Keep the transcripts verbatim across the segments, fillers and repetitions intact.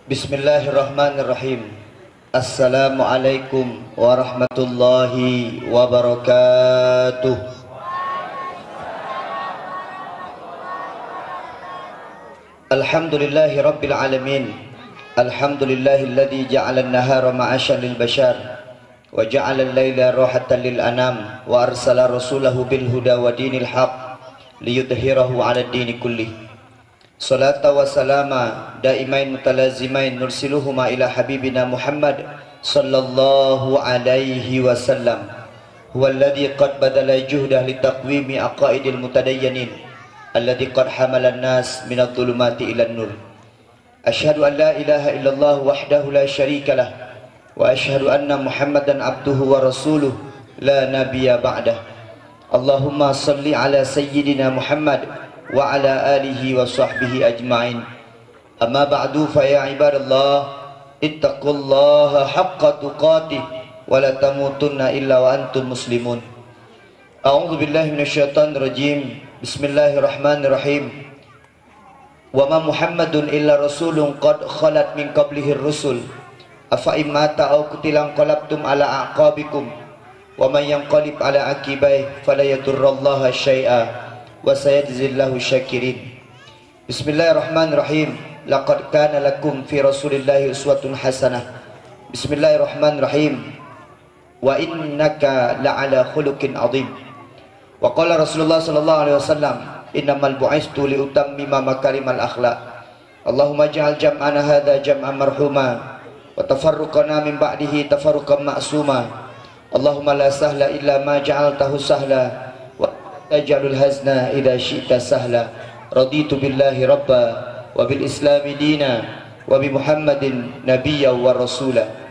Bismillahirrahmanirrahim. Assalamualaikum warahmatullahi wabarakatuh. Alhamdulillahi rabbil alamin. Alhamdulillahilladzi ja'alan nahara ma'asyan lil bashar, wa ja'alal laila rahatan lil anam, wa arsala rasulahu bil huda wa dinil haq, liyudhhirahu 'alad dini kullih. Salata wa salama daimain mutalazimain nursiluhuma ila habibina Muhammad sallallahu alaihi wasallam. Huwalladzi qad badala juhdah litaqwimi aqaidil mutadayyanin, alladzi qad hamalan nas minadh dhulumati ilan nur. Asyhadu an la ilaha illallah wahdahu la syarikalah, wa asyhadu anna Muhammadan abduhu wa rasuluh, la nabiyya ba'dah. Allahumma salli ala sayyidina Muhammad wa ala alihi wa sahbihi ajma'in. Amma ba'du, fa ya ibadallah, ittaqullaha haqqa tuqatih wa la tamutunna illa wa antum muslimun. A'udzu billahi minasyaitonir rajim. Bismillahirrahmanirrahim. Wa ma Muhammadun illa rasulun qad khalat min qablihir rusul. Afa in mata aw qutila inqalabtum ala aqabikum. Wa man yanqalib ala aqibaih fala yadurrallaha syai'a wa sayajzillahu syakirin. Bismillahirrahmanirrahim. Laqad kana lakum fi Rasulillahi uswatun hasanah. Bismillahirrahmanirrahim. Wa innaka la'ala khuluqin azim. Wa qala Rasulullah sallallahu alaihi wasallam, "Innamal bu'istu li utammima makarimal akhlaq." Allahumma ij'al jam'ana hadza jam'an marhuma, wa tafarruqana min ba'dihi tafarruqan ma'suma. Allahumma la sahla illa ma ja'altahu sahla, wa taj'alul hazna idza syi'ta sahla. Raditu billahi rabba, wa bil islami dina, wa bi Muhammadin nabiyya wa rasula.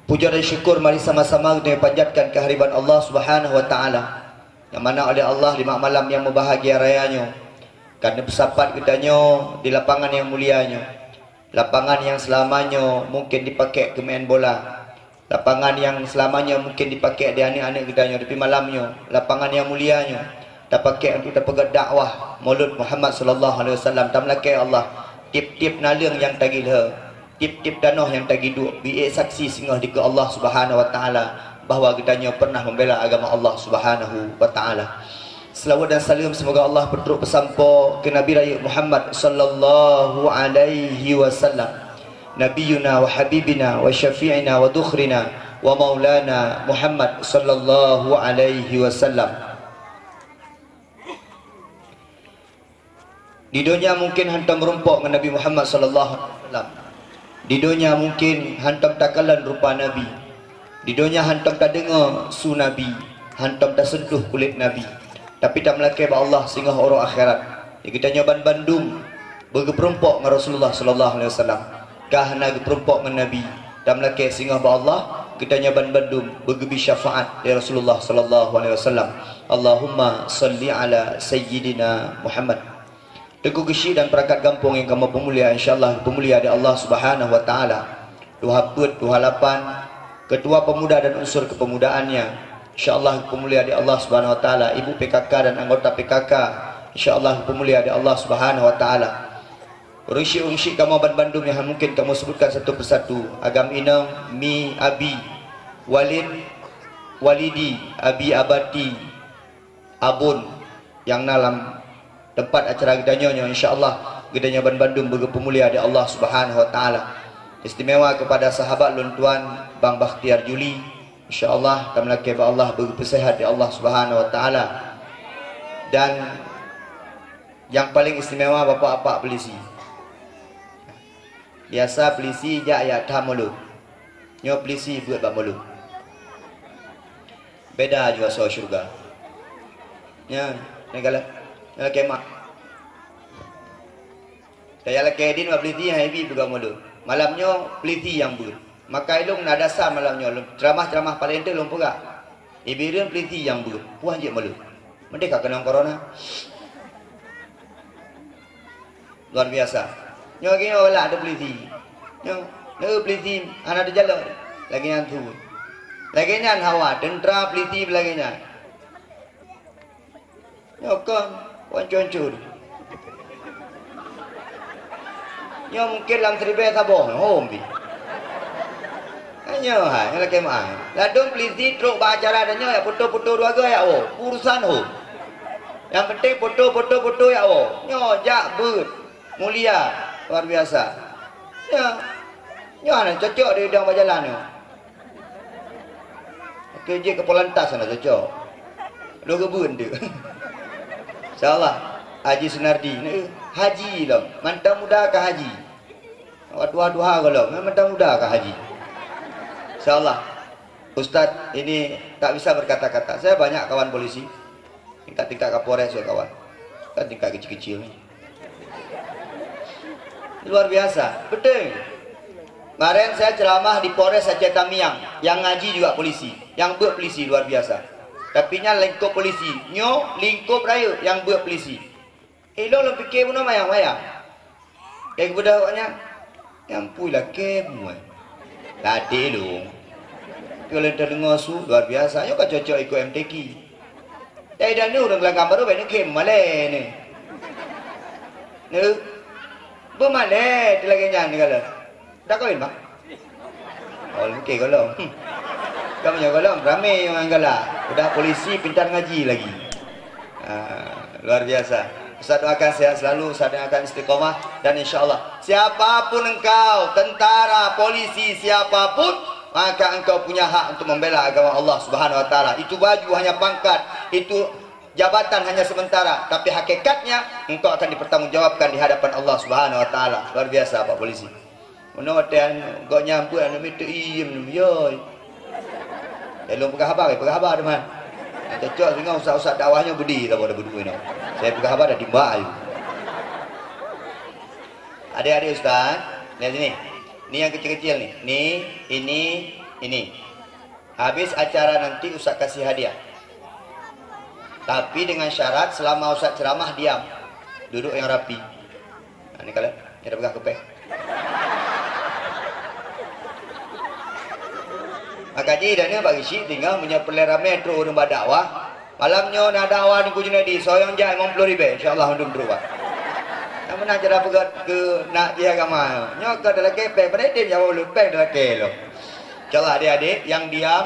Puja dan syukur mari sama-sama geutanyoe panjatkan keuhadirat Allah Subhanahu wa Taala, nyang mana oleh Allah di malam nyang meubahagia raya nyoe ka neupeusapat geutanyoe di lapangan nyang mulia nyoe, lapangan nyang seulama nyoe mungken dipakék keu meu'en bola, lapangan nyang seulama nyoe mungken dipakék di aneuëk-aneuëk geutanyoe, tapi malam nyoe lapangan nyang mulia nyoe tapakék untuk tapeugét dakwah Maulud Muhammad sallallahu alaihi wasallam. Tameulakée Allah, tieb-tieb naleueng nyang tagiloe, tieb-tieb tanoh nyang tagiduek, beuék saksi singoh dikeue Allah Subhanahu wa Taala bahwa geutanyoe pernah membela agama Allah Subhanahu wa Taala. Selawat dan salam semoga Allah peutrok peusampoe keu Nabi Rayeuk Muhammad sallallahu alaihi wasallam, Nabiyuna wa Habibina wa Syafi'ina wa Dukhrina wa Maulana Muhammad sallallahu alaihi wasallam. Di donya mungken hantom meurumpok ngon Nabi Muhammad sallallahu alaihi wasallam. Di donya mungken hantom takalon rupa Nabi. Di donya hantom tadeungoe su Nabi, hantom taseuntuh kulét Nabi. Tapi tameulakée bak Allah singoh uroe akhirat, di geutanyoe banbandum beugeupeurumpok ngon Rasulullah sallallahu alaihi wasallam. Ka hana geupeurumpok ngon Nabi, tameulakée singoh bak Allah, geutanyoe banbandum beugeubri syafaat lé Rasulullah sallallahu alaihi wasallam. Allahumma salli ala sayyidina Muhammad. Teungku Geuchik dan peurakat gampông nyang kamoe peumulia, insya Allah peumulia di Allah Subhanahu wa Taala. Tuha Peuet, Tuha Lapan, Ketua Pemuda dan unsur kepemudaannya, insya Allah peumulia di Allah Subhanahu wa Taala. Ibu P K K dan anggota P K K, insya Allah peumulia di Allah Subhanahu wa Taala. Ureuëng syik-ureuëng syik kamoe banbandum nyang mungken kamoe sebutkan satu persatu. Agam inong, mi, abi, walid, walidi, abi, abati, abon nyang na lam teumpat acara geutanyoe nyoe, insya Allah geutanyoe banbandum beugeupeumeuleuha di Allah Subhanahu wa Taala. Istimewa kepada sahabat lôn tuan Bang Bakhtiar Juli, insya Allah tameulakée bak Allah beugeupeusehat di Allah Subhanahu wa Taala. Dan nyang paling istimewa bapak-bapak polisi. Biasa polisi jak yak tham mulod. Nyoe polisi beuet bak mulod. Beda ju asoe syeuruga. Nyan, nyan galak, nyan lakée mak. Taya lakée din bak polisi hai bi beuet bak mulod. Malam nyoe polisi nyang beuet. Maka ilong na dasar malam nyoe lôn, ceramah-ceramah paléng teuk lôn peugah. Ibi rhun polisi nyang beuet, puih jeuet mulod. Meudeh ka keunong corona. Luar biasa. Nyoe lagée nyoe galak ada polisi. Nyoe, nyoe polisi hana teujalok. Lagée nyan su. Lagée nyan hawa, teuntra polisi lagée nyan. Nyoe kon, kon hancur-hancur. Nyoe mungken lam siribèe saboh, hom pih. Nyoe hai, nyoe lakèe meu'ah. Ladôm polisi trôk bak acara dan nyoe jak foto-foto dua goe jak woe. Urusan hom. Nyang penting foto, foto, foto jak woe. Nyoe jak beuet. Mulia. Luar biasa. Nyoe. Nyoe hana cocok di idong bak jalan nyoe. Oke, jeuet keu polantas hana cocok. Lôn geubeuet deuh. Insya Allah, Haji Sunardi. Neu, haji lom. Mantong muda ka haji. Awak tuha-tuha gohlom, mantong muda ka haji. Insya Allah. Ustaz ini tak bisa berkata-kata. Saya banyak kawan polisi. Tingkat-tingkat Kapolres ya kawan. Kan tingkat kecil-kecil ni. Luar biasa. Betul. Kemarin saya ceramah di Polres Aceh Tamiang. Yang ngaji juga polisi. Yang beuet polisi luar biasa. Tapi nyan lingkup polisi. Nyoe lingkup rayeuk yang beuet polisi. Eh, lôn lôn pike bunoe mayang-mayang. Lheueh geubeudôh awaknyan, "Nyan pui lakèe bunoe." Ladé lôn. Keu lôn teudeungoe su, luar biasa. Nyoe ka cocok ikot M T Q. Dai dan ni ureueng Gelanggang Barô bèk neukhém malèe ni. Neu. Beumalèe teuh lagèe nyan ni kalon. Dah kawin, Bang? Oh, oke, golom. Hmm. Kamu nyoe golom, ramé nyang galak. Udah polisi, pintar ngaji lagi. Ah, luar biasa. Ustaz doakan sehat selalu, Ustaz doakan istiqomah dan insya Allah, siapapun engkau, tentara, polisi, siapapun, maka engkau punya hak untuk membela agama Allah Subhanahu wa Taala. Itu baju hanya pangkat, itu jabatan hanya sementara, tapi hakikatnya engkau akan dipertanggungjawabkan di hadapan Allah Subhanahu wa Taala. Luar biasa, Pak Polisi. Meunoe watèe gobnyan beuet aneuk miet teuiem, yoi. Eh, lôn peugah haba, eh, peugah haba teuma. Nyang cocok singoh ustaz-ustaz dakwah nyoe beudé saboh dah beudua nyoe. Saya peugah haba dah timbak ayue. Adik-adik ustaz, lihat sini. Ni yang kecil-kecil ni. Ni, ini, ini. Habis acara nanti ustaz kasih hadiah. Tapi dengan syarat selama ustaz ceramah diam. Duduk yang rapi. Ha, ni kalon, nyan dah peugah keupèe. Maka jih dah ni bagi syik tinggal meunyoe peureulèe ramè trôk ureueng bak dakwah. Malam nyoe na dakwah Teungku Junaidi, soe nyang jak limong ploh ribèe, insya Allah mandum trôk, Pak. Nyang meunan cara peugah keu nak jih agama. Nyoe ka talakèe pèng, padahai tem nyawa ulôn pèng talakèe lom. Insya Allah adik-adik yang diam,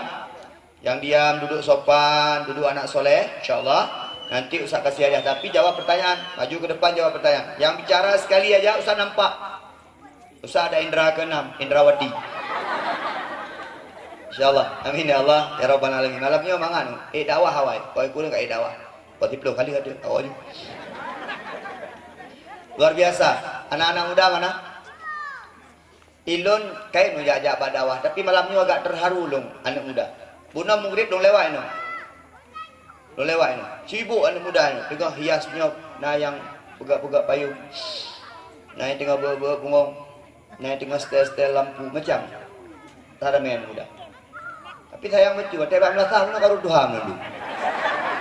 yang diam duduk sopan, duduk anak soleh, insya Allah. Nanti ustaz kasih hadiah, tapi jawab pertanyaan. Maju ke depan jawab pertanyaan. Yang bicara sekali aja ustaz nampak. Ustaz ada indra keenam, indrawati. Insya Allah. Amin ya Allah ya rabbal alamin. Malam nyoe mangat. Eh, dakwah awai. Kau ikut ka eh dakwah. Kau tiplôh kali kata. Awak ni. Luar biasa. Anak-anak muda mana? Ilôn kayém jak-jak bak dakwah, tapi malam nyoe agak terharu lôn, aneuk muda. Bunoe mugrib lôn lewat inoe. Lôn lewat inoe. Sibuk aneuk muda nyoe, teungoh hias nyoe, na nyang peugah-peugah payong. Na nyang teungoh beuet-beuet bungong. Na nyang teungoh setel-setel lampu, macam. Ramè aneuk muda. Tapi sayang beutôi, watèe bak meulasah meunoe ka rhot tuha meunoe.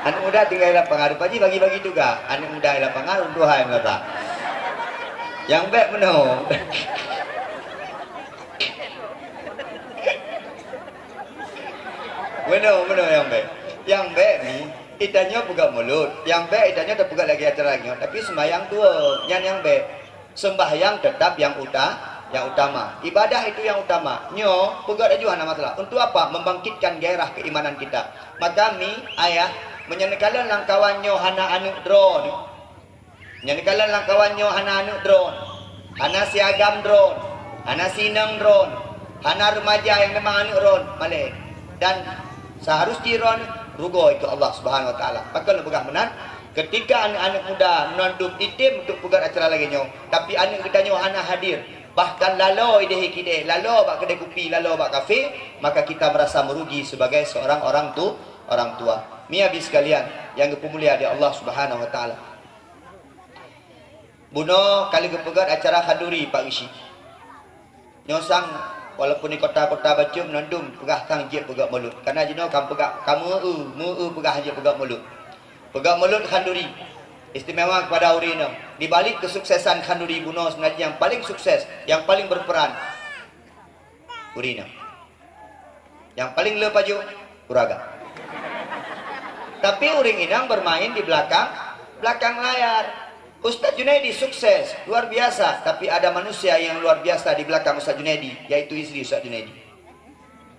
Aneuk muda tinggai lapangan, rupa jih bagi-bagi tugaih. Aneuk muda di lapangan, rhot tuha meulasah. Nyang bèk meunoe. Meunoe, meunoe nyang bèk. Nyang bèk ni, geutanyoe peugah mulod. Nyang bèk geutanyoe tapeugah lagèe acara nyoe, tapi seumayang tuwoe. Nyan nyang bèk. Sembahyang tetap yang uta-, yang utama. Ibadah itu yang utama. Nyoe, peugöt laju hana masalah. Untuk apa? Membangkitkan gairah keimanan kita. Maka mi, ayah, meunyoe neukalon lam kawan nyoe hana aneuk droeneuh. Meunyoe neukalon lam kawan nyoe hana aneuk droeneuh. Hana si agam droeneuh. Hana si inong droeneuh. Hana remaja nyang teuma aneuk droeneuh. Malèe. Dan seharus jih droeneuh rugoe keu Allah Subhanahu Wa Taala. Pakon lôn peugah meunan? Ketika aneuk-aneuk muda meunan dum item untuk peugöt acara lagèe nyoe, tapi aneuk geutanyoe hana hadir, bahkan laloe idéh kidéh, laloe bak keudè kupi, laloe bak kafe, maka kita merasa merugi sebagai seorang orang tu, orang tua. Mi abi sekalian yang geupeumulia di Allah Subhanahu Wa Taala. Bunoe ka lheueh geupeugöt acara khanduri Pak Geuchik. Nyoe sang, walaupun di kota-kota bacut meunan dum peugah sang jeuet peugöt mulod. Karena jinoe ka peugah, ka meu-eu, meu-eu peugah jeuet peugöt mulod. Peugöt mulod khanduri istimewa kepada ureueng inong. Di balik kesuksesan khanduri bunoe sebenarnya yang paling sukses, yang paling berperan, ureueng inong. Nyang paling le pajoh, ureueng agam. Tapi ureueng inong bermain di belakang, belakang layar. Ustaz Junaidi sukses, luar biasa, tapi ada manusia yang luar biasa di belakang Ustaz Junaidi, yaitu istri Ustaz Junaidi.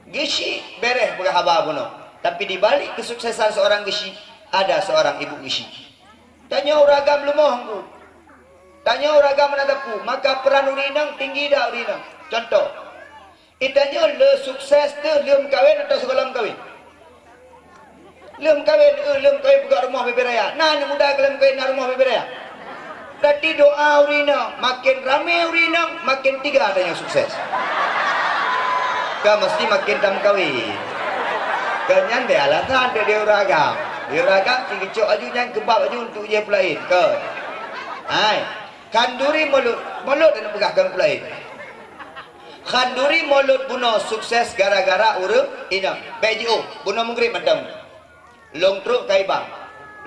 Geusyik bereh peugah haba bunoe, tapi di balik kesuksesan seorang geusyik, ada seorang ibu geusyik. Tanyoe ureueng agam leumoh engku. Tanyoe ureueng agam meunan teupeu, maka peran ureueng inong tinggi dak ureueng inong. Contoh, itanyoe le sukses teuh lheueh meukawen atau sigohlom meukawen? Lheueh meukawen, eh, lheueh meukawen peugah rumoh bubé raya. Na aneuk muda ka lheueh meukawen na rumoh bubé raya? Berarti doa ureueng inong, makin ramé ureueng inong, makin tiga tanyoe sukses. Kan mesti makin tameukawen. Kan nyan bèk alasan dek di ureueng agam. Di ureueng agam cit geucok aju nyan keubab aju untuk jih peulaén. Kan? Hai. Khanduri mulod, mulod aneuk peugah kan peulaén. Khanduri mulod bunoe sukses gara-gara ureueng inong. Bèk jiôh, bunoe Maghrib mantong. Lôn trok ka i bank.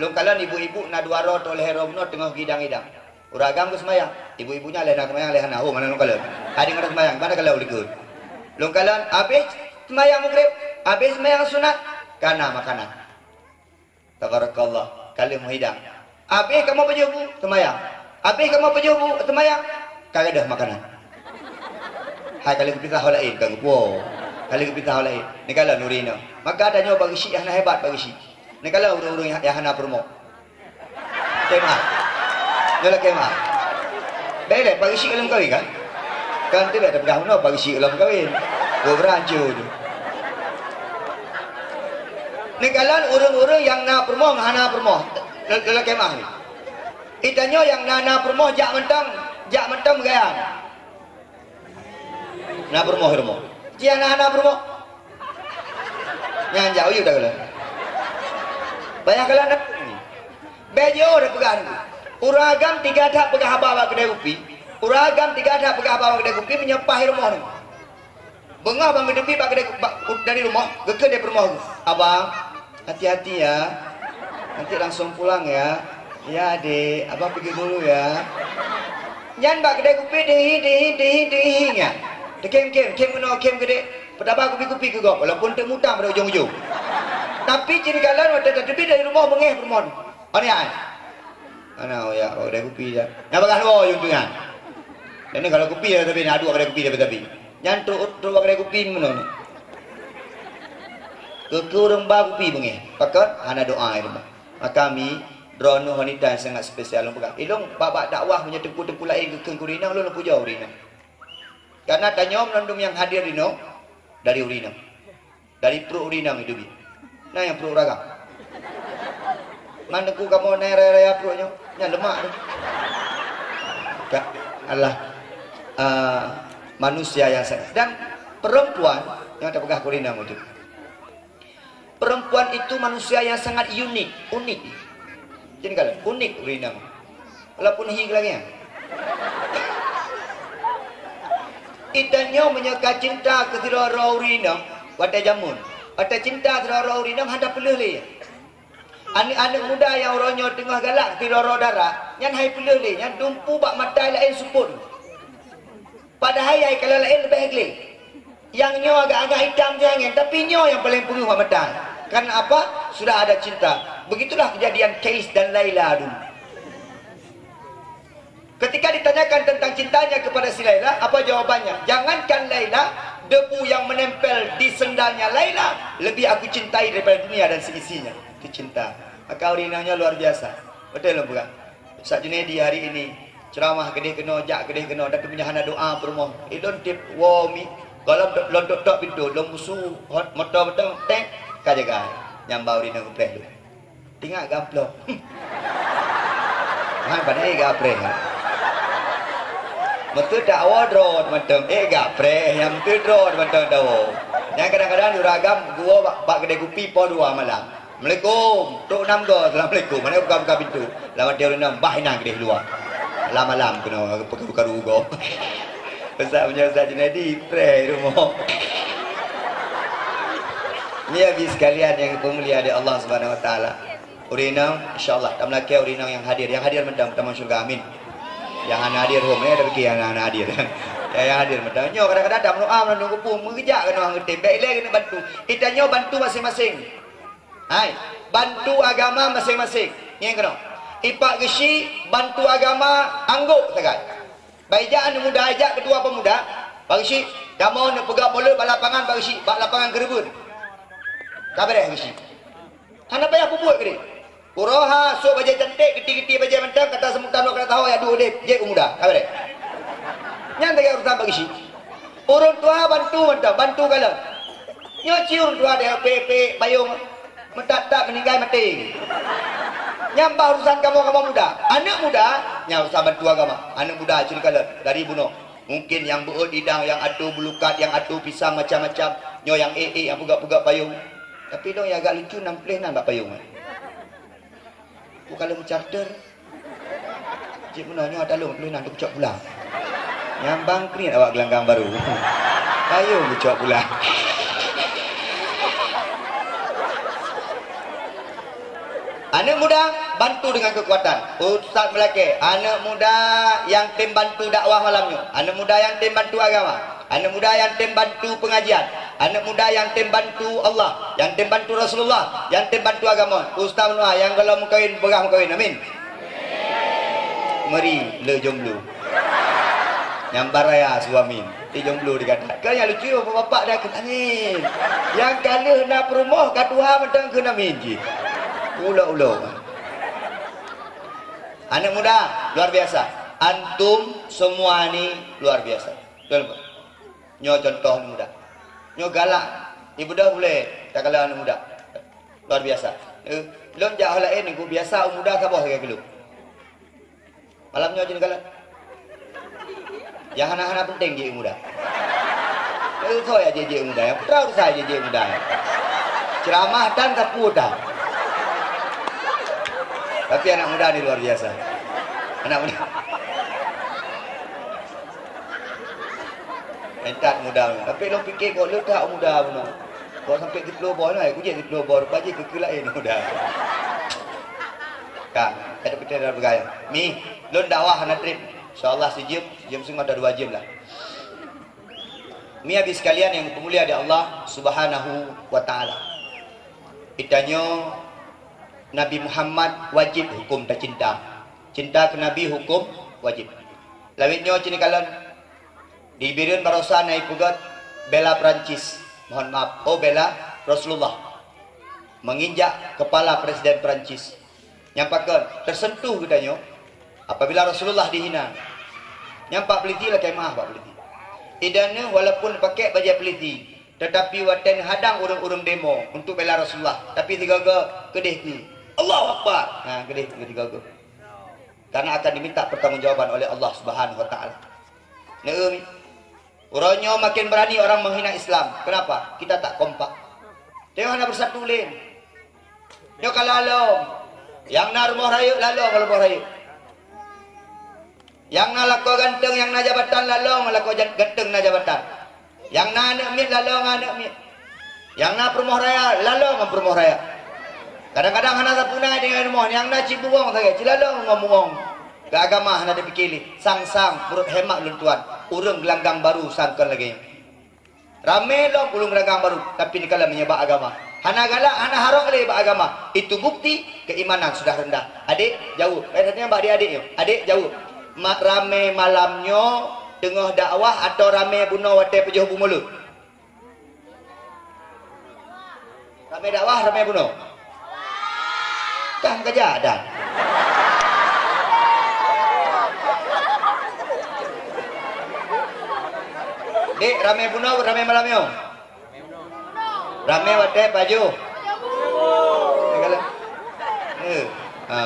Lôn kalon ibu-ibu na dua droe atau lhèe droe bunoe teungoh gidang-idang. Ureueng agam geuseumayang. Ibu-ibu nyan lheueh na seumayang, lheueh hana. Ho, meunan lôn kalon. Hai deungon seumayang, meunan kalon likot. Lôn kalon, abéh seumayang Maghrib, abéh seumayang sunat, ka na makanan. Tabarakallah, ka lheueh meuhidang. Abéh kamoe pajoh bu, seumayang. Abéh kamoe pajoh bu, seumayang. Ka gadôh makanan. Hai ka lheueh geupisah ho laén, ka geupuwoe. Ka lheueh geupisah ho laén. Neukalon ureueng inong. Maka tanyoe bak geusyik hana hebat bak geusyik. Neukalon ureueng-ureueng nyang, nyang hana peurumoh. Kemah. Nyoe lah kemah. Bèk lé, bak geusyik lom kawin kan? Kan tu dah peugah bunoe bak geusyik lom kawin. Gobra hancô tu. Neukalon ureueng-ureueng nyang na peurumoh ngon hana peurumoh. Lom, lom kemah ni. Itanyoe nyang na, na peurumoh jak mantong, jak mantong meugayang. Na peurumoh, rumoh. Ci hana, hana peurumoh. Nyan jak u yue dah galak. Payah galak dah. Bèk jiôh dah peugah nyan. Ureueng agam tiga that peugah haba bak keudè kupi. Ureueng agam tiga that peugah haba bak keudè kupi meunyoe paih rumoh nyan. Beungoh ban geuteubiet bak keudè, bak, dari rumoh, geukheun lé peurumoh geuh, "Abang, hati-hati ya. Nanti langsung pulang ya. Ya, Dek, Abang pergi dulu ya." Nyan bak keudè kupi deuhi, deuhi, deuhi, deuhi nyan. Teukhém-khém, khém keunoe, khém keudéh. Peutaba kupi-kupi keu gob, walaupun teuk mutang bak ujong-ujong. Tapi cit kalon watèe tateubiet dari rumoh beungèh peurumoh. Aneh ai. Ana oyak bak keudè kupi dah. Nyang bagah dua ujong tu nyan. Dan ni kalau kupi dah tapi nak duek keudè kupi dah tapi. Nyan trok, trok bak keudè kupi meunoe. Keu, keu ureueng ba kupi beungèh. Pakon hana doa di rumoh. Maka mi, droeneuh wanita nyang sangat spesial lôn peugah. Ilôn bak-bak dakwah meunyoe teungku-teungku laén geukheun keu ureueng inong, lôn pujoe ureueng inong. Karena tanyoe meunandum nyang hadir inoe dari ureueng inong. Dari pruet ureueng inong itu bi. Na nyang pruet ureueng agam. Man teungku kamoe na raya-raya pruet nyoe, nyan lemak tu. Ka, Allah, ah, manusia yang sangat. Dan perempuan nyang tapeugah keu ureueng inong itu. Perempuan itu manusia yang sangat unik, unik. Jadi kalau unik ureueng inong. Walaupun hi lagèe nyan. Itanyoe meunyoe ka cinta keu sidroe-droe ureueng inong, watèe jameun. Watèe cinta sidroe-droe ureueng inong hana peuleueh lé. Aneuk-aneuk muda nyang uroe nyoe teungoh galak sidroe-droe dara, nyan hai peuleueh lé, nyan dumpu bak mata laén seupôt. Padahai hai kalon laén leubeh glé. Nyang nyoe agak-agak itam siangén, tapi nyoe nyang paleng peungeuh bak mata. Karena apa? Sudah ada cinta. Begitulah kejadian Kais dan Laila dulu. Ketika ditanyakan tentang cintanya kepada si Laila, apa jawabannya? "Jangankan Laila, debu yang menempel di sendalnya Laila lebih aku cintai daripada dunia dan seisinya." Itu cinta. Maka ureueng inong nyoe luar biasa. Betul lôn peugah. Ustaz Junaidi hari ini ceramah keudeh keunoe, jak keudeh keunoe, tapi meunyoe hana doa peurumoh. Ilôn tiep woe mi, gohlom lôn tok-tok pintoe, lôn musu hot moto beutong, tek, ka jaga. Nyang ba ureueng inong geupreh lôn. Tingat gaplok. Han pandai gapreh. Meuteuta woe droe mantong, eh, gapreh, nyang meuteu droe mantong tawoe. Nyang kadang-kadang ureueng agam geuwoe bak, bak keudè kupi poh dua malam. "Assalamualaikum." Trok nam goe, "Assalamualaikum." Mana buka-buka pintu. Lawan dia ureueng inong, bah inan keudeh luwa. Malam-malam keunoe, buka-buka rugoe. Pesan meunyoe Ustaz Junaidi, preh rumoh. Ni habis sekalian yang dipemulia oleh Allah Subhanahu Wa Taala. Ureueng inong, insya-Allah, tameulakèe ureueng inong nyang hadir. Nyang hadir mantong tamasuk syeuruga, amin. Nyang hana hadir, hom, eh, tapi nyang hana hadir. Ya, nyang hadir mantong. Nyoe kadang-kadang tameundoa meunandum geupeu, meugeujak keunoe han geutem. Bèk ilèe keuneuk bantu. Itanyoe bantu maséng-maséng. Hai, bantu agama maséng-maséng. Ngieng keunoe. Ipak geusyik bantu agama anggok sagai. Bak ijak aneuk muda, ijak keutua pemuda, bak geusyik, kamoe neupeugah mulod bak lapangan, bak geusyik, bak lapangan keureubeuen. Ka beureh geusyik. Hana payah peubuet keudeh. Uroe ha, sôk bajée canték, geuti-geuti bajée mantong, kata seumutan lôn kata taho, ya duek udeb, jeuet u muda. Ka beureh. Nyan lagée urusan bak geusyik. Ureuëng tuha bantu mantong, bantu kalon. Nyoe ci ureuëng tuha deh, pek-pek payong, meutat-tat meuninggai maté. Nyan bah urusan kamoe, kamoe muda. Aneuk muda, nyan urusan bantu agama. Aneuk muda ci kalon, dari bunoe. Mungkin nyang beuôt idang, nyang atô bulukat, nyang atô pisang macam-macam. Nyoe nyang ék-ék, nyang peugah-peugah payong. Tapi dong nyang agak lucu, nam pléh nan bak payong. Ku kalau meucharter, cit meunoe nyoe ata lôn peuleuna untuk cok pula. Nyang bangkrit awak gelanggang baru. Ayo meucok pula. Aneuk muda, bantu dengan kekuatan. Ustaz meulakée, aneuk muda nyang tem bantu dakwah malam nyoe. Aneuk muda nyang tem bantu agama. Aneuk muda nyang tem bantu pengajian, aneuk muda nyang tem bantu Allah, nyang tem bantu Rasulullah, nyang tem bantu agama. Ustaz meunoe nyang gohlom meukawen, peugah meukawen. Amin. Meuri le jomblo. Nyang baraya suami, ti jomblo digata. Kan nyang lucu bapak-bapak dah kheun amin. Nyang ka lheueh na peurumoh ka tuha mantong kheun amin jih. Ulo-ulo. Aneuk muda, luar biasa. Antum semua ni luar biasa. Betul, Pak? Nyoe contoh aneuk muda. Nyoe galak. Ibeudôh bulée takalon aneuk muda. Luar biasa. Eh, lôn jak ho laén, ku biasa u muda saboh sagai keu lôn. Malam nyoe jeuet galak. Nyang hana-hana penting jeuet u muda. Eh, soe ya jeuet-jeuet u muda? Nyang putra urusan jeuet-jeuet u muda. Ceramah tan sapeue tan. Tapi anak muda ni luar biasa. Anak muda. Entat muda. Tapi lôn pike kok le that muda bunoe. Kok sampai siplôh boh nah, kujak siplôh boh, rupa jih keu-keu laén muda. Ka, ada kita dah bergaya. Mi, lôn dakwah hana trép. Insya Allah sijeuem, jeuem singoh atau dua jeuem lah. Mi abi sekalian yang dimulia di Allah Subhanahu wa Taala. Itanyoe Nabi Muhammad wajib hukum tacinta. Cinta keu Nabi hukum wajib. Lawét nyoe cit kalon. Di Bireuen barosa na ipeugét bela Perancis, mohon maaf, oh, bela Rasulullah, menginjak kepala Presiden Perancis. Nyang pakon teuseuntuh geutanyoe apabila Rasulullah dihina. Nyang pak peulisi lakée meuah pak peulisi. Idaneuh walaupun pakek bajée peulisi, tetapi watée neuhadang ureuëng-ureuëng demo untuk bela Rasulullah, tapi sigoe-goe keudeh keu Allahu Akbar. Ha, keudeh keu sigoe-goe. Karena akan diminta pertanggungjawaban oleh Allah Subhanahu wa Taala. Neueu mi. Uroe nyoe makin berani orang menghina Islam. Kenapa? Kita tak kompak. Tengok hana bersatu lé. Nyoe ka lalong. Nyang na rumoh rayeuk lalong rumoh rayeuk. Nyang na lakoe ganteng, nyang na jabatan lalong lakoe jan-, ganteng na jabatan. Nyang na aneuk miet lalong aneuk miet. Nyang na peurumoh raya lalong ngon peurumoh raya. Kadang-kadang hana sapeue na deungon rumoh, nyang na cit buwong sagai, cit lalong ngon buwong. Keu agama hana tapike lé. Sang-sang, meunurot hemat lôn tuan, ureuëng geulanggang baru sang kon lagée nyoe. Ramé lom ureuëng geulanggang baru, tapi neukalon meunyoe bak agama. Hana galak, hana harok lé bak agama. Itu bukti keimanan sudah rendah. Adék, jaweueb. Eh, tanya bak adék-adék nyoe. Adék, jaweueb. Ma-, ramé malam nyoe teungoh dakwah atau ramé bunoe watée peujoh bu mulod? Ramé dakwah, ramé bunoe. Kah meukaja dah. Dek, ramé bunoe, ramé malam nyoe. Ramé watée pajoh. Eh, ha,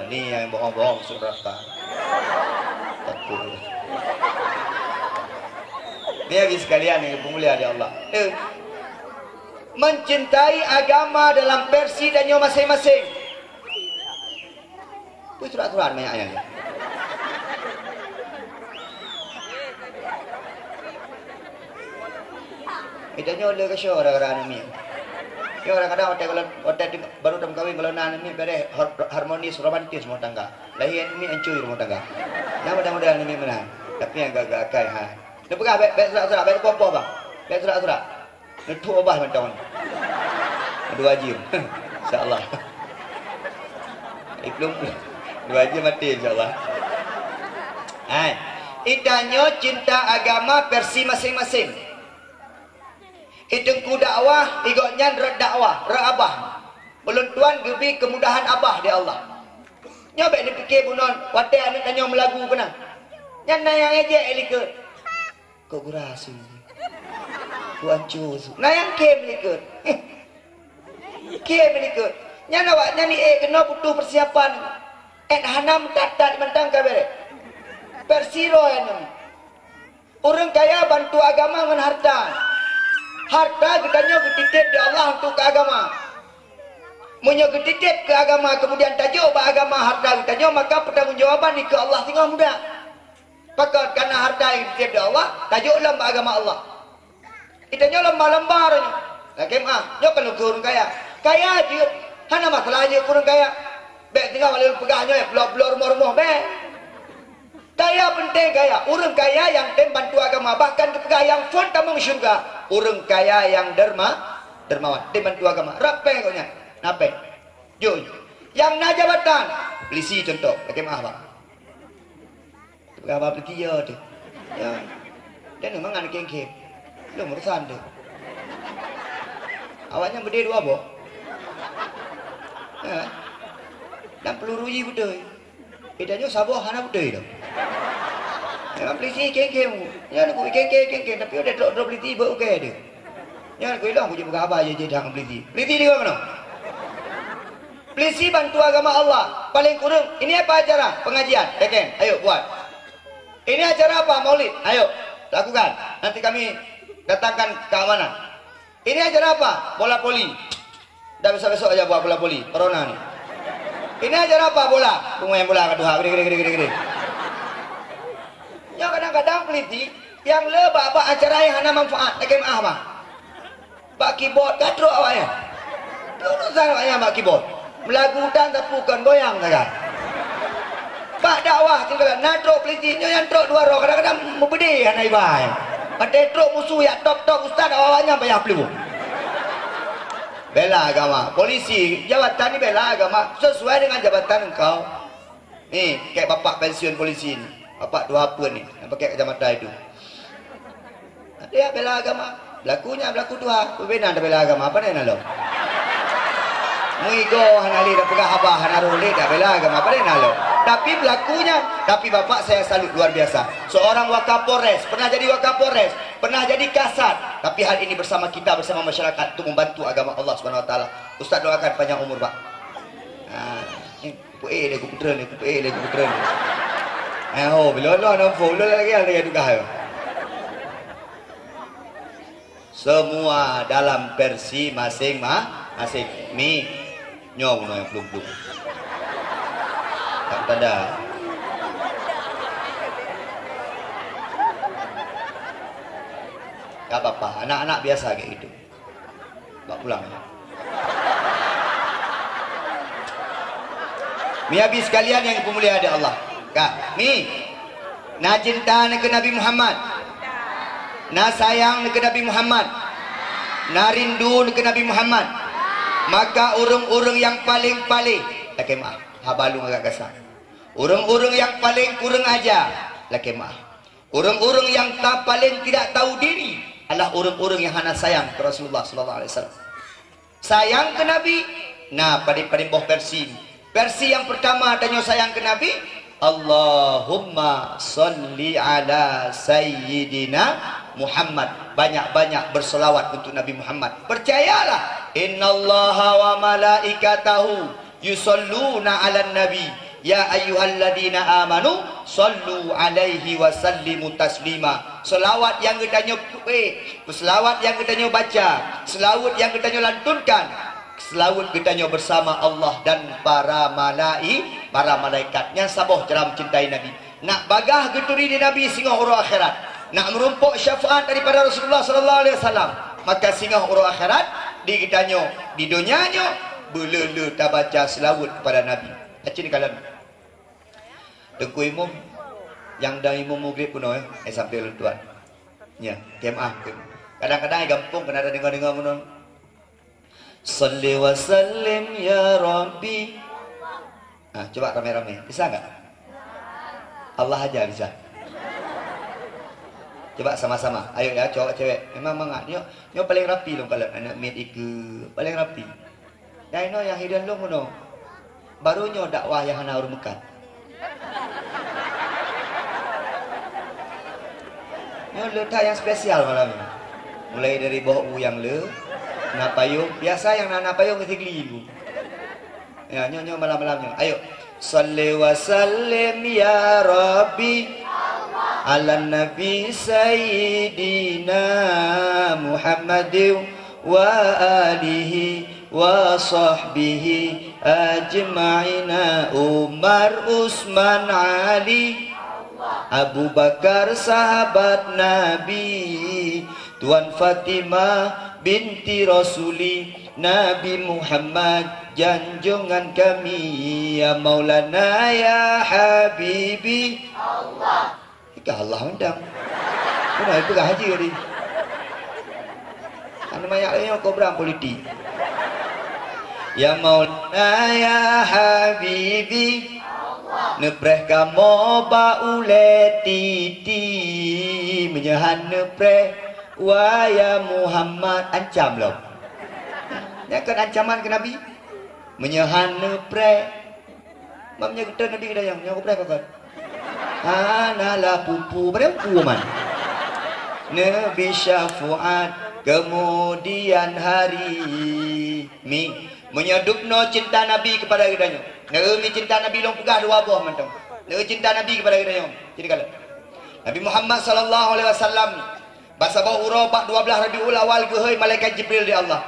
ni nyang bohong-bohong masuk neraka. Takut. Ni habis sekalian ni, peumulia di Allah. Eh. Mencintai agama dalam versi tanyoe maséng-maséng. Peue surat-surat banyak nyan. Kita nyoe le keu soe gara-gara aneuk miet. Nyoe kadang-kadang watée, watée baru tameukawen, kalau na aneuk miet, beres har-, harmonis, romantis rumah tangga. Lahé aneuk miet, hancô rumah tangga. Nah, mudah-mudahan aneuk miet meunan. Tapi nyang agak-agak akai, ha. Neupeugah bèk, bèk surat-surat, bèk neupoh-poh, bang. Bèk surat-surat. Neutuek babah mantong. Dua jeuem. Insya Allah. Iplum. Dua jeuem maté, insya Allah. Hai, itanyoe cinta agama versi maséng-maséng. I teungku dakwah, i gobnyan rot dakwah, rot abah. Ulôn tuan geubi keumudahan abah di Allah. Nyoe bék neupike bunoe watée aneuk tanyoe meulagu keunan. Nyan na nyang ejek i likot. Kok gura su. Kok anco su. Na nyang kem i likot. Kem i likot. Nyan awaknyan i ék keunoe butuh peusiapan. Ék hana meutat-tat mantong ka bék. Persi roh nyan. Ureuëng kaya bantu agama ngon harta. Harta geutanyoe geutitép di Allah untuk keu agama. Meunyoe geutitép keu agama, kemudian tajok bak agama harta geutanyoe, maka peutanggong jawaban dikeue Allah singoh muda. Pakon? Karena harta nyang geutitép di Allah, tajok lom bak agama Allah. Geutanyoe lomba-lomba roh nyoe. Lakée meuah, nyoe kan keu ureuëng kaya. Kaya jeuet, hana masalah jeuet keu ureuëng kaya. Bék singoh lé peugah nyoe, bloe-bloe rumoh-rumoh, bék. Kaya peunteng kaya. Ureuëng kaya nyang tem bantu agama, bahkan geupeugah nyang phon tamong syeuruga. Ureuëng kaya nyang derma, dermawan, tem bantu agama. Rab péng gobnyan. Na péng. Jok. Nyang na jabatan. Polisi contoh. Lakée meuah, Pak. Peugah bak polisi, ya, tu. Ya. Dan memang aneuk kengkeng. Lom urusan tu. Awaknyan beudé dua boh. Ya. Dan peluru jih beutôi. Geutanyoe saboh hana beutôi lom. Memang polisi kengkeng. Ya, nak kengkeng, kengkeng. Tapi udah trok-trok polisi, beu ukai dia. Nyan keu ilong kujak peugah haba jih-jih that ngon polisi. Polisi di mana? Polisi bantu agama Allah. Paling kurang, ini apa acara? Pengajian. Deken, ayo buat. Ini acara apa? Maulid. Ayo, lakukan. Nanti kami datangkan keamanan. Ini acara apa? Bola voli. Dah besok-besok aja buat bola voli. Corona ni. Ini acara apa? Bola. Pemain bola kedua. Gede, gede, gede, gede, gede. Nyoe kadang-kadang polisi nyang le bak-bak acara nyang hana manfaat, lagèe meu'ah bah. Bak keyboard ka trok awaknyan. Teurusan awaknyan bak keyboard. Meulagu tan sapeue kon goyang sagai. Bak dakwah keunggalan na trok polisi, nyoe nyang trok dua droe kadang-kadang meubeudé hana iba nyan. Watèe trok musoh jak top-top ustaz, awaknyan payah peuleueh. Bela agama. Polisi, jabatan ni bela agama sesuai dengan jabatan engkau. Ni, kek bapak pensiun polisi ni. Bapak tuha peuet ni, nyang pakai kacamata itu. Dia bela agama. Belaku nyan belaku tuha. Peubinan tabela agama, apa na lom? Meuigoe hana lé, dak peugah haba hana roh lé, dak bela agama, apa na lom? Tapi belaku nyan, tapi bapak saya salut luar biasa. Seorang Wakapolres, pernah jadi Wakapolres, pernah jadi Kasat, tapi hari ini bersama kita, bersama masyarakat untuk membantu agama Allah Subhanahu Wa Taala. Ustaz doakan panjang umur, Pak. Ha, ni. Kupeue lé, kupeutreun lé, kupeue lé, kupeutreun lé. Eh, ho, bilolo na phon, ulôn lagèe lagèe tugaih. Semua dalam versi masing-ma-, masing. Mi, nyoe bunoe nyang plueng-plueng. Tak tanda. Tak apa-apa, anak-anak biasa kayak gitu. Bak pulang. Mi abi sekalian nyang dipeumulia di Allah. Ka, mi. Na cinta neuh keu Nabi Muhammad. Na sayang neuh keu Nabi Muhammad. Na rindu neuh keu Nabi Muhammad. Maka ureuëng-ureuëng nyang paleng paleh, lakèe meu'ah, haba lôn agak gasang. Ureuëng-ureuëng nyang paleng kureueng aja, lakèe meu'ah. Ureuëng-ureuëng nyang ka paleng tidak tahu diri adalah ureuëng-ureuëng nyang hana sayang keu Rasulullah sallallahu alaihi wasallam. Sayang keu Nabi, na padum-padum boh versi. Versi nyang peurtama tanyoe sayang keu Nabi, Allahumma shalli ala sayyidina Muhammad. Banyak-banyak berselawat untuk Nabi Muhammad. Percayalah, innallaha wa malaikatahu yusalluna 'alan nabi, ya ayyuhalladzina amanu sallu 'alaihi wa sallimu taslima. Seulaweuet nyang geutanyoe peuék, seulaweuet nyang geutanyoe baca, seulaweuet nyang geutanyoe lantunkan, seulaweuet geutanyoe beusama Allah dan para malai-, para malaikat. Nyan saboh cara mencintai Nabi. Nak bagaih geuturi di Nabi singoh uroe akhirat, nak meurumpok syafaat daripada Rasulullah sallallahu alaihi wasallam, maka singoh uroe akhirat di geutanyoe, di donya nyoe, beuleu-leu tabaca seulaweuet kepada Nabi. Acin kalon. Teungku Imum, nyang dang Imum Mugrib bunoe, eh, sampai lôn tuan. Nya, jamaah. Kadang-kadang di gampông keunan tadeungoe-deungoe bunoe. Salli wa sallim ya Rabbi. Ah, coba ramé-ramé. Bisa enggak? Allah aja bisa. Coba sama-sama. Ayo ya, cowok cewek. Memang mangat. Nyoe, nyoe paling rapi lôn kalon aneuk miet ikeue. Paling rapi. Dan inoe nyang hireuen lôn keunoe. Baru nyoe dakwah nyang hana ureueng meukat. Nyoe le that nyang spesial malam nyoe. Mulai dari boh u nyang le, na payong. Biasa nyang na, na payong keu Sigli. Ya, nyoe, nyoe malam-malam nyoe. Ayo. Shalli wa sallim ya Rabbi ala Nabi Sayyidina Muhammadin wa alihi wa sahbihi ajma'ina. Umar, Usman, Ali, Abu Bakar sahabat Nabi, Tuan Fatimah binti Rasuli, Nabi Muhammad janjongan kami, ya Maulana ya Habibi. Ka Allah mantong. Keunoe peugah haji tadi. Aneuk manyak nyoe kobra politik. Ya Maulana ya Habibi, neupreh kamoe bak ulée titi, meunyoe han neupreh, wahai Muhammad, ancam lom. Nyan kon ancaman keu Nabi. Meunyoe han neupreh, Mam nyoe geutanyoe Nabi geutanyoe, nyoe geupreh pakon? Hana lah pupu, padahai pupu man. Nabi syafaat kemudian hari. Mi, meunyoe dubnoe cinta Nabi keupada geutanyoe. Neu mi cinta Nabi lôn peugah dua boh mantong. Neu cinta Nabi keupada geutanyoe. Jadi kalau Nabi Muhammad sallallahu alaihi wasallam, bak saboh uroe bak dua blaih Rabiul Awal geuhôi malaikat Jibril di Allah.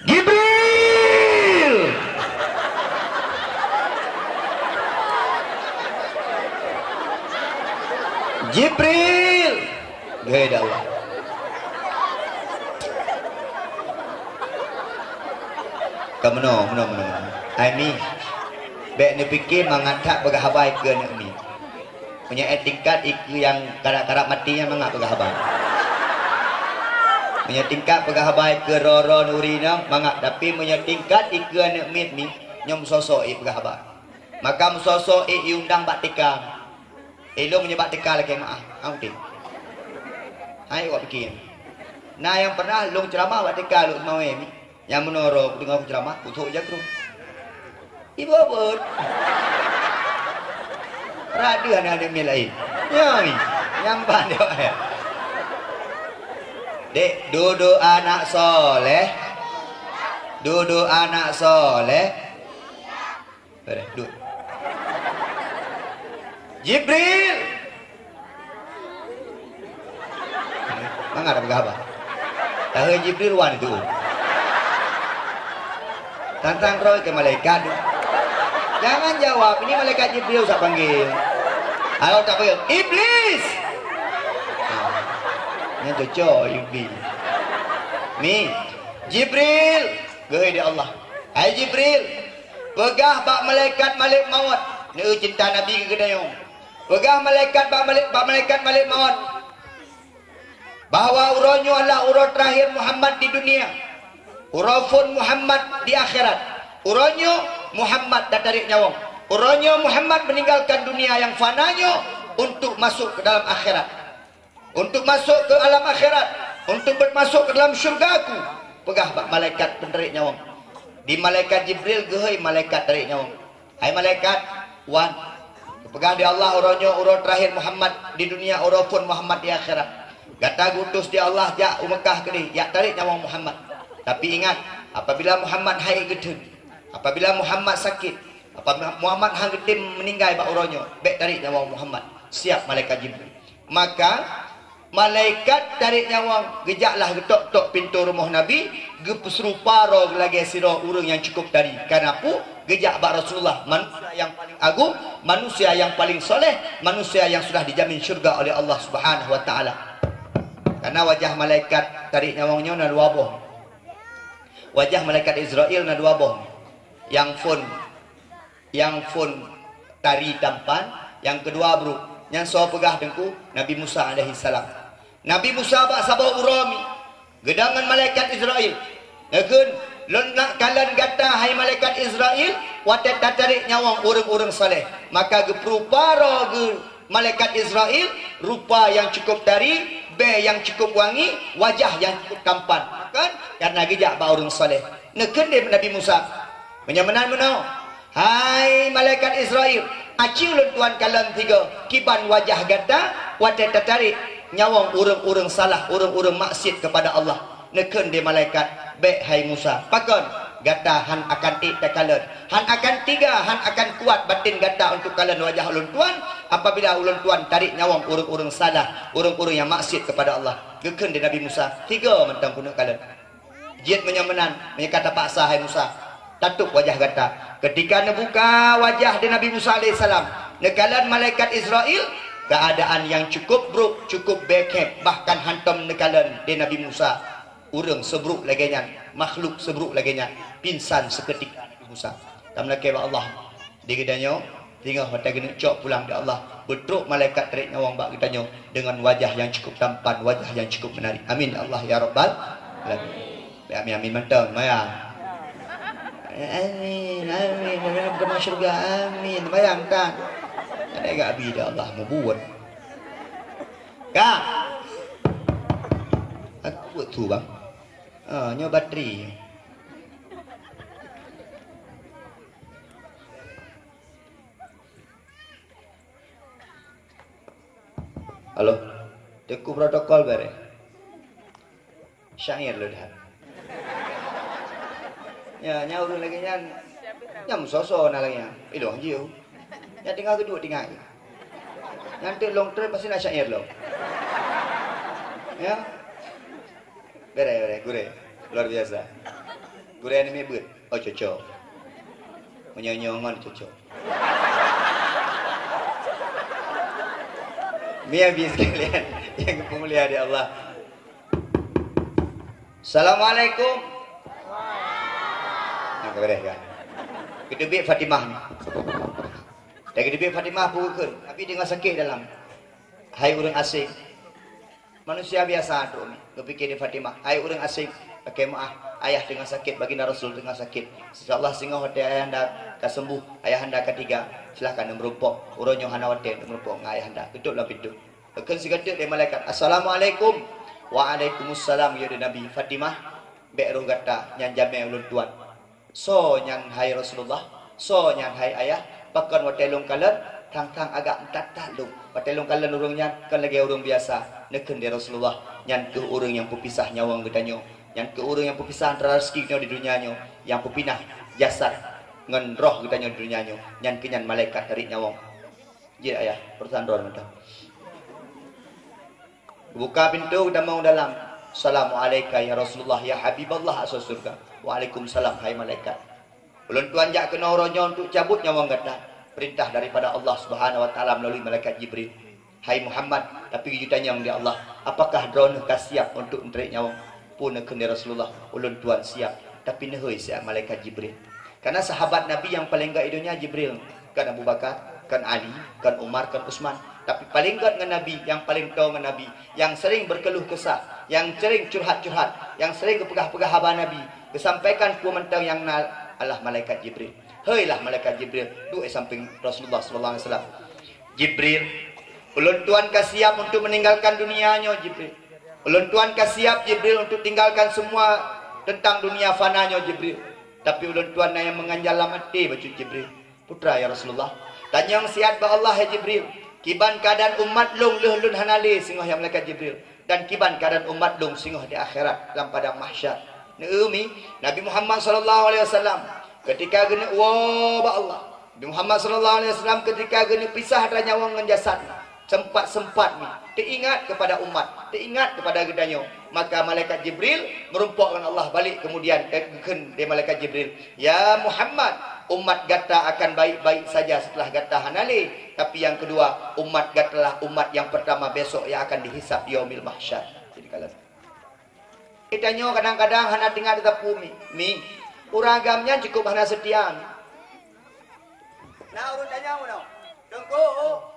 Jibril! Jibril! Geuhôi di Allah. Ka meunoe, meunoe, meunoe, meunoe. Hai mi, bék neupike mangat that peugah haba ikeue aneuk mi. Meunyoe ék tingkat ikeue nyang karab-karab maté nyan mangat peugah haba. Meunyoe tingkat peugah haba ikeue ro-ro nuri nyoe mangat, tapi meunyoe tingkat ikeue aneuk miet mi, nyoe meusosok ék peugah haba. Maka meusosok ék iundang bak TK. Ék lôn meunyoe bak TK lakée meu'ah, ha udeb. Hai awak pike. Na nyang pernah lôn ceuramah bak TK Lhokseumawe mi. Nyang meunoe roh kudeungoe kuceuramah, kusok jagroe. Ibu abot. Radu aneuk-aneuk miet laén. Nyoe mi, nyang ban dek. Dek, dudoe anak soleh. Dudoe anak soleh. Beres, duek. Jibril! Mangat peugah haba. Tahe Jibril wan itu. Tantang roh ke malaikat. Jangan jawab, ini malaikat Jibril usah panggil. Kalau tak panggil, Iblis! Ah, nyan cocok Iblis. Mi, Jibril, geuhôi di Allah. Hai Jibril, peugah bak malaikat Malek Maut, neu cinta Nabi keu geutanyoe. Peugah malaikat bak malek-, bak malaikat Malek Maut, bahwa uroe nyoe adalah uroe terakhir Muhammad di dunia. Uroe phon Muhammad di akhirat. Uroe nyoe Muhammad tatarék nyawöng. Uroe nyoe Muhammad meninggalkan dunia yang fana nyoe untuk masuk ke dalam akhirat. Untuk masuk ke alam akhirat, untuk masuk ke dalam syurga-Ku, peugah bak malaikat peutarék nyawöng. Di malaikat Jibril geuhôi malaikat tarék nyawöng. Hai malaikat, wan. Peugah di Allah, uroe nyoe uroe terakhir Muhammad di dunia, uroe phon Muhammad di akhirat. Gata geuutus di Allah jak u Meukah keudeh, jak tarék nyawöng Muhammad. Tapi ingat, apabila Muhammad han ék geutheun, apabila Muhammad sakét, apabila Muhammad han geutem meuninggai bak uroe nyoe, bék tarék nyawöng Muhammad. Siap malaikat Jibril. Maka, malaikat tarék nyawöng geujaklah geutok-tok pintoe rumoh Nabi, geupeuserupa droe lagée sidroe ureuëng nyang cukup tadi. Kareuna peue? Geujak bak Rasulullah, manusia nyang paling agong, manusia nyang paling soleh, manusia nyang sudah dijamin syurga oleh Allah Subhanahu wa Taala. Kareuna wajah malaikat tarék nyawöng nyoe na dua boh. Wajah malaikat Israel na dua boh. Nyang phon Nyang phon tari tampan, nyang keudua brok. Nyan soe peugah Teungku? Nabi Musa alaihissalam. Nabi Musa bak saboh uroe mi, geudong ngon malaikat Israel. Geukheun, "Lôn nak kalon gata, hai malaikat Israel, Watée tatarék nyawöng ureuëng-ureuëng saleh, maka geupeurupa droe geuh malaikat Israel, rupa nyang cukup tari, bée nyang cukup wangi, wajah nyang cukup tampan. Pakon? Kareuna geujak bak ureuëng saleh. Neukheun lé Nabi Musa, "Meunyoe meunan meunoe, hai malaikat Israel, aci ulôn tuan kalon sigoe kiban wajah gata watée tatarék nyawöng ureuëng-ureuëng salah, ureuëng-ureuëng maksiet keupada Allah." Neukheun lé malaikat, "Bék, hai Musa, pakon? Gata hán akan ék takalon. Hán akan tiga, hán akan kuat batén gata untuk kalon wajah ulôn tuan, apabila ulôn tuan tarék nyawöng ureuëng-ureuëng salah, ureuëng-ureuëng nyang maksiet keupada Allah." Geukheun lé Nabi Musa, "Sigoe mantong keuneuk kalon." "Jeuet meunyoe meunan, meunyoe ka tapaksa, hai Musa, tatôb wajah gata." Keutika neubuka wajah di Nabi Musa alaihissalam, neukalon malaikat Israel, keuadaan nyang cukup brôk, cukup békhét, bahkan hántom neukalon di Nabi Musa ureuëng seubrôk lagée nyan, makhluk seubrôk lagée nyan, pingsan seukeutika Nabi Musa. Tameulakée bak Allah, di geutanyoe, singoh watée geuneuk cok pulang di Allah, beutrok malaikat tarék nyawöng bak geutanyoe deungon wajah nyang cukup tampan, wajah nyang cukup meunarik. Amin ya Allah ya Rabbal Alamin. Amin, amin mantong, maya. Amin, amin. Dalam geumah syurga, amin. Bayangkan. Ada gak abi dah Allah membuat. Kak. Aku buat tu, bang. Ah, nyoe bateri. Halo. Teungku protokol bareh. Syair leudah. Ya, nya ureuëng lagée nyan. Nya musoso na lagée nyan. Ilong jiu. Nya tinggal kedua tinggal. Nyan tu long term pasti na syair lo. Ya. Bere, bere, gure. Luar biasa. Gure ni mebet. Oh, cocok. Menyonyo ngon cocok. Mia bi sekalian yang dipemulia di Allah. Assalamualaikum. Nah, beres kan? Keuteubiet Fatimah ni. Dah keuteubiet Fatimah pukul, tapi dengan sakit dalam. Hai ureuëng asing. Manusia biasa tu ni, berpikir di Fatimah. Hai ureuëng asing, pakai maaf. Ayah tengah sakit, baginda Rasul tengah sakit. Insya Allah singoh watée ayahanda ka sembuh, ayahanda ka tiga, silahkan meurumpok. Uroe nyoe hana watée meurumpok ngon ayahanda. Tutup lah pintu. Kheun sigoe teuk lé malaikat, "Assalamualaikum." "Waalaikumsalam," ya Nabi. "Fatimah, bék roh gata, nyan jamé ulôn tuan." "Soe nyan hai Rasulullah? Soe nyan hai ayah?" "Pakon watée lôn kalon, thang-thang agak meutat-tat lôn. Watée lôn kalon ureuëng nyan, kon lagée ureuëng biasa." Neukheun lé Rasulullah, "Nyan kheueh ureuëng nyang peupisah nyawöng geutanyoe. Nyan kheueh ureuëng nyang peupisah antara raseuki nyoe di donya nyoe, nyang peupinah jasad ngon roh geutanyoe di donya nyoe. Nyan kheueh nyan malaikat tarék nyawöng." Jeuet ayah, peurusan droe mantong. Buka pintu, tamong dalam. "Assalamualaika ya Rasulullah, ya Habiballah, asoe syurga." "Waalaikumsalam, hai malaikat. Ulôn tuan jak keunoe uroe nyoe untuk cabot nyawöng gata. Perintah daripada Allah Subhanahu wa Taala melalui malaikat Jibril." "Hai Muhammad, tapi geutanyong di Allah, apakah droeneuh ka siap untuk neutarék nyawöng?" "Peue neukheun lé Rasulullah, ulôn tuan siap, tapi neuhôi siat malaikat Jibril." Karena sahabat Nabi nyang paleng gét di donya Jibril, kon Abu Bakar, kon Ali, kon Umar, kon Utsman. Tapi paleng gét ngon Nabi, nyang paleng toe ngon Nabi, nyang sering berkeluh kesah, nyang sering curhat-curhat, nyang sering geupeugah-peugah haba Nabi, geusampaikan peue mantong nyang na adalah malaikat Jibril. Heuilah malaikat Jibril, duek sampéng Rasulullah sallallahu alaihi wasallam. "Jibril, ulôn tuan ka siap untuk meninggalkan dunia nyoe, Jibril. Ulôn tuan ka siap, Jibril, untuk tinggalkan semua tentang dunia fana nyoe, Jibril. Tapi ulôn tuan na nyang meuganjal lam até bacut, Jibril." "Peue teuma, ya Rasulullah?" "Tanyong siat bak Allah, hai Jibril. Kiban keuadaan umat lôn lheueh lôn hana lé singoh, ya malaikat Jibril. Dan kiban keuadaan umat lôn singoh di akhirat lam padang mahsyar." Neueu mi, Nabi Muhammad sallallahu alaihi wasallam keutika geuneuk woe bak Allah. Nabi Muhammad sallallahu alaihi wasallam keutika geuneuk pisah antara nyawöng ngon jasad, sempat-sempat mi teuingat keupada umat, teuingat keupada geutanyoe. Maka malaikat Jibril meurumpok ngon Allah balek, kemudian geukheun lé malaikat Jibril, "Ya Muhammad, umat gata akan baik-baik saja setelah gata hana lé. Tapi yang kedua, umat gatalah umat yang pertama besok yang akan dihisab di Yaumil Mahsyar." Jadi kalau Geutanyoe kadang-kadang hana teuingat teupeue mi. Mi, ureuëng agam nyan cukup hana seutia mi. Na ureuëng tanyong bunoe, "Teungku,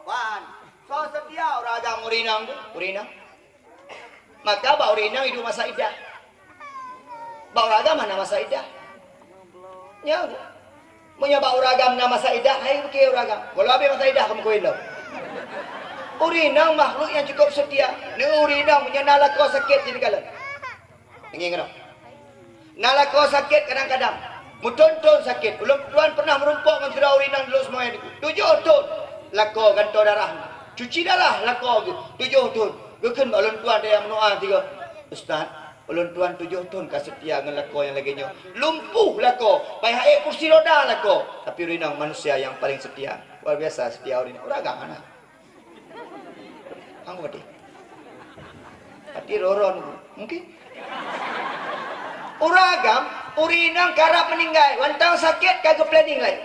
wan, soe seutia ureuëng agam ureuëng inong tu?" Ureuëng inong. Maka bak ureuëng inong iduek masa iddah. Bak ureuëng agam hana masa iddah. Nyoe. Meunyoe bak ureueng agam na masa idah, hai bukée ureueng agam. Walau habéh masa idah kamoe kawin lom. Ureueng inong makhluk nyang cukup seutia. Neu ureueng inong meunyoe na lakoe sakét jih dikalon. Ingat keunoe. Na lakoe sakét kadang-kadang. Meuthon-thon sakét. Ulôn tuan pernah meurumpok ngon sidroe ureueng inong di Lhokseumawe Teungku. Tujoh thon lakoe gantoe darah. Cuci darah lakoe geuh. Tujoh thon. Geukheun bak ulôn tuan nyang meunoa sigoe. Ustaz, ulôn tuan tujoh thon ka seutia ngon lakoe nyang lagée nyoe. Lumpuh lakoe, payah ék kursi roda lakoe. Tapi ureueng inong manusia nyang paleng seutia. Luar biasa seutia ureueng inong. Ureueng agam hana. Anggô deh. Tapi roron mungkin. Ureueng agam, ureueng inong karab meuninggai, mantong sakét ka geuplanning lé.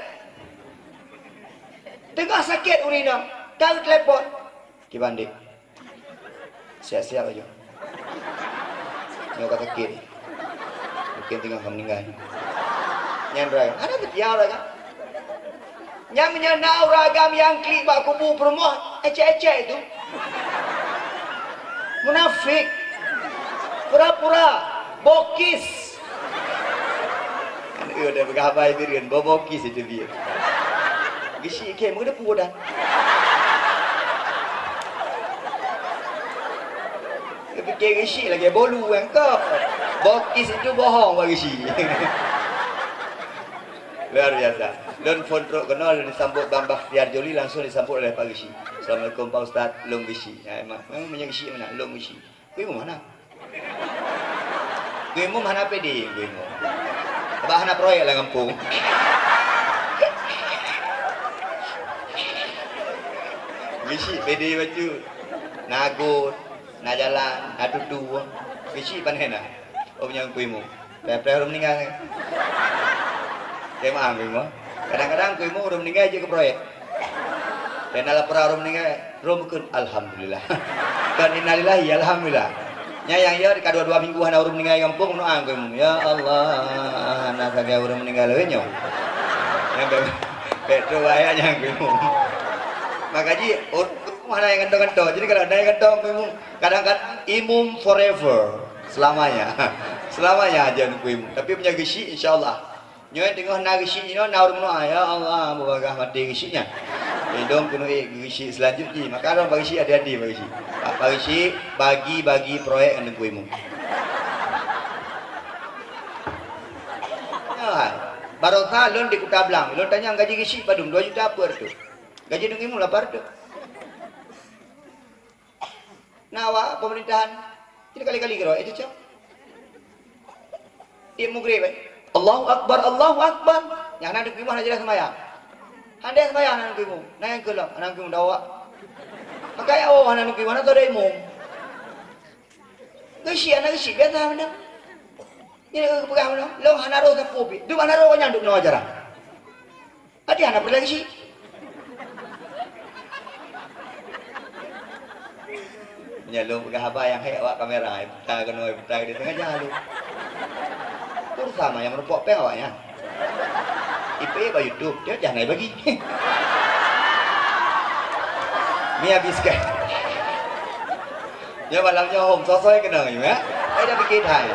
Teungoh sakét ureueng inong, ka geutelepon. Kiban dek. Siap-siap aja. Nyoe ka sakét. Mungkin teungoh ka meuninggai. Nyan rai. Ada seutia rai kan? Nyang meunyoe na ureueng agam nyang klik bak kubu peurumoh, ecek-ecek itu. Munafik. Pura-pura. Bokis. Kan, eh, udah peugah haba Ibrahim, bobokis itu dia. Geusyik khem, udah pudah. Pikir geusyik lagi bolu kan kau. Bokis itu bohong bak geusyik. Luar biasa. Lôn phon trok keunoe, lôn disambot Bang Bakhtiar Joli, langsung disambot oleh Pak Geusyik. "Assalamualaikum Pak Ustaz, lôn geusyik." Ya, memang, memang punya geusyik mana? Lôn geusyik. Kuih mana? Kuih hana pede, kuih. Abah hana proyek lah gampông. Geusyik pede bacut. Na got. Na jalan, na tutu. Geusyik pane na. Oh, nyang kuimu. Preh-preh ureueng meuninggai. Kemah kuimu. Kadang-kadang kuimu ureueng meuninggai jeuet keu proyek. Dan na laporan ureueng meuninggai, roh meukeun, "Alhamdulillah." Kan innalillahi, alhamdulillah. Nya nyang ya, ka dua-dua minggu hana ureueng meuninggai gampông, meunoa kuimu. Ya Allah, na sagai ureueng meuninggai lagée nyoe. Nyang bek, bek tu bahaya nyang kuimu. Maka ji, ureueng hana nyang gantoe-gantoe. Jadi kalau ada nyang gantoe kuimu, Kadang-kadang imum forever, selamanya. Selamanya aja nunggu imum. Tapi punya geusyik, insya Allah. Nyoe teungoh na geusyik nyoe, na ureueng meudoa, "Ya Allah, beubagaih maté geusyik nyan." Idong keuneuk ék geusyik selanjut jih. Maka lôn bak geusyik hati-hati bak geusyik. Bak geusyik, bagi-bagi proyek ngon teungku imum. Ya, barosa lôn di Kuta Blang. Lôn tanyong gaji geusyik padum, dua juta apa tu? Gaji teungku imum lapan ratus. Na awak pemerintahan, jadi kali-kali keudroe, eh, cocok. Tiep mugreb, eh, "Allahu Akbar, Allahu Akbar." Nyang hana deukeue imum hana jeulaih seumayang. Hana jeulaih seumayang hana deukeue imum. Na nyang keulom, hana deukeue imum, dak awak. Maka ya Allah, hana deukeue imum, hana tau dak imum. Geusyik, hana geusyik, biasa mantong. Nyan geupeugah meunoe, lôn hana roh sapeue pih. Dum hana roh nyan dum nyoe ajaran. Até hana peureulée geusyik. Nyan lôn peugah haba nyang hék awak kamera, eh, puta keunoe, eh, puta keudéh, teungoh jalu. Peue sama nyang meurumpok péng awak nyan. Ipeu bak YouTube, dia dah naik bagi. Ni habis kan? Ya, malam nyoe hom, sosoi keunoe, ya. Ai dah pikir hai.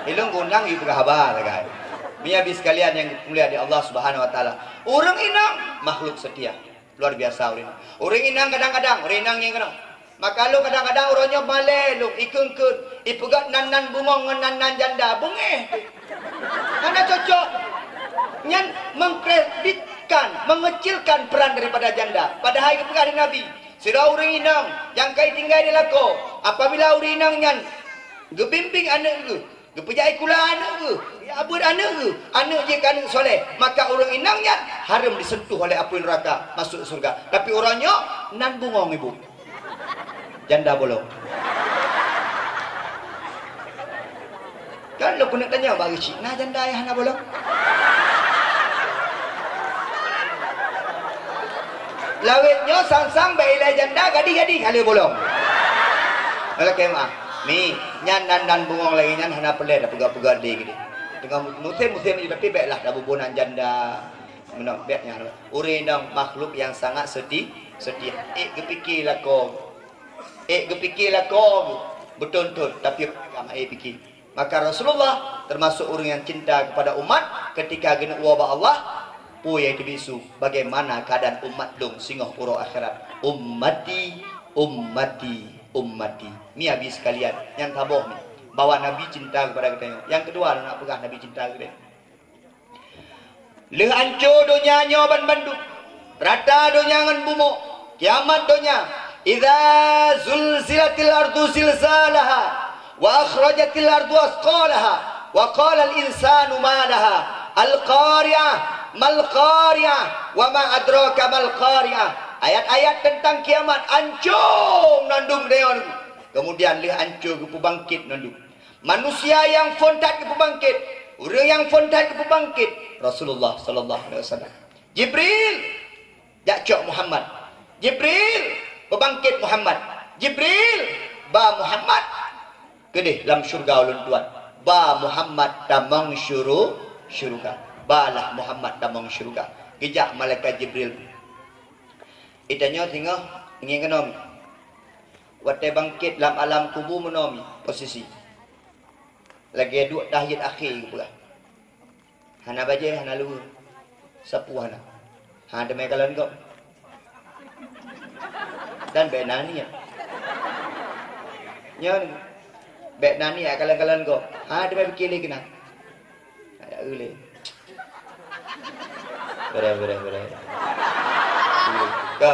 Ilong gunang, you peugah haba sagai. Meunyoe bit sekalian nyang dimuliakan Allah Subhanahu wa Taala, ureueng inong makhluk seutia. Luar biasa ureueng inong. Ureueng inong kadang-kadang, ureueng inong nyang keunoe. Maka lôn kadang-kadang uroe nyoe malée lôn, ikeuen-keuen, ipeugét nan-nan bungong ngon nan-nan janda. Beungéh teuh. Hana cocok. Nyan mengkreditkan, mengecilkan peran daripada janda. Padahai geupeugah lé Nabi, sidroe ureueng inong nyang ka itinggai di lakoe, apabila ureueng inong nyan geubimbéng aneuk geuh, geupeujak sikula aneuk geuh, geujak beuet aneuk geuh, aneuk jih keu aneuk soleh, maka ureueng inong nyan hareuem diseuntuh oleh apui neuraka, masuk syeuruga. Tapi uroe nyoe nan bungong ibu. Janda bolong. Kan lôn keuneuk tanyong bak geusyik, na janda nyang hana bolong? Lawét nyoe sang-sang bék ilée janda, gadih-gadih hana bolong. Lakée meuah. Mi, nyan nan-nan bungong lagée nyan hana peureulée tapeugah-peugah lé keudéh. Teungoh musém-musém nyoe, tapi béklah tabubunan janda. Meunan bék nyan. Ureueng inong makhluk nyang sangat seuti-, seutia. Ék geupike lakoe. Ék geupike lakoe beuton-ton, tapi agama ék pike. Maka Rasulullah termasuk ureueng nyang cinta kepada umat, ketika geuneuk woe bak Allah, Peue nyang teubisu, bagaimana keadaan umat lôn singoh uroe akhirat? Ummati, ummati, ummati. Mi abi sekalian, nyang saboh mi, bahwa Nabi cinta kepada geutanyoe. Nyang keudua, lôn nak peugah Nabi cinta kepada geutanyoe. Lheueh anco donya nyoe ban bandum, rata donya ngon bumoe, kiamat donya. Idza zulzilatil ardu zilzalaha, wa akhrajatil ardu asqalaha, wa qalal insanu ma laha. Al-Qari'ah, mal Qari'ah, wa ma adraka mal Qari'ah. Ayat-ayat teuntang kiamat anco mandum deungon. Kemudian lheueh anco geupeubangkét mandum. Manusia nyang phon that geupeubangkét, ureuëng nyang phon that geupeubangkét, Rasulullah sallallahu alaihi wasallam. Jibril, jak cok Muhammad. Jibril, peubangkét Muhammad. Jibril, ba Muhammad keudeh lam syeuruga ulôn tuan. Ba Muhammad tamong syuru-, syeuruga. Balah Muhammad tamong syeuruga. Geujak malaikat Jibril. Geutanyoe singoh ngieng keunoe mi. Watée bangkét lam alam kubu meunoe mi posisi. Lagée duek tahyet akhé geupeugah. Hana bajée, hana luweue. Sapeue hana. Hana teumé kalon gob. Dan bék na niet. Nyoe, bék na niet kalon-kalon gob. Hana teumé pike lé keunan. Ada ulée. Beres, beres, beres. Ka.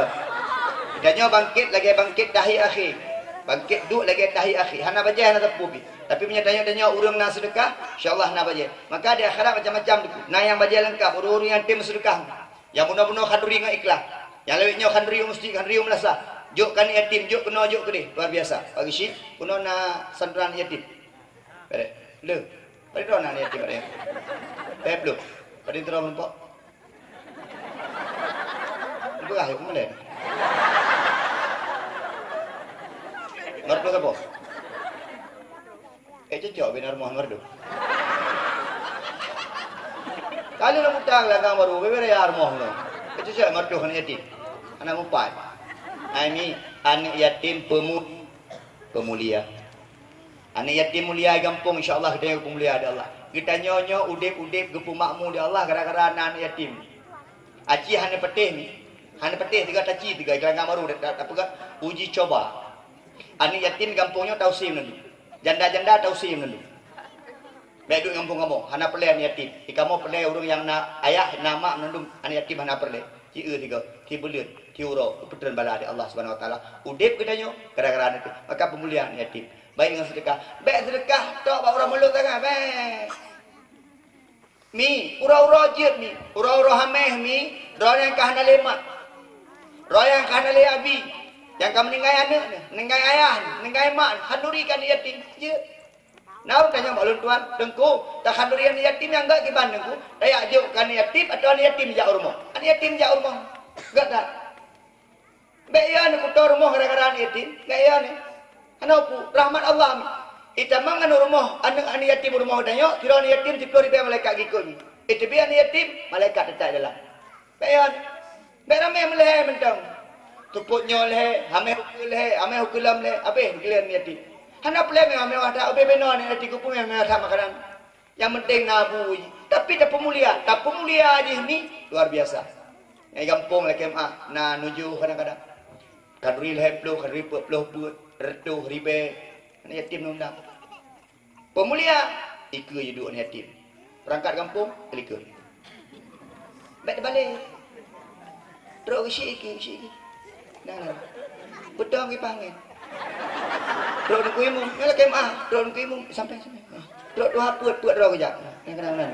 Tanyoe bangkét lagée bangkét tahyet akhé. Bangkét duek lagée tahyet akhé. Hana bajée, hana sapeue pih. Tapi meunyoe tanyoe, tanyoe ureuëng na seudeukah, insya Allah na bajée. Maka di akhirat macam-macam teungku. Na nyang bajée leungkab, ureuëng-ureuëng nyang tem seudeukah. Nyang bunoe-bunoe khanduri ngon ikhlas. Nyang lewat nyoe khanduri u meuseujid, khanduri u meulasah. Jok keu aneuk yatim, jok keunoe, jok keudeh. Luar biasa. Bagi syik, keunoe na santri yatim. Beres. Le. Padum droe na aneuk yatim, padum? Peuet ploh. Padum droe meurumpok? Peugah, ya, peue malée? Meurumpok saboh? Eh, cocok bina rumoh meureudok. Kali na buta gelanggang barô, bebe raya rumoh nyoe. Eh, cocok meureudok aneuk yatim. Aneuk mupat. Ai mi, aneuk yatim pemu-, peumulia. Aneuk yatim mulia di gampông, insya Allah geutanyoe peumulia di Allah. Geutanyoe nyoe udeb-udeb geupeumakmu di Allah gara-gara na aneuk yatim. Aci hana peuteh mi. Hana peuteh tiga taci tiga gelanggang barô da-, da-, da-, peugah uji coba. Aneuk yatim gampông nyoe tausim nandum. Janda-janda tausim nandum. Bék duek gampông kamoe, hana peureulée aneuk yatim. Di kamoe peureulée ureuëng nyang na ayah, na mak nandum, aneuk yatim hana peureulée. Ci eu tiga, ci beuleuen, ci uroe, geupeutreun bala di Allah Subhanahu Wa Taala. Udeb geutanyoe gara-gara aneuk yatim. Maka peumulia aneuk yatim. Baik dengan sedekah. Bék sedekah tok bak uroe mulod tangai, bék. Mi, uroe-uroe jeuet mi, uroe-uroe hameh mi, droe nyang ka hana lé mak, droe nyang ka hana lé abi, nyang ka meuninggai aneuk nyoe, meuninggai ayah nyoe, meuninggai mak nyoe, khanduri keu aneuk yatim, jeuet. Na ureuëng tanyong bak lôn tuan, teungku, takhanduri aneuk yatim nyang gét kiban teungku, tajak jok keu aneuk yatim atawa aneuk yatim jak u rumoh? Aneuk yatim jak u rumoh, gét that. Bék ya neukuto rumoh gara-gara aneuk yatim, bék ya nyoe. Hana peue, rahmat Allah mi. Itamong aneuk rumoh, aneuk, aneuk yatim rumoh tanyoe, sidroe aneuk yatim siplôh ribée malaikat gikot mi. Iteubiet aneuk yatim, malaikat teutab dalam. Bék ya nyoe. Bék ramé meuleuhée mantong. Seupôt nyoe leuhée, hameh ukeue leuhée, hameh ukeue lom leuhée, habéh geulen aneuk yatim. Hana peulée meuwah-meuwah that, ubé binoe aneuk yatim keupeue meuwah-meuwah that makanan. Nyang penting na bu jih. Tapi tapeumulia, tapeumulia jih ni luar biasa. Nyang gampông lakée meuah na nujoh kadang-kadang. Khanduri lhée ploh, khanduri peuet ploh peuet, reutôh ribée. Aneuk yatim nundang. Peumulia, ikeue jiduek aneuk yatim. Peurangkat gampông, likot. Bék teubalé. Trok geusyik ikeue, geusyik ikeue. Nah, nah. Beutong kipah angén. Trok Teungku Imum, nyoe lakée meuah, trok Teungku Imum, sampai, sampai. Ah. Trok tuha peuet, peuet droe geujak. Nah, kenang nan.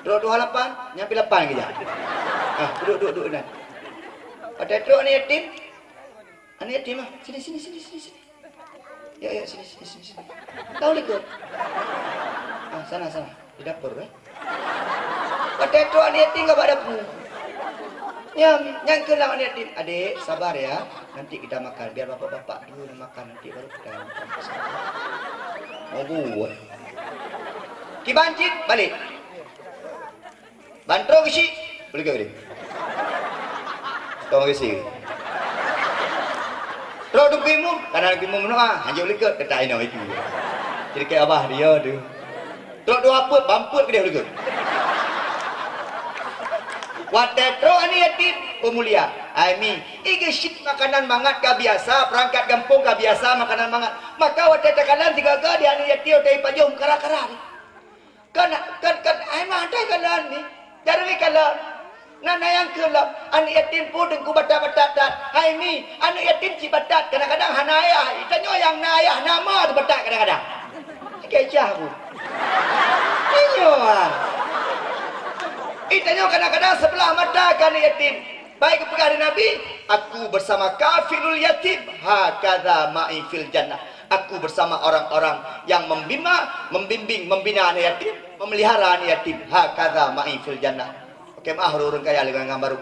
Trok tuha lapan, nyang pi lapan geujak. Ah, duek, duek, duek nan. Watée trok aneuk yatim, aneuk yatim ah, sini, sini, sini, sini, sini. Ya, ya, sini, sini, sini, sini. Kau likot. Ah, sana, sana. Di dapur, eh. Watée trok aneuk yatim ka bak dapur. Ya, nyang keulang aneuk yatim. Adik, sabar ya. Nanti kita makan. Biar bapak-bapak dulu yang makan. Nanti baru kita yang makan. Oh, buat. Kiban cit, balik. Ban trok geusyik, likot deh. Tong geusyik. Trok Teungku Imum, kana Teungku Imum meunoe, hanjeuet likot, teutak inoe itu. Jadi keu abah dia tu. Trok dua peuet, ban peuet keudeh likot. Watée trok aneuk yatim, peumulia. Hai mi, igeusyik makanan mangat ka biasa, peurangkat gampông ka biasa makanan mangat. Maka watée takalon sigaga di aneuk yatim watée ipajoh meukara-kara ni. Kan, kan, kan, hai mah, hai kalon ni. Jareueng kalon. Na, na nyang keu lom, aneuk yatim peue teungku batat-batat that. Hai mi, aneuk yatim cit batat, kadang-kadang hana ayah. Itanyoe nyang na ayah, na ma teuh batat kadang-kadang. Kecah aku. Inyoe ah. Itanyoe kadang-kadang sebelah mata keu aneuk yatim. Baik geupeugah lé Nabi, "Aku bersama kafilul yatim, hakadza ma'i fil jannah." Aku bersama orang-orang yang membima, membimbing, membina anak yatim, memelihara anak yatim. Hakadza ma'i fil jannah. Oke, maaf ureueng kaya lé ngon baru.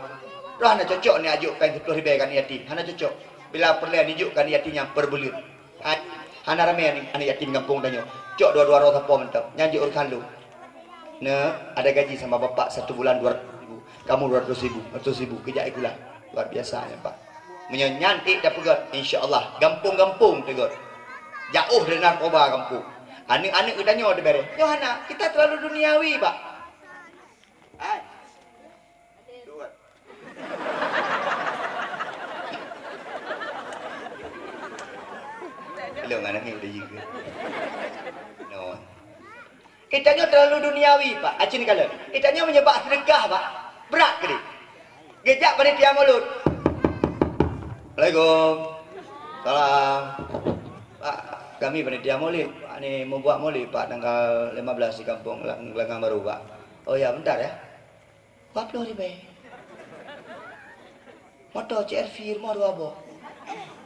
Roh hana cocok ni ajok péng sepuluh ribèe kan yatim. Hana cocok. Bila peureulèe nijok kan yatim nyang peurbeuleuet. Hai, hana ramé aneuk, aneuk yatim gampông tanyoe. Cok dua-dua droe sapo mantong. Nyan jeuet urusan lôn. Neuk, ada gaji sama bapak satu bulan dua ratus ribu. Kamu dua ratus ribu, dua ratus ribu. Kejak ikula. Luar biasa nyan, Pak. Meunyoe nyan ék tapeugöt, insya Allah, gampông-gampông teugöt. Jauh dari narkoba gampông. Aneuk-aneuk geutanyoe teubareh. Nyoe hana, kita terlalu duniawi, Pak. Hai. Duet. Ilong aneuk ni udah juga. No. Kita nyoe terlalu duniawi, Pak. Acin kalau. Kita nyoe meunyoe bak sedekah, Pak. Berat keu dia. Geujak panitia mulod. Assalamualaikum. Salam. Pak, kami panitia mulod. Pak, ni membuat mulod, Pak, tanggal lima belas di kampung Gelang-, Gelanggang Baru, Pak. Oh ya, bentar ya. Dua ploh ribèe. Moto C R V rumoh dua boh.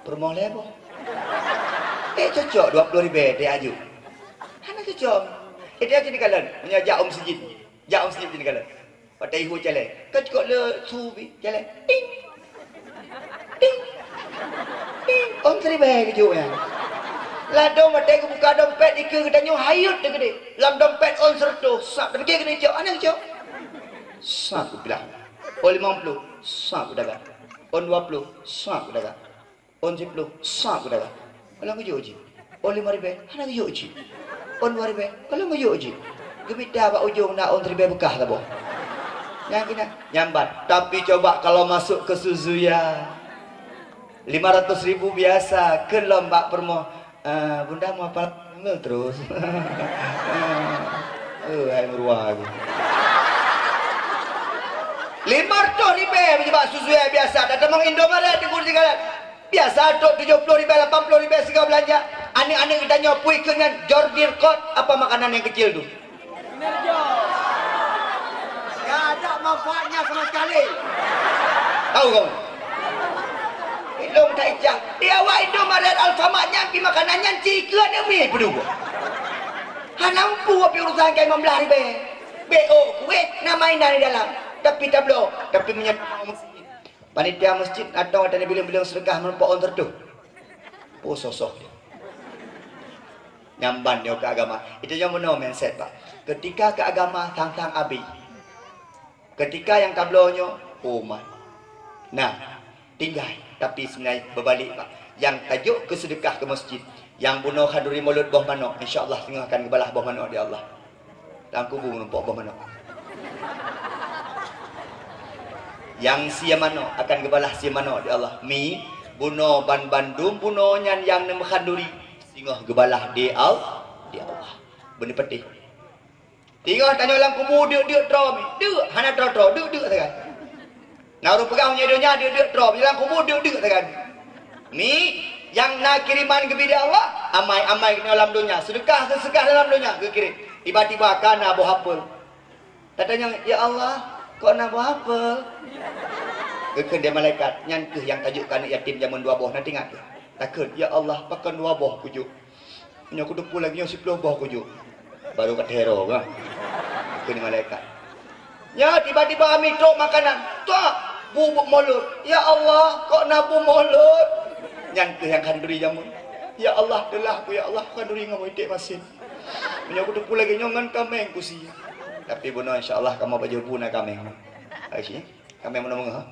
Peurumoh lhèe boh. Eh, cocok dua ploh ribèe teuh aju. Hana cocok. Eh, dia sini kalon. Meunyoe jak u meuseujid. Jak u meuseujid sini kalon. Watèe ihu caleng. Ka cukôp le su bi caleng. Ting. Ting. Ting. Ôn siribèe geujok nyan. Ladôm watèe geubuka dompet dikeue geutanyoe hayeuet teuh keudéh. Lam dompet ôn sireutoh, sab, tapi keuneuk cok, hana geucok. Sab geupilah. Ôn limong ploh, sab geudagang. Ôn dua ploh, sab geudagang. Ôn siploh, sab geudagang. Kalon geujok jih. Ôn limong ribèe, hana geujok jih. Ôn dua ribèe, kalon geujok jih. Geumita bak ujong na ôn siribèe beukah saboh. Nyang keunan, nyang ban. Tapi coba kalau masuk ke Suzuya, lima ratus ribu biasa, keu lom bak peurumoh. Ah, bunda mau apa? Ngeul terus. Ah, eh, hai meurua aku. Lima ratus ribèe meunyoe bak Suzuya biasa, tatamong Indomaret di kursi kanan. Biasa trok tujoh ploh ribèe, lapan ploh ribèe sigoe beulanja. Aneuk-aneuk geutanyoe pui keu nyan Jordir Kot apa makanan nyang kecil tu? Gak ada manfaatnya sama sekali. Tahu kamu? Ilong tak ijak. Di awak Indomaret Alfamart nyan pi makanan nyan ci ikeu aneuk mi peudua. Hana mampu api urusan kai lima belas ribèe. B O kueh na mainan di dalam. Tapi tabloe, tapi meunyoe Panitia masjid atau ata bileueng-bileueng seudeukah meureumpok ôn sireutoh. Oh, sosoh dia. Nyang ban nyoe keu agama. Itu nyang bunoe mindset, Pak. Keutika keu agama, sang-sang abéh. Keutika nyang tabloe nyoe, oh, man. Nah, tinggai. Tapi sebenarnya beubalik, Pak. Nyang tajok keu seudeukah keu masjid, nyang bunoe khanduri mulod boh manok, insya Allah singoh akan geubalah boh manok di Allah. Lam kubu meunumpok boh manok. Nyang sie manok akan geubalah sie manok di Allah. Mi, bunoe ban bandum bunoe nyan nyang neumeuhan duri, singoh geubalah di Al-, di Allah. Beuneupeuteh. Singoh tanyoe lam kubu deuk-deuk droe mi. Deuk, hana droe-droe, deuk-deuk sagai. Na ureuëng peugah meunyoe donya deuk-deuk droe, meunyoe lam kubu deuk-deuk sagai. Mi, nyang na kiriman geubri di Allah, amai-amai keunoe lam donya, seudeukah-seudeukah lam donya geukirim. Tiba-tiba ka na boh apel. Tatanyong, "Ya Allah, kok na boh apel?" Geukheun lé malaikat, "Nyan kheueh nyang tajok keu aneuk yatim jameun dua boh, na teuingat kheueh." Takheun, "Ya Allah, pakon dua boh kujok?" Nyoe kuteupeu lagèe nyoe siploh boh kujok. Baru ka teuhero ka. Kheun malaikat. Nyoe tiba-tiba ami trok makanan. Tok, bu, bu mulod. Ya Allah, kok na bu mulod? Nyan kheueh nyang khanduri jameun. Ya Allah, teulah ku ya Allah, khanduri ngon iték masin. Nyoe kuteupeu lagèe nyoe ngon kaméng kusi. Tapi bunoe insya Allah kamoe baju bu na kaméng. Hai si. Kaméng meunoe meungoh.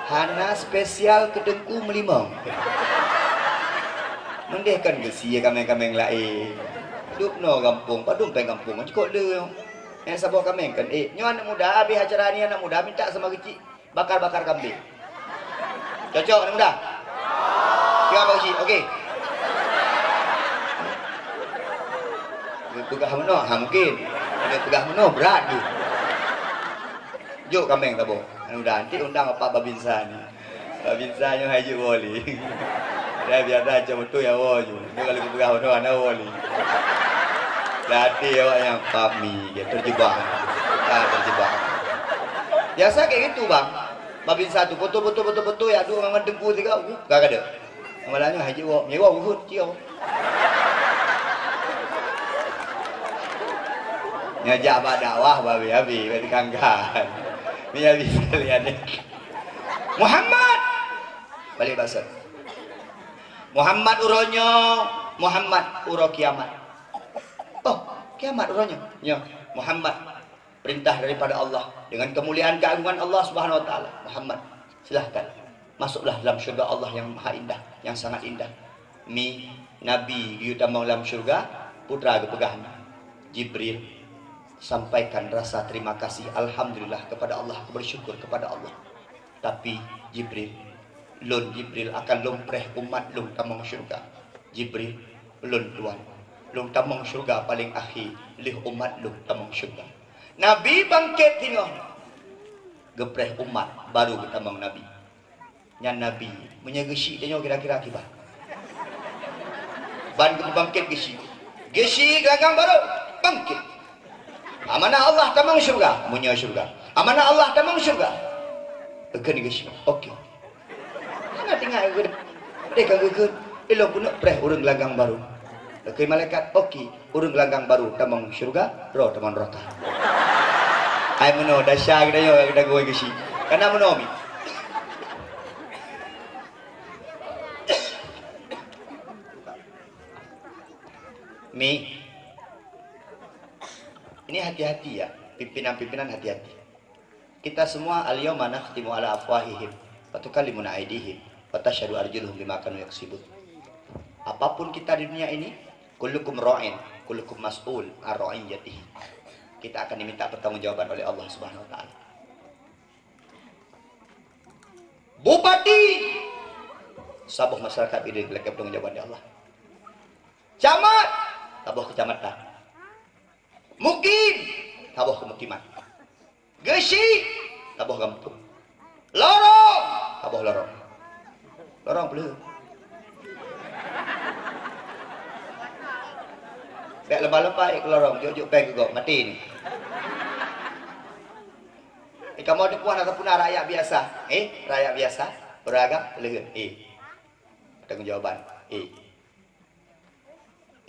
Hana spesial keu teungku meulimong. Meudeh kan geusie kaméng-kaméng laén. Dubnoe gampông, padum péng gampông, cukôp le. Nyang saboh kaméng kan, eh, nyoe aneuk muda, abéh acara ni aneuk muda minta sama geuchik bakar-bakar kambing. Cocok aneuk muda? Siap Pak Geuchik, oke. Peugah meunoe, ha mungkin. Peugah meunoe brat jih. Jok kaméng saboh. Aneuk muda, nanti undang Bapak Babinsa ni. Babinsa nyoe hai jeuet woe lé. Dah biasa cok beutôi ya woe ju. Nyoe kalau geupeugah meunoe hana woe lé. Dah até awak nyang pami, dia terjebak. Ah, terjebak. Biasa kayak gitu, Bang. Babinsa tu beutôi-beutôi, beutôi-beutôi ya duek ngon teungku siga, uh, ka kada. Malah nyoe hai jeuet woe, nyoe woe uhut cio. Nyoe jak bak dakwah babi-abi, bak dikangkan. Ni habis sekalian ni. Muhammad! Balik basa. Muhammad uroe nyoe, Muhammad uroe kiamat. Oh, kiamat uroe nyoe. Nyoe, Muhammad, perintah daripada Allah dengan kemuliaan keagungan Allah Subhanahu wa taala. Muhammad, silahkan masuklah dalam syurga Allah yang maha indah, yang sangat indah. Mi, Nabi geuyue tamong lam syurga, peue teuma geupeugah nyan. Jibril, sampaikan rasa terima kasih, alhamdulillah kepada Allah, bersyukur kepada Allah. Tapi, Jibril, lôn Jibril akan lôn preh umat lôn tamong syurga. Jibril, lôn Tuan, lôn tamong syurga paleng akhé lheueh umat lôn tamong syurga. Nabi bangkét singoh, geupreh umat baru geutamong Nabi. Nyan Nabi, meunyoe geuchik tanyoe kira-kira kiban. Ban geupeubankét geuchik. Geuchik geulanggang barô, bangkét. Amanah Allah tamong syeuruga, meunyoe syeuruga. Amanah Allah tamong syeuruga. Geukheun geuchik. Oke. Hana tinggai geukheun. Deh ka geukheun, ilong keuneuk preh ureueng geulanggang barô. Geukheun malaikat, oke. Ureueng geulanggang barô tamong syeuruga, droe tamong neuraka. Hai meunoe, dasya geutanyoe nyang geutanggong geuchik. Kana meunoe mi. Mi. Ini hati-hati ya, pimpinan-pimpinan hati-hati. Kita semua, "Al-yauma nakhtimu ala afwahihim wa tukallimuna aidihim wa tasyhadu arjuluhum bima kanu yaksibun." Apapun kita di dunia ini, kullukum ra'in, kullukum mas'ul an ra'iyatihi. Kita akan diminta pertanggungjawaban oleh Allah Subhanahu wa taala. Bupati, saboh masyarakat ini dilakée pertanggungjawaban di Allah. Camat, saboh kecamatan. Mukim, saboh kemukiman. Geuchik, saboh gampông. Lorong, saboh lorong. Lorong peuleueh. Bék leumah-leumah ék lorong, jok-jok péng keu gob, maté ni. Eh, kamoe teupeue hana sapeue na rakyat biasa. Eh, rakyat biasa, ureueng agam, peuleueh. Eh. Pertanggungjawaban. Eh.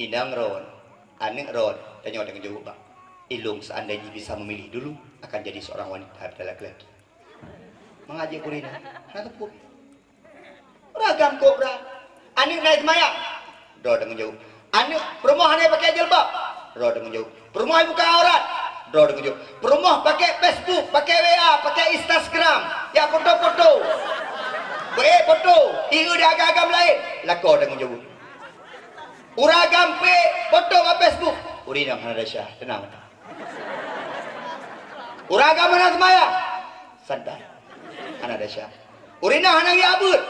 Inong ron, aneuk ron, tanyoe tanggong jaweueb bak. Ilong seandai jih bisa memilih dulu akan jadi seorang wanita dan laki-laki. Mangat jeuet keu ureueng inong, hana teupeu. Ragam kobra. Aneuk na seumayang, droe tanggong jaweueb. Aneuk peurumoh hana pakai jilbab, droe tanggong jaweueb. Peurumoh buka aurat, droe tanggong jaweueb. Peurumoh pakai Facebook, pakai W A, pakai Instagram, jak foto-foto. Beuék foto, ié di agam-agam laén, lakoe tanggong jaweueb. Ureueng agam peuék foto bak Facebook, ureueng inong hana desya, teunang. Ureueng agam hana seumayang, santai, hana desya. Ureueng inong hana riyak beuet,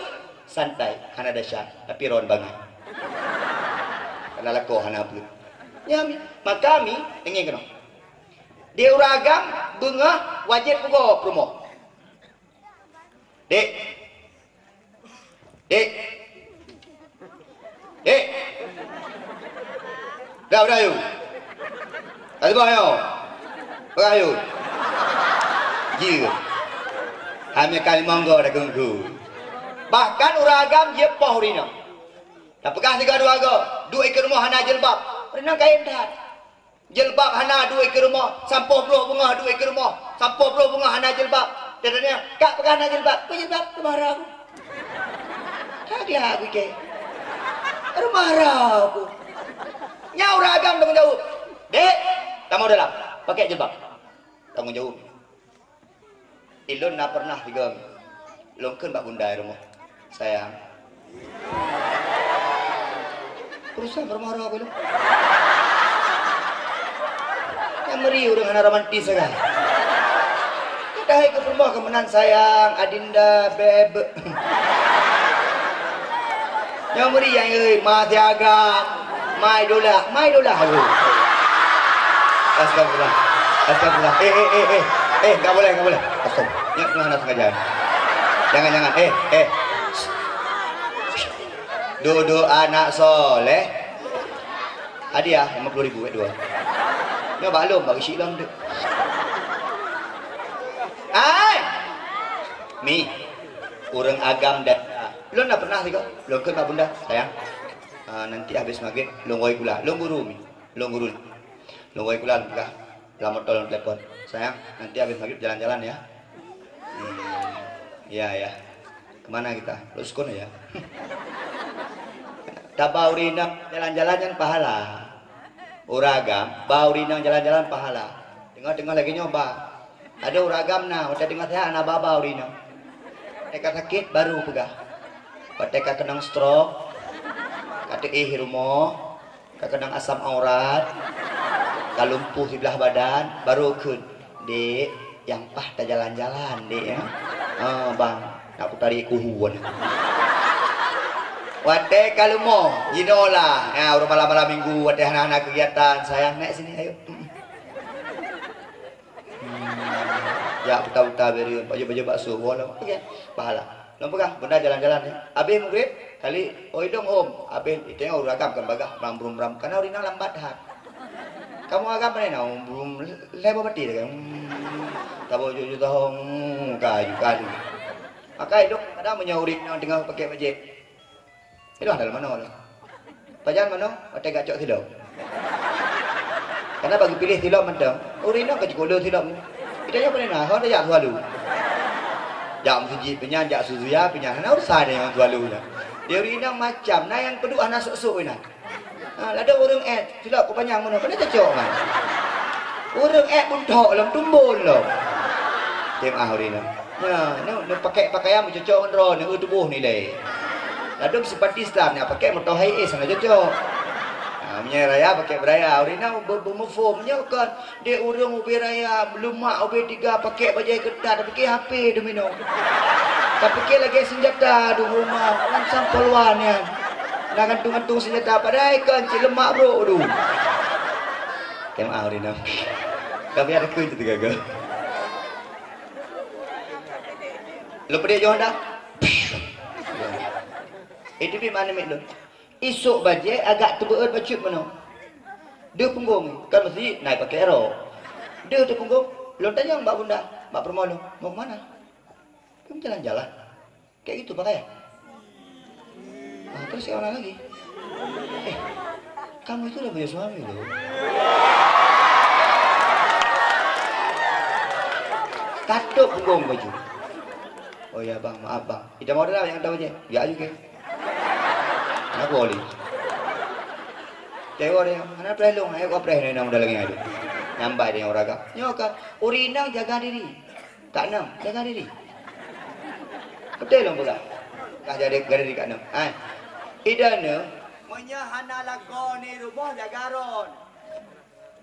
santai, hana desya, tapi ron bangai. Karena lakoe hana beuet. Nyan, maka mi, deungö keunoe. Di ureueng agam beungoh wajéb pugoe peurumoh. Dek. Dek. Dek. Dah, dah, yuk. Dah, dah, yuk. Peugah, yuk. Ji. Hana kali monggo dah genggu. Bahkan ureueng agam jeuet poh ureueng inong. Dah peugah sigoe dua goe, duek ikeue rumoh hana jilbab. Ureueng inong kayém that. Jilbab hana duek ikeue rumoh, sampoe ploh beungoh duek ikeue rumoh, sampoe ploh beungoh hana jilbab. Dia tanya, "Kak, peugah hana jilbab?" "Peue jilbab? Rumoh haram." Ka glah aku ke. Rumoh haram aku. Nyan ureueng agam tanggong jaweueb. "Dek, tamong dalam. Pakai jilbab." Tanggong jaweueb. Ilôn na pernah sigoe. Lôn kheun bak bunda i rumoh, "Sayang, urusan rumoh haram aku lôn." Meuri ureueng hana romantis sagai. Ka hai keu peurumoh keu meunan sayang, adinda, beb. Nyoe meuri nyang, "Oi, ma siagam, ma idola, ma idola." Aduh. Astagfirullah. Astagfirullah. Eh, eh, eh, eh. Eh, enggak boleh, enggak boleh. Astagfirullah. Nyoe, nyoe hana sengaja. Jangan, jangan. Eh, eh. Dudu anak soleh. Hadiah lima puluh ribu, eh, dua. Nyoe bak lôn, bak geusyik lôn tu. Hai! Mi, ureueng agam dan, lôn na pernah sigoe. Lôn kheun bak bunda, "Sayang, ah, nanti habis maghrib, lôn woe sikula." Lôn guru, Mi. Lôn guru. Lôn woe sikula, lôn peugah. Lam moto lôn telepon. "Sayang, nanti habis maghrib jalan-jalan ya." Hmm. Ya, ya. Kemana kita? Lôn sukon ya. Taba ureueng inong jalan-jalan nyan pahala. Ureueng agam, ba ureueng inong jalan-jalan pahala. Teungoh-teungoh lagèe nyoe ba. Ada ureueng agam na, watèe teungoh seuhat hana ba-ba ureueng inong. Watèe ka sakét baru peugah. Watèe ka keunong stroke, ka teuéh rumoh, ka keunong asam urat, ka lumpuh siblah badan, baru kheun, "Dek, nyang paih tajalan-jalan, Dek, ya." "Ah, bang, nak kutarik kuhu." Watèe ka leumo, jinoe lah. Ya, ureueng malam-malam minggu, watèe hana-hana kegiatan, "Sayang, naik sini, ayo." Hmm. Jak buta-buta beri, baju-baju bakso, wah, lom. Okey, pahala. Lom peugah, bunda jalan-jalan, ya. Habis maghrib, kali, oh, idong hom. Habis, itu yang ureueng agam kan bagah, ram, brum, ram. Karena ureueng inong lambat that. Kamoe agam mana nak? Brum, lebo mati dah kan. Hmm. Tabo ju, ju tahong, hmm, kayu, kayu. Maka idong, kadang meunyoe ureueng inong teungoh pakai bajèe. Ilah dalam manoe lah. Pajan manoe, watèe gacok silop. Karena bagi pilih silop mantong. Ureueng inong ka jikolo silop. Kita nyoe pandai na, ho dah jak tualu. Jak meuseujid pih nyan, jak suzuya pih nyan. Hana urusan dengan tualu nyan. Di ureueng inong macam, na nyang peuduek hana sok-sok inan. Ha, ladôm ureueng èt, silop kupanyang manoe, kena cocok kan. Ureueng èt buntok lom, tumbon lom. Tem ah ureueng inong. Nyoe, nyoe, nyoe pakai pakaian meucocok ngon droeneuh, eu tuboh nilai. Ladôm sipati Islam nyoe pakai moto Hiace hana cocok. Ha, meunyoe raya pakai beraya, ureueng inong be-, beumufom nyoe kan. Dek ureueng ubé raya, leumak ubé tiga, pakai bajèe keutat, tapike H P domino. Tapike lagèe seunjata dum rumah, ngon sampolwan nyan. Na gantung-gantung seunjata, padahai kan cit leumak brok dum. Tem ah ureueng inong. Tapi ada keu itu gaga. Lôn peudeh jih dah. Itu pi mana mit lôn. Isok bajèe agak teubeuet bacut meunoe. Deuh punggong, kan meuseujid na pakai rok. Deuh teuh punggong, lôn tanyong bak bunda, bak peurumoh lôn, "Mau ke mana?" "Kami jalan-jalan." Kayak gitu pakaian. Ah, terus yang mana lagi? Eh, kamu itu udah punya suami loh. Katup punggong baju. "Oh ya bang, maaf bang." Ida mau dah yang tahu je. Ya juga. Hana boleh. Tewa dia, hana preh lôn, ayo kau preh ni, nang udah lagi ngadu. Nyambai dia orang agam. Nyoe ka, ureueng inong jaga diri. Kak Nam, jaga diri. Beutôi lôn peugah. Ka jadi jaga diri Kak Nam. Hai. Ida nyoe, meunyoe hana lakoe ni rumoh jaga droeneuh.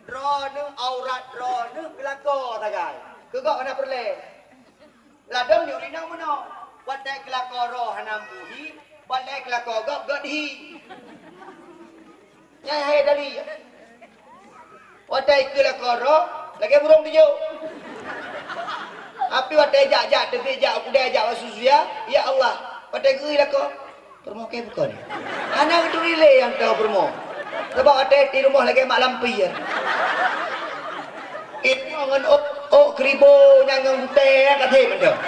Droeneuh aurat droeneuh keulakoe sagai. Keu gob hana peureulèe. Ladôm di ureueng inong meunoe. Watèe keulakoe droe hana meuhi, watèe keulakoe gob gèt hi. Nyan hai dali. Watèe keulakoe droe lagèe burông tijôk. Tapi watèe jak-jak teubiet jak u keudè jak bak susu ya, ya Allah. Watèe geu lakoe. Peurumoh kèe bukon. Hana geuturi lé nyang teuh peurumoh. Sabab watèe di rumoh lagèe mak lampie. Itu ngon ôk, ôk keribo nyang ngon gutèe nyang ka them mantong.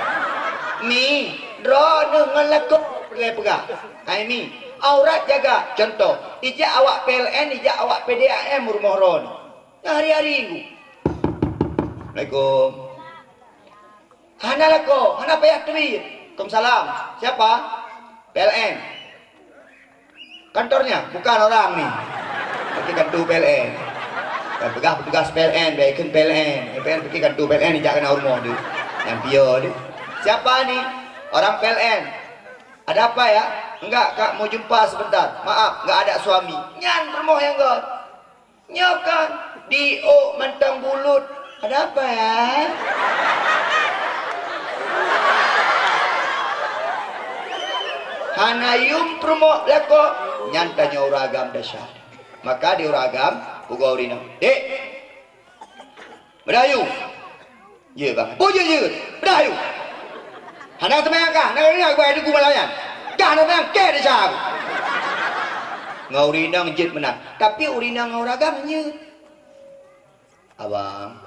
Mi, droeneuh ngon lakoe peureulèe peugah. Hai mi, aurat jaga. Contoh, ijak awak P L N, ijak awak P D A M rumoh droeneuh. Nyan hari-hari ku. Assalamualaikum. Hana lakoe, hana payah teubiet. Waalaikumsalam. Siapa? P L N. Kantornya, bukan orang ni. Pakai kantor P L N. Dan peugah petugas P L N, baik ikut P L N. P L N pakai kantor P L N, ijak keunan rumoh tu. Yang pia tu. Siapa ni? Orang P L N. Ada apa ya? Enggak, Kak, mau jumpa sebentar. Maaf, enggak ada suami. Nyan peurumoh nyang göt. Nyoe kan, Diôk mantong bulut. Ada apa ya? Hana yum peurumoh lakoe, nyan tanyoe ureueng agam desya. Maka di ureueng agam, peugah ureueng inong, "Dek, beudayu." "Ye, Bang." "Peue jeuet, jeuet? Beudayu." "Hana teumanyong kah, na ureueng inong bak teungku malam nyan. Kah hana teumanyong, kèe desya." Ngon ureueng inong jeuet meunan. Tapi ureueng inong ngon ureueng agam jeuet. "Abang."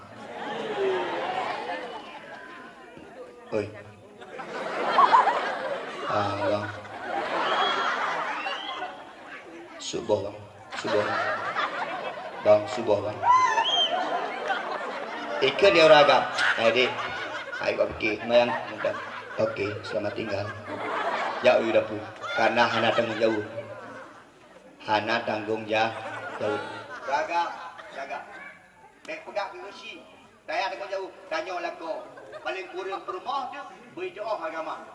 "Oi." "Ah, Bang." "Suboh, Bang. Suboh, Bang. Bang, suboh, Bang." Ikheun di ureueng agam. "Hai, Dek. Hai, bak pike. Mayang mudah. Oke, selamat tinggal." Jak u dapur. Karena hana tanggong jaweueb. Hana tanggong ja-, jaweueb. Jaga, jaga. Bèk peugah keu geuchik. Daya tanggong jaweueb. Tanyoe lakoe. Paleng kureueng peurumoh teuh beu jioh agama.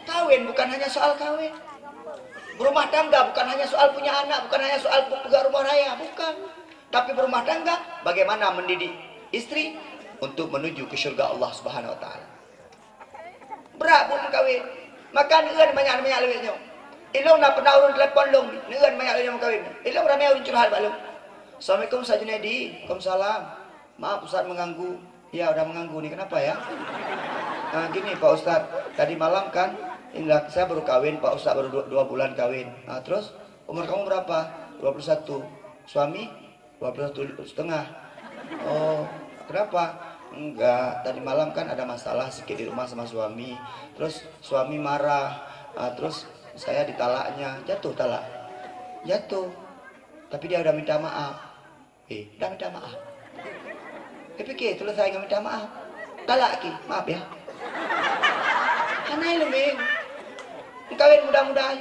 Kawin bukan hanya soal kawin. Berumah tangga bukan hanya soal punya anak, bukan hanya soal pe-, peugöt rumoh raya, bukan. Tapi berumah tangga, bagaimana mendidik istri untuk menuju ke syurga Allah Subhanahu wa Taala. Brat buet meukawen. Maka neueun manyak-manyak lawét nyoe. Ilôn na pernah ureueng telepon lôn, neueun manyak lawét nyoe meukawen. Ilôn ramé ureueng curhat bak lôn. "Assalamualaikum, Ustaz Junaidi." "Waalaikumsalam." "Maaf, Ustaz mengganggu." "Ya, udah mengganggu ni. Kenapa ya?" "Ah, gini, Pak Ustaz. Tadi malam kan, inilah, saya baru kawin, Pak Ustaz, baru dua, dua bulan kawin. Ah, terus, umur kamu berapa?" "Dua puluh satu." "Suami?" "Dua puluh satu setengah." "Oh, kenapa?" "Enggak, tadi malam kan ada masalah sikit di rumah sama suami. Terus suami marah. Ah, terus saya ditalaknya." "Jatuh talak?" "Jatuh. Tapi dia udah minta maaf." "Eh, udah minta maaf?" "Dia pikir selesai dengan minta maaf. Talak ki, maaf ya." Hana ilmu. Meukawen mudah-mudahan.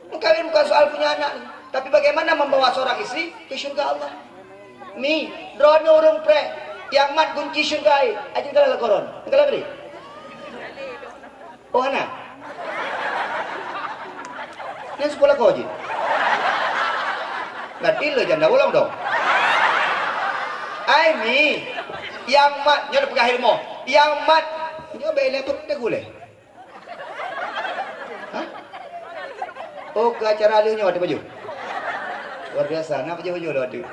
Meukawen bukan soal punya anak, tapi bagaimana membawa seorang istri ke syurga Allah. Mi, droeneuh ureueng preh nyang mat gunci syurga, eh, aja dalam lakoe droen. Engkau beri. Oh, hana? Nyan sekolah kau je. Berarti le janda bolong dong. Ai mi, nyang mat, nyoe peugah ilmu. Nyang mat, nyoe bela pun tak boleh. Hah? Oh, ke acara lheueh nyoe ada baju? Luar biasa, na baju-baju lewat tu.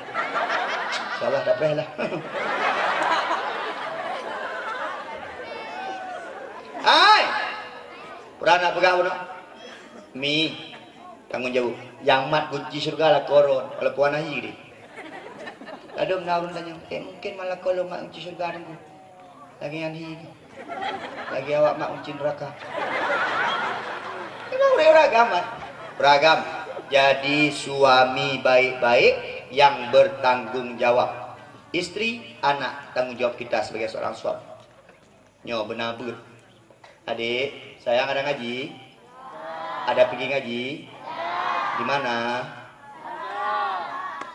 Salah tak payah lah. Hai! Pernah nak peugah bunoe? Mi, tanggong jaweueb. Nyang mat gunci syeuruga lakoe droen, walaupun hana hi deh. Ladôm na ureueng tanyong, "Eh, mungkin malakoe lôn mat gunci syeuruga teungku?" Lagèe nyan hi. Lagèe awak mat gunci neuraka. Memang ureueng agam, mat. Ureueng agam. Jadi suami baik-baik yang bertanggung jawab. Istri, anak, tanggung jawab kita sebagai seorang suami. Nyoe beuna beuet. Adik, sayang ada ngaji? Ada pergi ngaji? Di mana?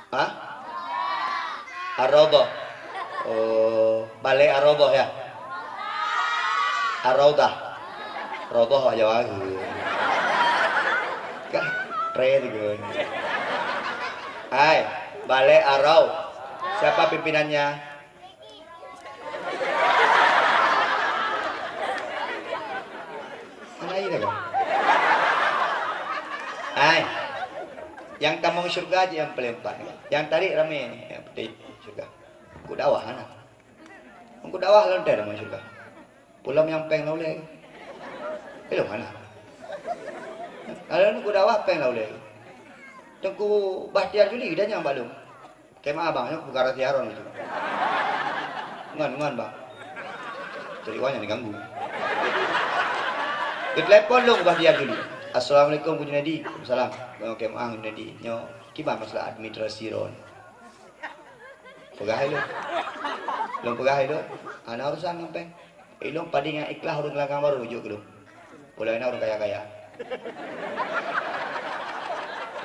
Hah? Ar-Raudhah. Oh, balai Ar-Raudhah ya? Ar-Raudhah. Raudhah awak Jawa ke? Kah? Re tu ke? Hai, balai Ar-Raudhah. Siapa pimpinannya? Hana ié dah, Bang. Hai. Nyang tamong syeuruga jih nyang paleng pat. Nyang tarék ramé nyang peuté syeuruga. Ku dakwah hana. Ku dakwah lom teuh tamong syeuruga. Pulang nyang péng lam ulèe. Belum hana. Lalu ku dakwah péng lam ulèe. Teungku Bahtiar Juli dah nyang bak lôn. Kemah abang nyoe bukan rahsia droen itu. Ngon, ngon, Bang. Jadi awak nyan diganggu. Geuteulepon lôn Bah Diar Juli. "Assalamualaikum, Bu Junaidi." "Waalaikumsalam." "Nyoe kemah Junaidi. Nyoe kiban masalah administrasi droen?" Peugah hai lôn. Lôn peugah hai lôn. Hana urusan ngon péng. Ilôn padé nyang ikhlas ureueng geulanggang barô jok keu lôn. Ulôn na ureueng kaya-kaya.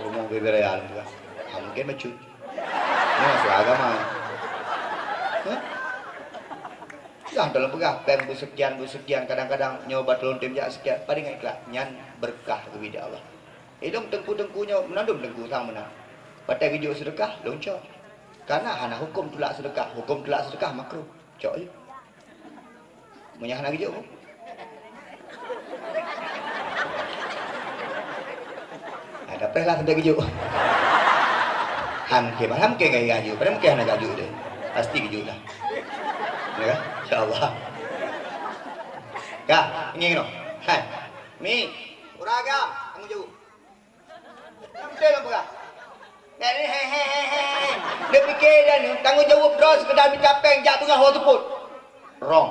Rumoh bubé raya lôn peugah. Ha, mungken bacut. Nyoe masalah agama. Hah? Kah tolong peugah, péng beusekian, beusekian, kadang-kadang nyoe bak lôn tem jak sekian, padahai ingat ikhlaih, nyan beureukat geubri lé Allah. Ilong teungku-teungku nyoe, meunandum teungku sang meunan. Watée geujok seudeukah, lôn cok. Karena hana huköm tulak seudeukah, huköm tulak seudeukah makruh. Cok jih. Meunyo hana geujok, ada preh lah sampai geujok. Han ke, han ke ngai geujok, padahai mungkin hana geujok deh. Pasti geujok lah. Ya kan? Insya Allah. Kah, ini kena. Hai. Mi, ureueng agam, tanggung jawab. Beutôi lôn peugah. Nyan, he, he, he, he, he. Dia fikir dan tanggung jawab droe sekedar mita péng jak beungoh ho seupôt. Wrong.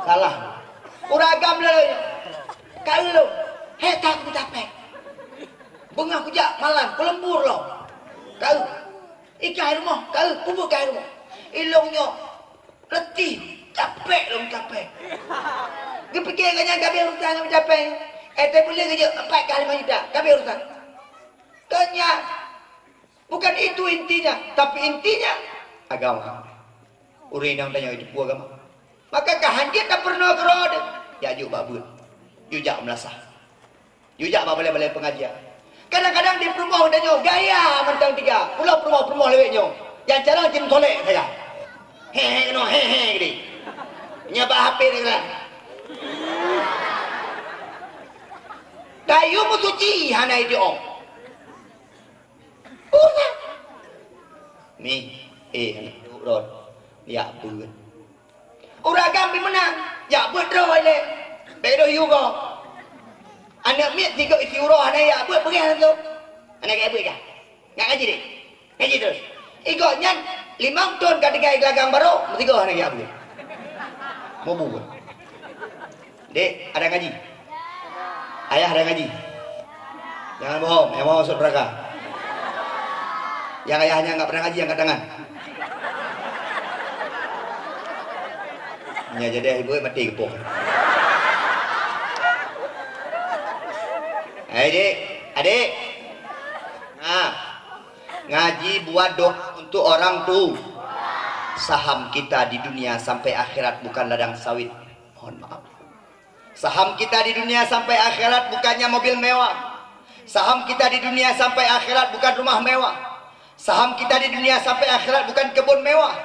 Salah. Ureueng agam lalu nyoe. Ka lôn. He, tak mita péng. Beungoh kujak malam, kulembur lom. Ka. Ikai rumoh, ka. Peubuet kai rumoh. Ilong nyoe. Letih, capek lom capek. Geupike gobnyan ka habéh urusan ngon capek. Eh, teuh buleuen geujok empat kali lima juta, ka habéh urusan. Gobnyan, bukan itu intinya, tapi intinya agama. Ureueng inong tanyoe itu peue agama. Maka ka hanjeuet tapeurunoe keudroe, jak jok bak beuet. Jok jak meulasah. Yue jak bak balai-balai pengajian. Kadang-kadang di peurumoh geutanyoe gaya mantong teuga. Pulo peurumoh-peurumoh lawét nyoe. Nyang carông jeuem solek saja. He he keunoe, he he geude. Nyan bak H P teuga. Tayue meusuci hana jiôh. Ulah. Mi, eh, aneuk rot. Ya beuet. Ureueng agam pih meunan, jak beuet droe ilée. Bék deuh yue gob. Aneuk miet sigoe isi uroe hana jak beuet, peugah lom tu. Hana jak beuet kah? Nyak ngaji deh. Ngaji terus. Igob nyan limong thon ka tinggai geulagang barô, meusigoe hana jak beuet. Mubuet. Dek, ada ngaji? Ayah ada ngaji? Jangan bohong, yang mau masuk neraka. Yang ayahnya nggak pernah ngaji, angkat tangan. Nya jadi ibu mati kepung. Hai dek, adik. Nah, ngaji buat doa untuk orang tu. Saham kita di dunia sampai akhirat bukan ladang sawit. Mohon maaf. Saham kita di dunia sampai akhirat bukannya mobil mewah. Saham kita di dunia sampai akhirat bukan rumah mewah. Saham kita di dunia sampai akhirat bukan kebun mewah.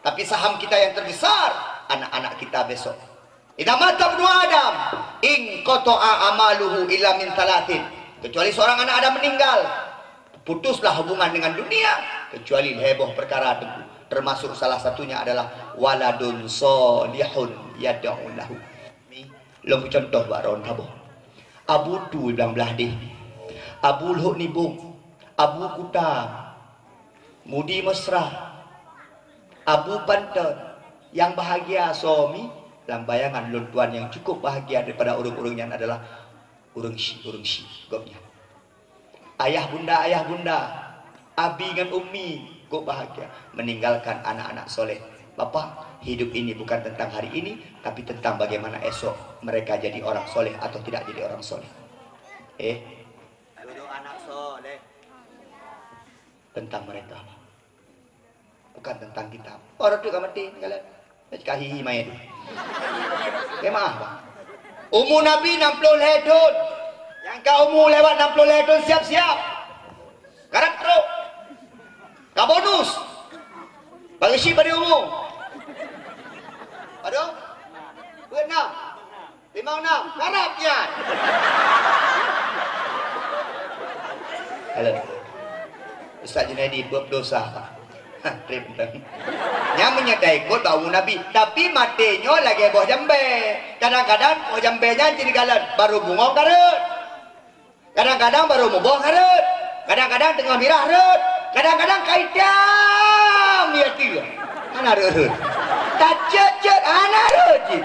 Tapi saham kita yang terbesar, anak-anak kita besok. Idza mata ibnu Adam, inqata'a amaluhu illa min thalathin. Kecuali seorang anak Adam meninggal, putuslah hubungan dengan dunia, kecuali lhée boh perkara, Teungku. Termasuk salah satunya adalah waladun shalihun yad'u lahu. Mi, lôn peucuntoh bak droen saboh. Abu Tu Blang Blahdeh, Abu Lhok Nibong, Abu Kuta, Mudi Mesra, Abu Panton, nyang bahagia soe mi, lam bayangan lôn tuan nyang cukup bahagia daripada ureuëng-ureuëng nyan adalah ureuëng syiek, ureuëng syiek gobnyan. Ayah bunda, ayah bunda, abi ngon umi, gop bahagia meninggalkan anak-anak soleh. Bapak, hidup ini bukan tentang hari ini, tapi tentang bagaimana esok mereka jadi orang soleh atau tidak jadi orang soleh. Eh, duduk anak soleh. Tentang mereka, Pak. Bukan tentang kita. Orang tu ka maté, tinggalan. Ka hihi main. Kemah, Pak. Umu Nabi enam puluh lhée thon. Nyang ka umu lewat enam puluh lhée thon, siap-siap. Karab trok. Ka bonus. Bagi si bari umu. Aduh. Buat enam. Limong nam, karab nyan. Halo. Ustaz Junaidi buet dosa, Pak. Ha, treb enteng. Nyan meunyo taikot bak umu Nabi, tapi maté nyoe lagée boh jambée. Kadang-kadang boh jambée nyan jikalon, barô bungong ka rhot. Kadang-kadang barô muboh ka rhot, kadang-kadang teungoh mirah rhot, kadang-kadang ka itam, ya, tu. Hana rhot-rhot. Tacet-cet hana rhot cit.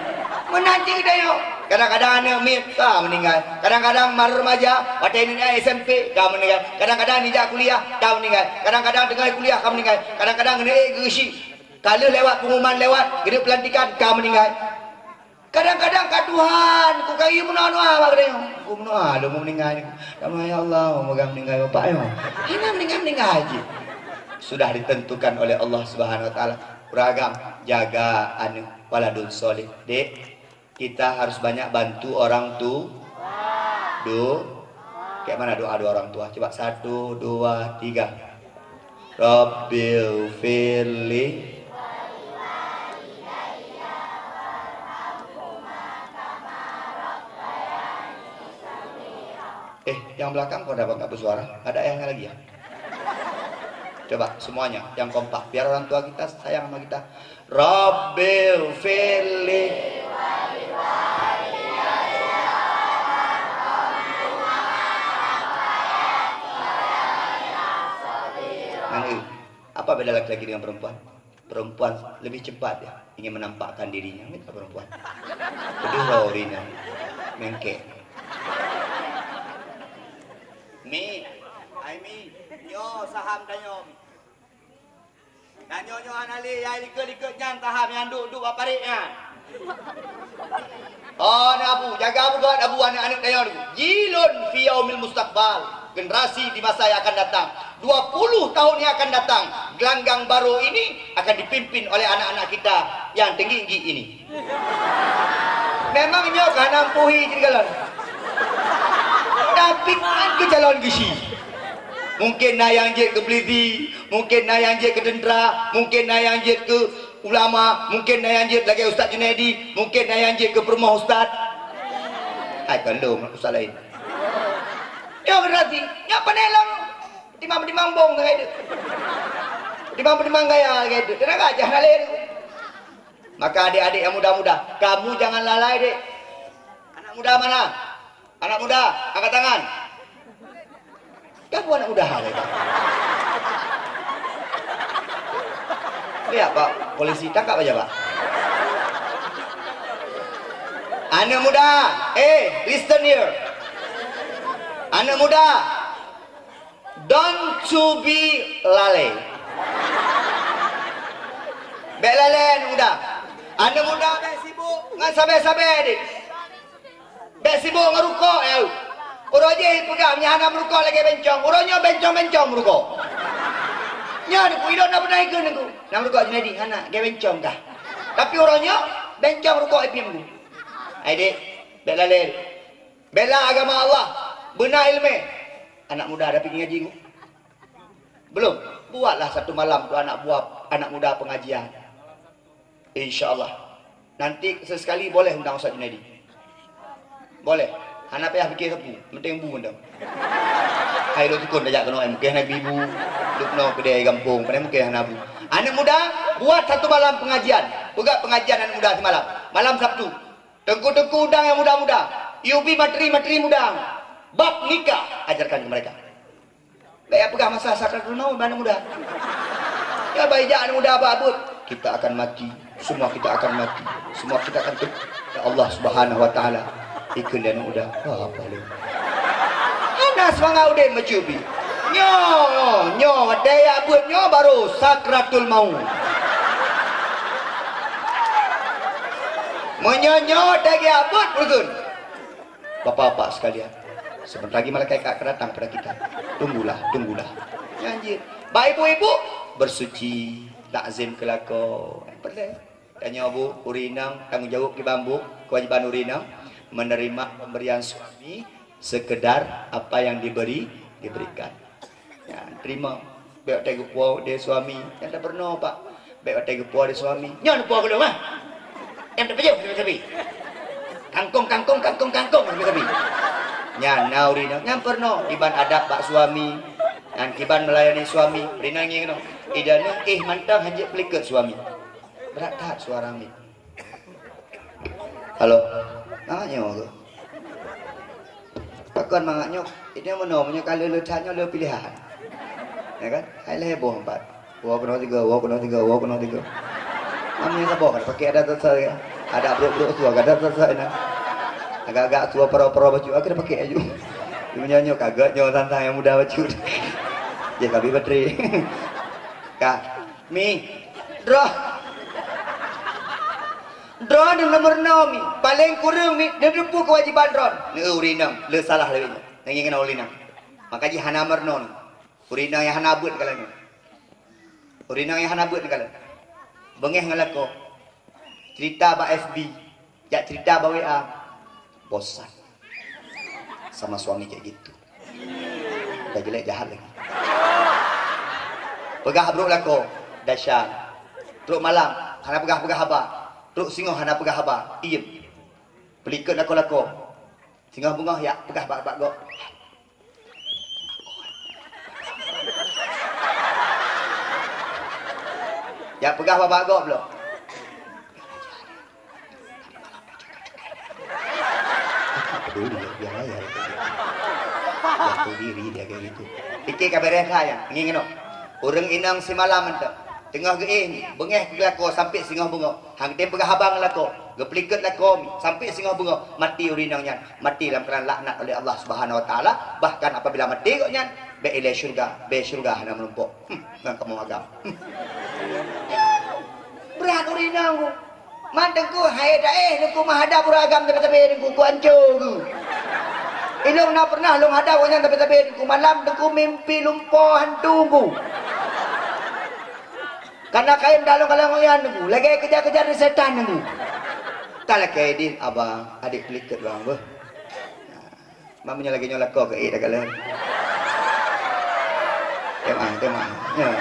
Meunan cit geutanyoe. Kadang-kadang aneuk miet ka meuninggai. Kadang-kadang ma remaja, watée neuk S M P ka meuninggai. Kadang-kadang nijak kuliah ka meuninggai. Kadang-kadang teungoh kuliah ka meuninggai. Kadang-kadang keuneuk ék geusi. Ka lheueh lewat pengumuman lewat, geudeuek pelantikan ka meuninggai. Kadang-kadang ka Tuhan, ku kayue meunoe-noe bak geutanyoe. Ku meunoe lôn meuninggai. Kamoe, ya Allah, meunyoe meuninggai bapak nyoe. Hana meuninggai-meuninggai cit. Sudah ditentukan oleh Allah Subhanahu wa Taala. Uragam, jaga aneuk, waladun sholeh. Dek, kita harus banyak bantu orang tu-, du-, kayak mana doa dua orang tua? Coba, satu, dua, tiga. Rabbil firli. Eh, yang belakang kok ada nggak bersuara? Ada ayahnya lagi ya? Coba semuanya yang kompak, biar orang tua kita sayang sama kita. Rabbil firli. Nang, eh, apa beda laki-laki dengan perempuan? Perempuan lebih cepat ya ingin menampakkan dirinya. Kita perempuan. Pedih lah orina. Mengkek. Mi, hai Mi, nyoe saham tanyoe Mi. Tanyoe nyoe hana lé, nyang likot-likot nyan saham nyang duek-duek bak parit nyan. Oh, na Abu, jaga Abu gawat Abu, aneuk-aneuk tanyoe Abu. Jilun fi yaumil mustaqbal, generasi di masa yang akan datang. Dua puluh tahun yang akan datang, gelanggang baru ini akan dipimpin oleh anak-anak kita yang tinggi-tinggi ini. Memang nyoe ka hana meupuhi jih kalon. Tapi kan keu calon geuchik. Mungkin na nyang jeuet keu polisi, mungkin na nyang jeuet keu tentera, mungkin na nyang jeuet keu ulama, mungkin na nyang jeuet lagèe Ustaz Junaidi, mungkin na nyang jeuet keu peurumoh ustaz. Hai, ka lom ustaz laén. Nyoe generasi, nyoe panéh lom timang-timang bong lagèe tu. Timang-timang gaya lagèe tu. Tenaga jah na lé tu. Maka adik-adik yang muda-muda, kamu jangan lalai, Dek. Anak muda mana? Anak muda, angkat tangan. Kamu anak muda hal itu. Lihat, Pak, polisi tangkap aja, Pak. Anak muda, eh, listen here. Anak muda, don't you be lalai. Bèk lalai, aneuk muda. Aneuk muda bèk sibuk ngon sabé-sabé, deh. Bèk sibuk ngon rukok, ya. Uroe jih peugah, meunyo hana meurukok lagèe bencong. Uroe nyoe bencong-bencong meurukok. Nyan, Teungku, ilôn na pernah ikheun, Teungku. Na meurukok Junaidi, hana, lagèe bencong kah. Tapi uroe nyoe, bencong rukok ipiem, Teungku. Hai, dek, bèk lalai. Bela agama Allah, beuna ileumèe. Anak muda dah pih ngaji, Bu? Belum? Buatlah satu malam tu anak buah, anak muda pengajian. Insya Allah. Nanti sesekali boleh undang Ustaz Junaidi. Boleh. Hana payah pikir sapeue. Penting bu undang. Hai, lôn sukon tajak keunoe, mungkin hana ibu. Duduk keunoe keudè gampông, padahai mungkin hana bu. Anak muda, buat satu malam pengajian. Peugah pengajian anak muda semalam. Malam Sabtu. Teungku-teungku udang nyang muda-muda, yubi materi-materi muda, bab nikah, ajarkan ke mereka. Bèk peugah masa sakratul maut bak aneuk muda. Ya, bak ijak aneuk muda bak buet. Kita akan mati, semua kita akan mati, semua kita akan ter-, ya Allah Subhanahu wa Taala. Ikheun lé aneuk muda. Wah, apa lé? Hana seumangat udép meucubi. Nyoe, nyoe, watèe jak beuet nyoe baru sakratul maut. Meunyoe nyoe watèe jak beuet, peureugeuen. Bapak-bapak sekalian, sebentar lagi malaikat akan datang pada kita. Tunggulah, tunggulah. Nyan jeuet. Bak ibu-ibu, bersuci, takzim keu lakoe. Peureulee. Tanyoe, Bu, ureueng inong, tanggung jaweueb kiban, Bu, kewajiban ureueng inong, menerima pemberian suami sekedar apa yang diberi, diberikan. Ya, terima. Bèk watèe geupuwoe lé suami, nyang tapeurunoe, Pak. Bèk watèe geupuwoe lé suami. Nyoe neupuwoe keu lôn, ah. Nyang tapajoh sabe-sabe. Kangkong, kangkong, kangkong, kangkong sabe-sabe. Nyan na ureueng inong, nyang peurunoe, kiban adab bak suami. Nyan kiban melayani suami. Ureueng inong ngieng keunoe. Ida neuh éh mantong hanjeuet peulikot suami. Brat that suara miet. Halo. Mangat nyoe keuh. Pakon mangat nyoe? Ini meunoe, meunyoe ka le-le that nyoe le pilihan. Ya kan? Hai lhèe boh empat. Woe keunoe tiga, woe keunoe tiga, woe keunoe tiga. Mami saboh kada pakai adat sasa ya. Adat brok-brok tua kada sasa ina. Agak-agak tua poro-poro bacut kada pakai aju. Meunyoe nyoe kaget nyoe tantang nyang muda bacut. Dia kabeh baterai. Ka. Mi, droe. Droeneuh nomor enam, Mi. Paleng kureueng, Mi, neuteupeue keuwajéban droeneuh. Neu ureueng inong, le salah lagèe nyoe. Nanging keunoe ureueng inong. Maka jih hana meurunoe. Ureueng inong nyang hana beuet kalon nyoe. Ureueng inong nyang hana beuet kalon. Beungéh ngon lakoe. Cerita bak F B, jak cerita bak W A. Bosan. Sama suami kayak gitu. Udah jelek jahat lagi. Peugah brok lakoe, dahsyat. Trok malam, hana peugah-peugah haba. Trok singoh hana peugah haba. Diem. Peulikot lakoe-lakoe. Singoh beungoh yak peugah bak-bak gob. Yak peugah bak-bak gob lom. Peduli, biar aja. Jago diri dia kayak gitu. Pikir ka beres lah ya. Ngieng keunoe. Ureueng inong simalam mantong. Teungoh geuéh, beungéh keu lakoe sampai singoh beungoh. Han tem peugah haba ngon lakoe. Geupelikot lakoe mi sampai singoh beungoh. Mati ureueng inong nyan. Mati lam keuadaan laknat oleh Allah Subhanahu Wa Taala. Bahkan apabila mati gobnyan, bèk ilèe syeuruga, bèk syeuruga hana meurumpok. Hmm, ngon kamoe agam. Hmm. Brat ureueng inong. Man teungku, hai daéh teungku meuhadab ureueng agam tabe-tabe teungku, ku anco geuh. Ilong na pernah lôn hadab awaknyan tabe-tabe teungku, malam teungku mimpi lumpoe hantu teungku. Kana kayém dalong kalang oyan teungku, lagèe kejar-kejar di setan teungku. Talakèe idin abang, adék peulikot bang beuh. Mak meunyoe lagèe nyoe lakoe keu ék takalon. Teumak, teumak. Nyoe.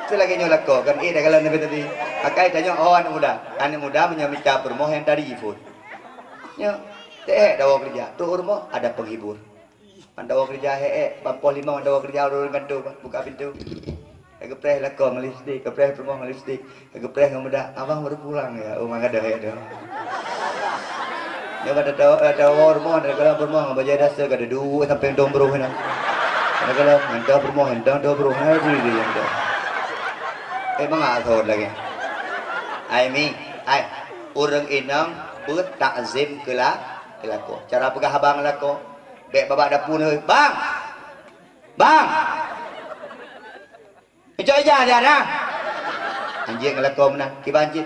Seulagèe nyoe lakoe kan ék takalon tapi-tapi. Pakai tanyoe, oh, aneuk muda. Aneuk muda meunyoe mita peurumoh nyang tari phôn. Nyoe. Teuék dawa keureuja. Trok u rumoh ada penghibur. Ban dawa keureuja ék-ék, ban poh limong dawa keureuja ureueng kanto, buka pintoe. Ka geupreh lakoe ngon lipstik, geupreh peurumoh ngon lipstik, ka geupreh ngon meudak, "Abang baru pulang ya?" Oh, mangga deuh ya deuh. Nyoe ka tatawa, tatawa rumoh, tatawa rumoh ngon bajèe dasa ka duek sampoe dong broh nyan. Kadang-kadang ngon dong broh, ngon dong broh, na diri dia nyan dong. Eh, mangat thot lagèe. Ai mi, ai, ureueng inong beuet takzim keu la-, keu lakoe. Cara peugah abang lakoe, bèk babah dapu nyoe, "Bang! Bang!" Icok ija dia na. Anjing lakoe meunan, kiban cit.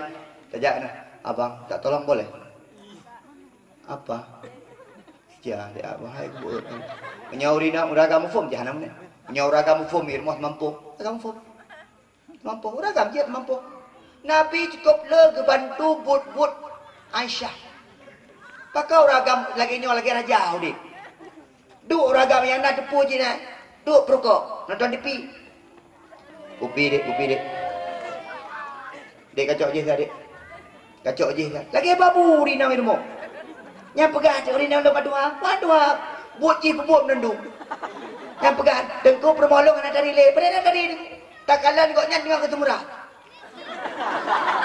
Tajak na. "Abang, tak tolong boleh?" "Apa?" "Ija dia, abang, hai kubuet." Meunyoe ureueng inong, ureueng agam muphom, jahanam nyan. Meunyoe ureueng agam muphom, i rumoh mampu. Agam muphom. Mampu, ureueng agam jeuet mampu. Nabi cukup le geubantu buet-buet Aisyah. Pakon ureueng agam lagèe nyoe, lagèe raja udép. Duek ureueng agam nyang na teupeu jih nyan, duek peurukok, nonton T V. Kupi, Dek, kupi, Dek. Dek, kacok jih, Dek. Kacok jih, Dek. Lagèe babu di inong rumoh. Nyang peugah cit ureueng inong lôn padua, padua. Buet jih peubom nandum. Nyang peugah, "Teungku, peurumoh lôn hana tari lé." Padahai na tari. Takalon gobnyan teungoh geuteumurah.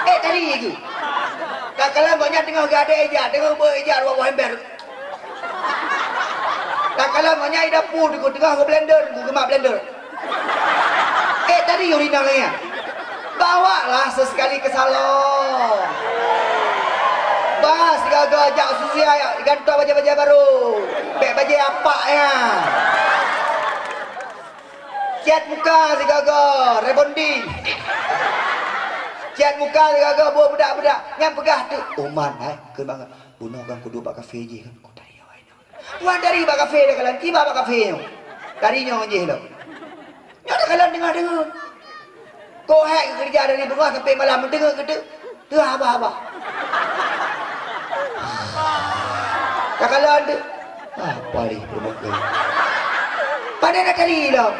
Eh, tari geuh. Takalon gobnyan teungoh geuadek ija, teungoh beuet ija rot bawah ember. Takalon gobnyan i dapu teungoh, teungoh geublender, geumat blender. Eh, tari ureueng inong lagèe nyan. Bawalah sesekali ke salon. Bah, sigoe-goe jak susia, gantoe bajèe-bajèe barô. Bèk bajèe apak nyan. Cat muka sigoe-goe, rebonding. Cat muka sigoe-goe, boh beudak-beudak. Nyang peugah teuk, "Uman, hai, keu bangat. Bunoe kan kuduek bak kafe jih kan, kutari awai nyoe." Wan dari bak kafe dah kalan, tiba bak kafe nyoe. Dari nyoe jih lom. Nyoe dah kalan deungoe-deungoe. Kok hai keureuja dari beungoh sampai malam, meudeungoe keu teuk. Teuh haba-haba. Takalon teuk. Ah, paléh peurumoh keu. Padahai na tari lom.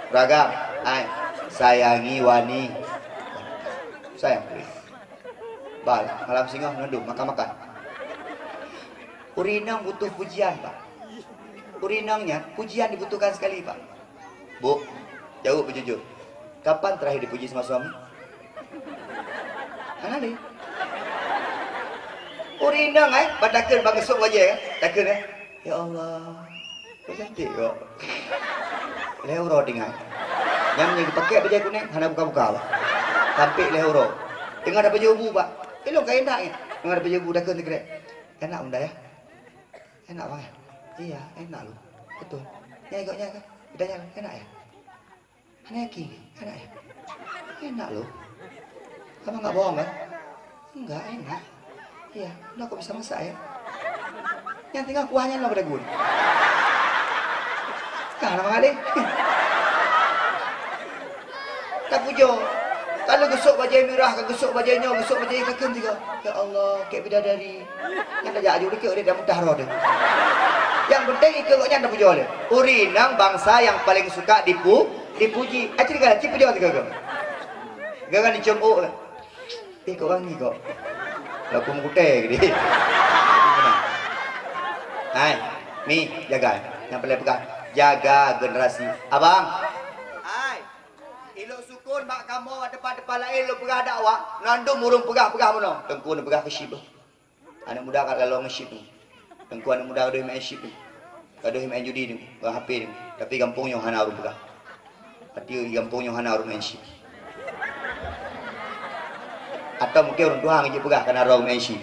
Ragam, ai, sayangi wani. Sayang. Bal, malam singoh nandum makan-makan. Ureueng inong butuh pujian, Pak. Ureueng inong nyan pujian dibutuhkan sekali, Pak. Bu, jaweueb beujujur. Kapan terakhir dipuji sama suami? Hana lé. Ureueng inong, eh, ban takheun ban geusok wajah, eh. Takheun, eh. Ya Allah, kok cantik kok. Lhèe uroe tinggai. Nyang meunyoe geupaké bajèe kunéng, hana buka-buka, Pak. Sampék lhèe uroe. Teungoh tapajoh bu, Pak. Ilong ka indak, eh. Teungoh tapajoh bu, takheun sikrek. Enak bunda, ya? Enak, Bang, ya? Iya, enak loh. Betul. Nyai kok, nyai kok. Kita nyai, enak, ya? Hana yakin, enak, ya? Enak loh. Abang nggak bohong, kan? Enggak, enak. Iya, udah kok bisa masak, ya? Yang tinggal kuahnya lo pada gue. Nah, nama kali. Tapujoe. Ka lheueh geusok bajée mirah, ka geusok bajée nyoe, geusok bajée nyoe, ka kheun sigoe, "Ya Allah, kek bidadari." Nyan tajak aju dikeue deh, dah mutah roh deh. Nyang penting ikeue gobnyan tapujoe lé. Ureueng inong bansa nyang paleng suka dipu-, dipuji. Aci ka, ci pujoe sigoe-goe. Gobnyan dicium ôk. Eh, kok wangi kok. Laku meukutai ke dia? Hai, Mi, jaga. Nyang paleng peugah, jaga generasi. Abang. Hai. Ilok sukon bak kamoe, bak teumpat-teumpat laén lôn peugah dakwah, mandum ureueng peugah-peugah meunoe. Teungku neupeugah keu chip. Aneuk muda ka laloe ngon chip. Teungku aneuk muda ka deuh main chip. Ka deuh main judi ni, ngon H P ni. Tapi gampông nyoe hana ureueng peugah. Tapi gampông nyoe hana ureueng main chip. Atau mungkin ureueng tuha ngon jih peugah kana ureueng main chip.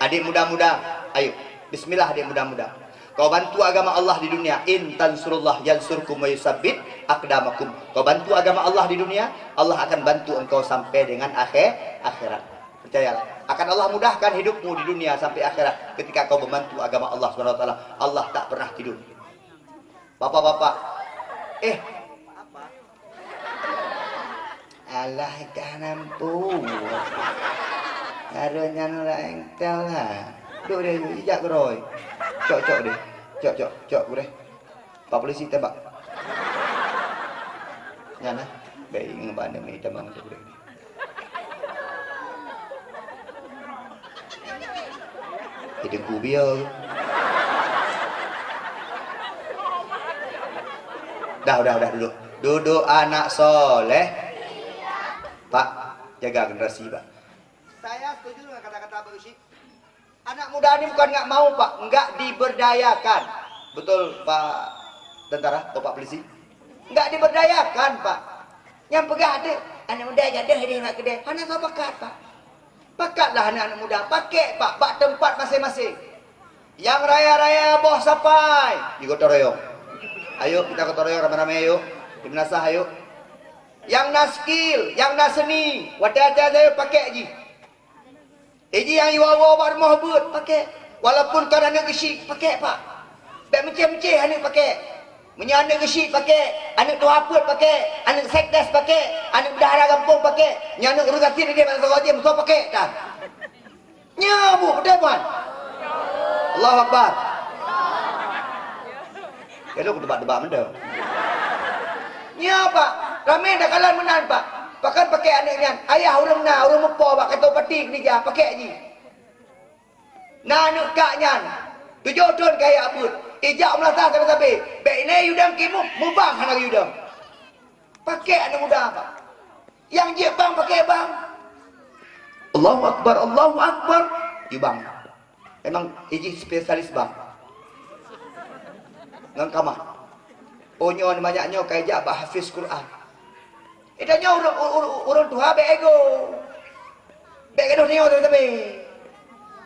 Adik muda-muda, ayo. Bismillah adik muda-muda. Kau bantu agama Allah di dunia, in tansurullah yansurkum wa yusabbit aqdamakum. Kau bantu agama Allah di dunia, Allah akan bantu engkau sampai dengan akhir, akhirat. Percayalah, akan Allah mudahkan hidupmu di dunia sampai akhirat ketika kau membantu agama Allah Subhanahu wa Taala. Allah tak pernah tidur. Bapak-bapak, eh, alah, ka nampu. Hareuh nyan laén kala. Duek deh, ijak keurôi. Cok, cok deh. Cok, cok, cok gureh. Pak polisi tembak. Nyan nah. Baik, ngebak ni tamang cok gureh. Di Teungku Bia. Dah, dah, dah, duduk. Duduk anak soleh. Pak, jaga generasi, Pak. Saya setuju dengan kata-kata Abang Rashid. Anak muda ni bukan nggak mau, Pak, nggak diberdayakan. Betul, Pak Tentara, Pak Polisi? Nggak diberdayakan, Pak. Nyang peugah tu, anak muda jadah deh ngon keudè. Hana soe pakat, Pak. Pakatlah aneuk-aneuk muda, pakek, Pak, bak teumpat maséng-maséng. Nyang raya-raya boh sapai, di gotong royong. Ayo, kita gotong royong ramé-ramé, ayo. Di meunasah, ayo. Nyang na skill, nyang na seuni, watèe-watèe saja pakek jih. Iji nyang iwoe-woe bak rumoh beuet, pakek. Walaupun kon aneuk geuchik, pakek, Pak. Bèk meucéh-meucéh aneuk pakek. Meunyoe aneuk geuchik pakek, aneuk tuha peuet pakek, aneuk sekdes pakek, aneuk bendahara gampông pakek, nyoe aneuk ureueng gasien idéh bak sagoe jih, meusoe pakek tan. Nyoe bu, beutôi bukan? Allahu Akbar. Keu lôn kuteuba-teuba mantong. Nyoe, Pak, ramé takalon meunan, Pak. Pakon pakek aneuk nyan? Ayah ureueng na, ureueng mupo bak kantô bupati keudéh, pakek jih. Na aneuk kak nyan, tujoh thon kayèe beuet, ijak meulasah sabe-sabe, bèk inan yue dong kimup, meubang hana yue dong. Pakek aneuk muda, Pak. Nyang jeuet bang pakek bang. Allahu Akbar, Allahu Akbar. Yue bang. Memang ijih spesialis bang. Ngon kamah. Oh, nyoe manyak nyoe ka ijak bak hafiz Quran. Eh, tanyoe ureueng, ureueng, ureueng tuha bèk ego. Bèk gadoh tanyoe sabe-sabe.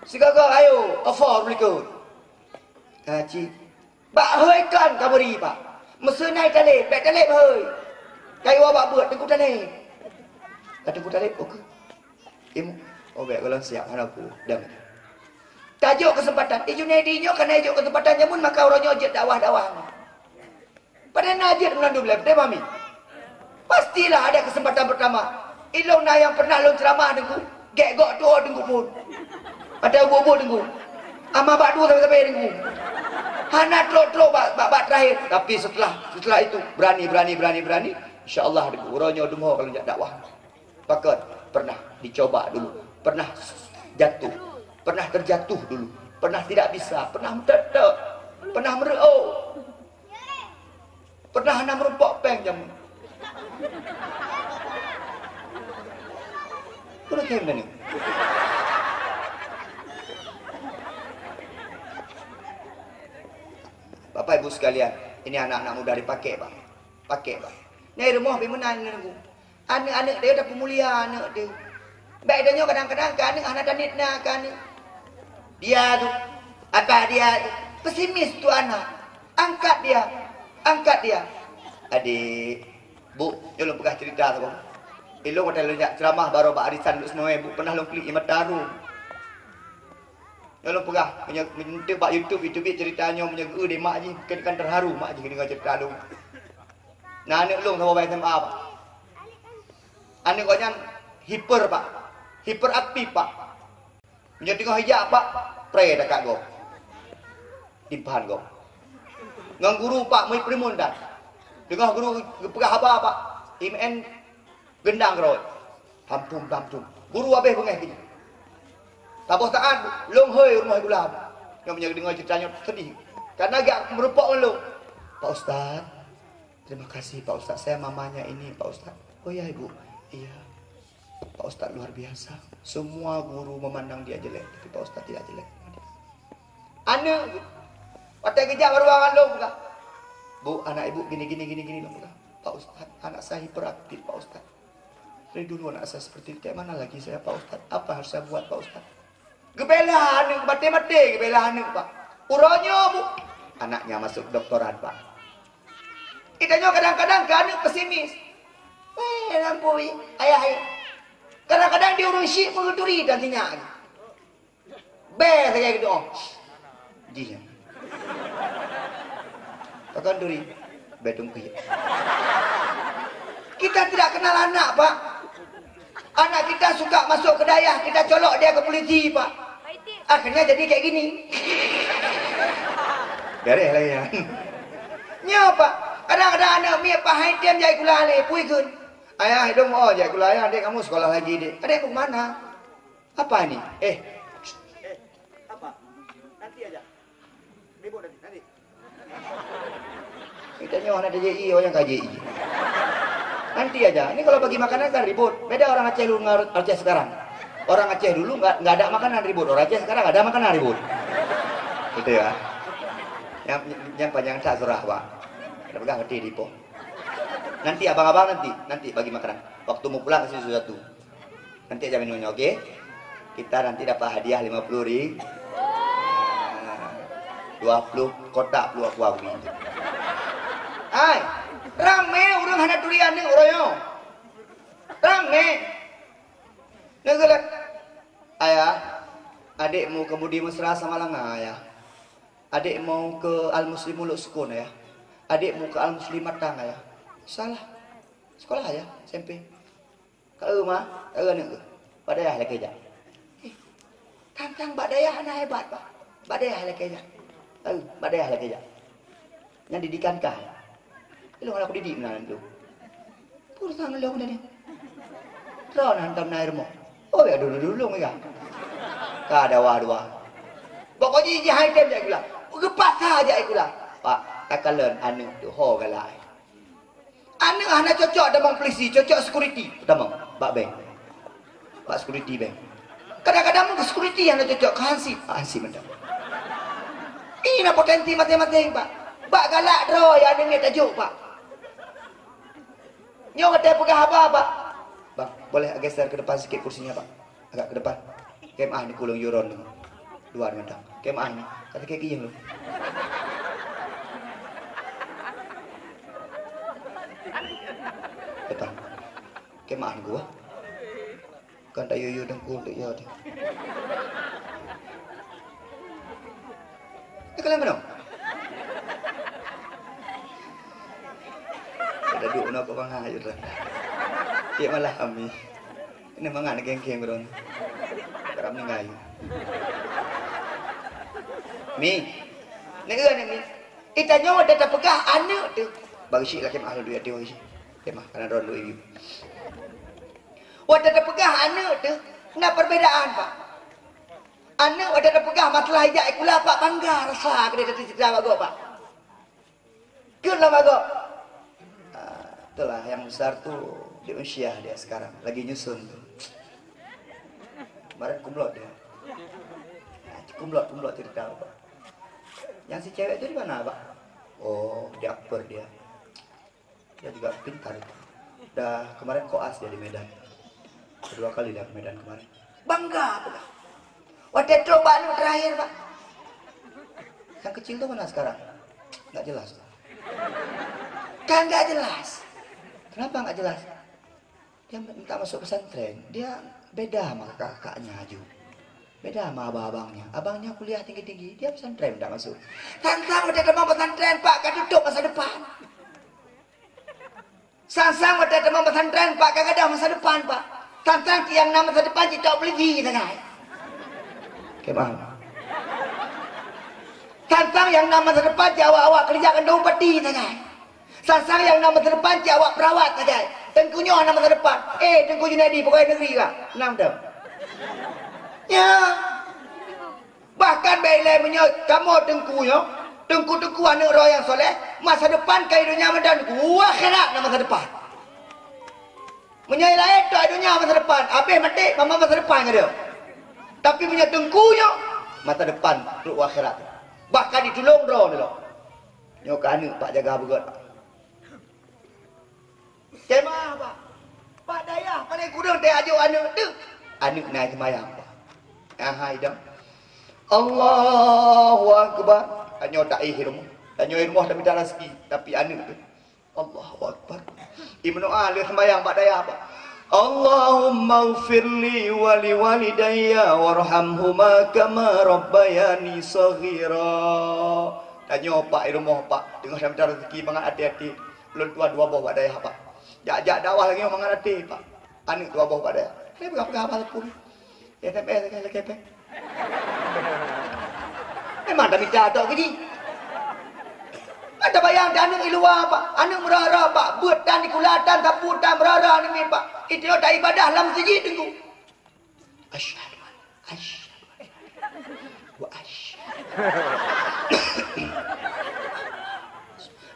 Sigoe-goe ayo, offer likot. Haji. Bak hôi kon ka bri, Pak. Meuseunai taleb, bèk taleb hôi. Ka iwoe bak beuet, Teungku taleb. Ka Teungku taleb, oke. Imu, oh, bèk gohlom siap, hana peue. Dam. Tajok keuseumpatan. Eh, Junaidi nyoe ka na jok keuseumpatan jameun, maka uroe nyoe jeuet dakwah-dakwah. Padahai na jeuet bulan dua belas, beutôi, Mami? Pastilah ada kesempatan pertama. Ilôn na nyang pernah lôn ceramah, Teungku. Gèt gok tuwoe, Teungku, phôn. Atau ubuk-ubuk, Teungku. Ama bak dua sampai-sampai, Teungku. Hana trok-trok bak, bak, bak terakhir. Tapi setelah, setelah itu, berani, berani, berani, berani. Insya Allah, Teungku, uroe nyoe dum ho ka lôn jak dakwah. Pakon? Pernah dicoba dulu. Pernah jatuh. Pernah terjatuh dulu. Pernah tidak bisa. Pernah meuteuk-teuk. Pernah meureu'oh. Pernah hana meurumpok péng jameun. Peue lagèe nyan? Bapak Ibu sekalian, ini anak-anak muda dipakai, Pak. Pakai, Pak. Nyan rumoh pih meunan nyoe. Aneuk-aneuk teuh tapeumulia aneuk teuh. Bèk tanyoe kadang-kadang keu aneuk hana taniet na keu aneuk. Dia tu, apa dia tu? Pesimis tu anak. Angkat dia. Angkat dia. Adik, Bu, nyoe lôn peugah cerita saboh. Ilôn watèe lôn jak ceramah baroe bak arisan Lhokseumawe, Bu, pernah lôn klik ie mata harum. Nyoe lôn peugah, meunyoe, meunyoe bak YouTube, YouTube cerita nyoe meunyoe geu deh mak jih, kan, kan terharu mak jih deungoe cerita lôn. Nah, aneuk lôn saboh bak S M A, Pak. Aneuk gobnyan hiper, Pak. Hiperaktif, Pak. Meunyoe teungoh ijak, Pak, preh takat gob. Timphan gob. Ngon guru, Pak, murit primun dan. Teungoh guru geupeugah haba, Pak, imeu'en gendang keudroe. Hampum, hampum. Guru habéh beungéh keu jih. Saboh saát, lôn hôi u rumoh sikula. Nyoe meunyoe deungoe cerita nyoe sedih. Karena geujak meurumpok ngon lôn. "Pak Ustaz, terima kasih Pak Ustaz. Saya mamanya ini, Pak Ustaz." "Oh ya, Ibu?" "Iya." "Pak Ustaz luar biasa. Semua guru memandang dia jelek, tapi Pak Ustaz tidak jelek." Aneuk, watée geujak bak ruangan lôn peugah, "Bu, anak ibu gini, gini, gini, gini," lôn peugah. "Pak Ustaz, anak saya hiperaktif, Pak Ustaz. Dari dulu anak saya seperti itu, kayak mana lagi saya, Pak Ustaz? Apa harus saya buat, Pak Ustaz?" Geubela aneuk, maté-maté geubela aneuk, Pak. Uroe nyoe, Bu, anaknya masuk doktorat, Pak. Kita nyoe kadang-kadang keu aneuk pesimis. "Eh, lampui, ayah, ayah." Kadang-kadang di ureueng syik pun geuturi dan sinyak. Bèe sagai geudoa. Jih nyan. Pakon turi? Bèe tungkui. Kita tidak kenal anak, Pak. Anak kita suka masuk ke dayah, kita colok dia ke polisi, Pak. Akhirnya jadi kayak gini. Garéh lagi nyan. Nyoe, Pak. Kadang-kadang aneuk miet, Pak, hai tem jak sikula lé, pui kheun. "Ayah, idong oh jak sikula, ayah, adek kamu sekolah lagi, Dek." "Adek mau kemana?" "Apa ini?" "Eh." "Eh, apa? Nanti aja. Ribut nanti, nanti." Kita nyoe hana T J I, oh, nyang ka J I. Nanti aja. Ini kalau bagi makanan kan ribut. Beda orang Aceh dulu dengan Aceh sekarang. Orang Aceh dulu nggak, nggak ada makanan ribut. Orang Aceh sekarang ada makanan ribut. Gitu ya. Yang, yang panjang tak surah, Pak. Ada pegang hati di po. Nanti abang-abang nanti, nanti bagi makanan. Waktu mau pulang kasih sesuatu. Nanti aja minumnya, oke? Kita nanti dapat hadiah lima puluh ri-, dua puluh kotak Blue Aqua Win. Hai, ramé ureueng hana turi aneuk uroe nyoe. Ramé. Neugeulak. Ayah, adek mau ke Budi Mesra Samalanga, Ayah. Adek mau ke Al Muslim Muluk Sukun, Ayah. Adek mau ke Al Muslim Matang, Ayah. Salah. Sekolah, Ayah, S M P. Ka eu ma, ka eu aneuk keuh. Bak dayah lakée jak. Eh, tantang bak dayah hana hebat, Pak. Bak dayah lakée jak. Ka eu, bak dayah lakée jak. Nyan didikan kah? Ilong hana kudidik meunan lôn. Peue sang lôn tadi? Droe na hantom na rumoh. Oh, ya dulu-dulu lôn ya. Ka dawa dua. Pokok jih jih hai tem jak sikula. Geupaksa jak sikula. Pak, takalon aneuk teuh ho galak. Aneuk hana cocok tamong polisi, cocok security tamong bak bank. Bak security bank. Kadang-kadang mun security hana cocok, keu hansip, ah, hansip mantong. Ih, na potensi maséng-maséng, Pak. Bak galak droe ya aneuk miet tajok, Pak. Nyoe watée peugah haba, Pak. Bang, boleh geser ke depan sikit kursinya, Pak? Agak ke depan. Kem ah ni kulung yuron ni. Dua ni mantap. Kem ah ni. Kata kek iya lu. Depan. Kem ah ni gua. Kan tak yuyu dengkul tu ya tu. Ni kalian mana? Ada duk nak kau bangai je tu. Tiap malam kami. Ini mangat geng-geng berong. Karam meninggai. Mi. Ni ke ni, Mi? Ita nyoe dah terpeugah aneuk tu. Bagi sik lah kemah dulu ya, dia bagi sik. Kemah, karena ron dulu ibu. Watée teupeugah aneuk teuh, na perbedaan, Pak. Aneuk watée teupeugah masalah ijak sikula, Pak, bangga rasa keudeh teucita bagoe, Pak. Keunoe bagoe. Ah, itulah yang besar tu di Unsyah dia sekarang, lagi nyusun tu. Kemarin kumlot dia. Ah, kumlot, kumlot cerita, Pak. Yang si cewek tu di mana, Pak? Oh, di Akper dia. Dia juga pintar itu. Dah kemarin koas dia di Medan. Kedua kali dia ke Medan kemarin. Bangga pula. Watée trok bak aneuk terakhir, Pak. Yang kecil tu mana sekarang? Nggak jelas. Kan nggak jelas. Kenapa nggak jelas? Dia minta masuk pesantren. Dia beda sama kakak-kakaknya aju. Beda sama abang-abangnya. Abangnya kuliah tinggi-tinggi, dia pesantren tak masuk. Sang-sang watèe tamong pesantren, Pak, ka tutup masa depan. Sang-sang watèe tamong pesantren, Pak, ka gadôh masa depan, Pak. Sang-sang nyang na masa depan cit tok polisi sagai. Oke, paham. Sang-sang nyang na masa depan cit awak-awak keurija keu bupati sagai. Sang-sang nyang na masa depan cit awak perawat sagai. Teungku nyoe na masa depan. Eh, Teungku Junaidi, pegawai negeri kah? Nam dah. Ya. Bahkan bèk ilèe meunyoe kamoe teungku nyoe, teungku-teungku aneuk droe nyang soleh, masa depan keu donya mantong teungku, akhirat na masa depan. Meunyoe laén tok donya masa depan, habéh maté, mama masa depan ka deuh. Tapi meunyoe teungku nyoe, masa depan trok u akhirat. Bahkan ditulông droe lom. Nyoe keu aneuk Pak jaga beugöt. Kemah, Pak. Pak dayah paléng kureueng teuh ajok aneuk teuh. Aneuk na seumayang, Pak. Aha, idong. Allahu Akbar. Tanyoe taéh rumoh. Tanyoe rumoh tamita raseuki, tapi aneuk teuh. Allahu Akbar. Ibnu Ali seumayang bak dayah, Pak. Allahumma ghfirli wa li walidayya warhamhuma kama rabbayani shaghira. Tanyoe, Pak, i rumoh, Pak. Teungoh tamita raseuki mangat até-até. Lôn tuan dua boh bak dayah, Pak. Jak-jak dakwah lagèe nyoe mangat até, Pak. Aneuk dua boh bak dayah. Hana peugah-peugah haba sapeue. S M S lagèe, lagèe pèng. Memang tamita tok keu jih. Kan tabayang di aneuk i luwa, Pak. Aneuk meurara, Pak. Beuet tan, sikula tan, sapeue tan, meurara aneuk miet, Pak. Itu taibadah lam meuseujid teungku. Asyhadu an, asyhadu an, wa asyhadu.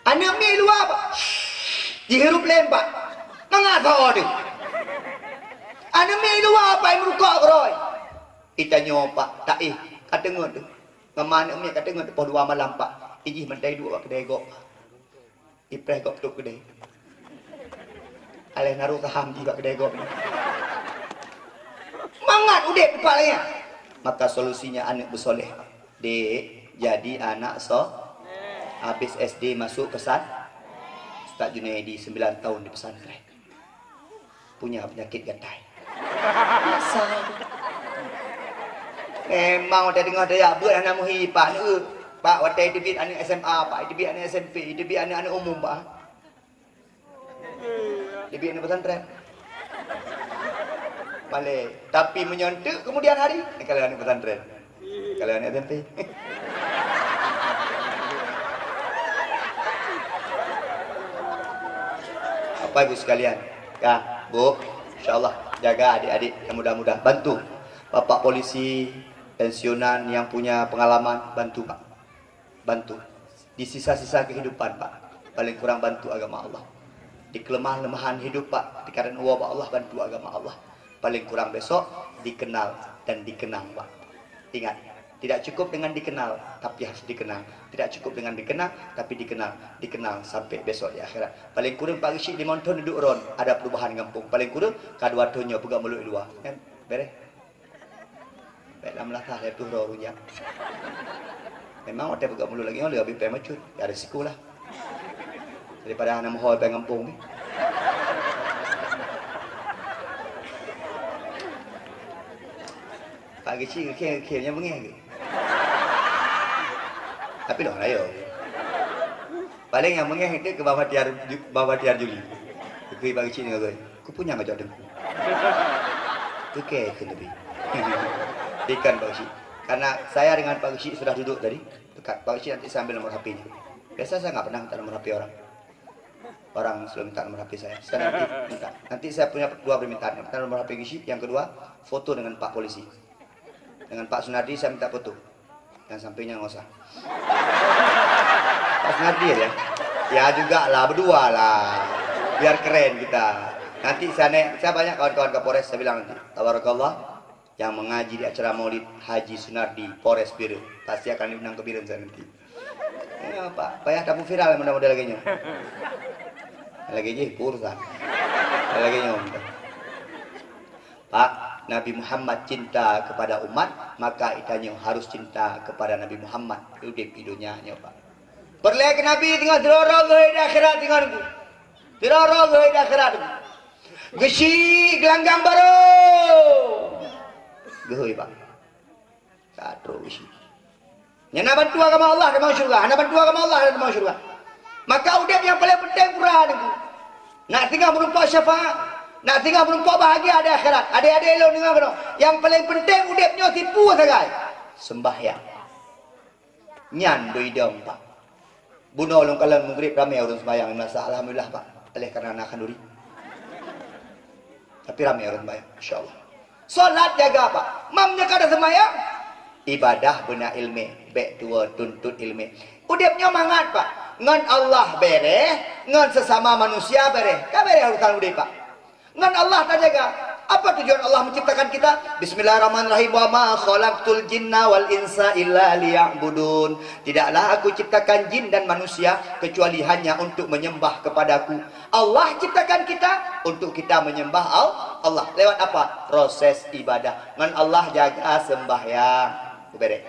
Aneuk miet luwa, Pak. Jihirup lé, Pak. Mangat soe deuh. Aneuk miet luwa, Pak, meurukok keudroe. Itanyoe, Pak, taéh, ka teungeut deuh. Ngon ma aneuk miet ka teungeut deuh poh dua malam, Pak. Ijih mantong iduek bak keudè gob, Pak. Ipreh gob tôp keudè. Aléh naroh saham jih bak keudè gob. Mangat udép, Pak, lagèe nyan. Maka solusinya aneuk beusoleh. Dek, jadi anak so-, habis S D masuk pesan-, Ustaz Junaidi sembilan tahun di pesantren. Punya penyakit gatai. Biasa. Memang watèe teungoh tajak beuet hana muhi, Pak, neu-, Pak, watèe iteubiet aneuk S M A, Pak, iteubiet aneuk S M P, iteubiet aneuk-aneuk umum, Pak. Iteubiet aneuk pesantren. Malèe. Tapi meunyoe enteuk kemudian hari, kalon aneuk pesantren. Kalon aneuk S M P. Bapak Ibu sekalian, ya, Bu, insya Allah jaga adik-adik yang muda-muda, bantu. Bapak polisi, pensiunan yang punya pengalaman, bantu, Pak. Bantu. Di sisa-sisa kehidupan, Pak, paling kurang bantu agama Allah. Di kelemahan-lemahan hidup, Pak, di keadaan uwa, Pak, Allah, bantu agama Allah. Paling kurang besok dikenal dan dikenang, Pak. Ingat, tidak cukup dengan dikenal, tapi harus dikenang. Tidak cukup dengan dikenang, tapi dikenal. Dikenal sampai besok di akhirat. Paling kurang Pak Geuchik limong thon duek ron, ada perubahan gampông. Paling kurang ka dua thon nyoe peugah mulod i luwa. Kan? Beres? Bèk lam meunasah lhèe ploh droe ureueng jak. Memang watèe peugah mulod lagèe nyoe leubeh payah meucut, ya risiko lah. Daripada hana meuhôi payah gampông pih. Pak Geuchik geukheun-geukheun nyang beungèh geuh. Tapi lôn rayeuk. Paléng nyang beungèh itu keu Bang Bahtiar Ju-, Bang Bahtiar Juli. Geukheun Pak Geuchik ngon geuh. Kupunyang kajak teungku. Keu kèe kheun leubeh. Ikan Pak Geuchik. Karena saya dengan Pak Geuchik sudah duduk tadi, dekat. Pak Geuchik nanti saya ambil nomor H P-nya. Biasa saya nggak pernah minta nomor H P orang. Orang selalu minta nomor H P saya. Saya nanti minta. Nanti saya punya dua permintaan. Yang pertama nomor H P Geuchik, yang kedua foto dengan Pak Polisi. Dengan Pak Sunardi saya minta foto. Yang sampingnya nggak usah. Pak Sunardi aja. Ya juga lah, berdua lah. Biar keren kita. Nanti saya naik, saya banyak kawan-kawan Kapolres, saya bilang nanti, "Tabarakallah, yang mengaji di acara Maulid Haji Sunardi, Polres Bireuen." Pasti akan diundang ke Bireuen saya nanti. Ya, Pak, payah tabu viral model-model lagèe nyoe. Lagèe jih urusan. Lagèe nyoe. Pak, Nabi Muhammad cinta kepada umat, maka itanyoe harus cinta kepada Nabi Muhammad. Udép i donya nyoe, Pak. Peureulèe keu Nabi teungoh sidroe-droe geuhôi di akhirat teungoh Teungku. Sidroe-droe geuhôi di akhirat Teungku. Geuchik geulanggang barô. Geuhôi, Pak. Ka trok isi. Nyang na bantu agama Allah, tamong syurga. Hana bantu agama Allah, tamong syurga. Maka udeb nyang paleng penting pura nyoe. Nak singoh meurumpok syafaat, nak singoh meurumpok bahagia di akhirat. Adek-adek lôn deungoe keunoe. Nyang paleng penting udeb nyoe sipeue sagai. Sembahyang. Nyan doi dong, Pak. Bunoe lôn kalon Maghrib ramé ureuëng sembahyang, meunasah alhamdulillah, Pak. Oleh karena na khanduri. Tapi ramé ureuëng sembahyang, insyaallah. Salat jaga, Pak. Mam nyang kada sembahyang, ibadah beuna iéleumé, bék tuwoe tuntot iéleumé. Udeb nyoe mangat, Pak. Ngon Allah bereh, ngon sesama manusia bereh. Ka bereh urusan udeb, Pak. Ngon Allah tajaga. Apa tujuan Allah menciptakan kita? Bismillahirrahmanirrahim. Wa ma khalaqtul jinna wal insa illa liya'budun. Tidaklah Aku ciptakan jin dan manusia kecuali hanya untuk menyembah kepada-Ku. Allah ciptakan kita untuk kita menyembah Al-, Allah. Lewat apa? Proses ibadah. Ngon Allah jaga sembahyang. Beres.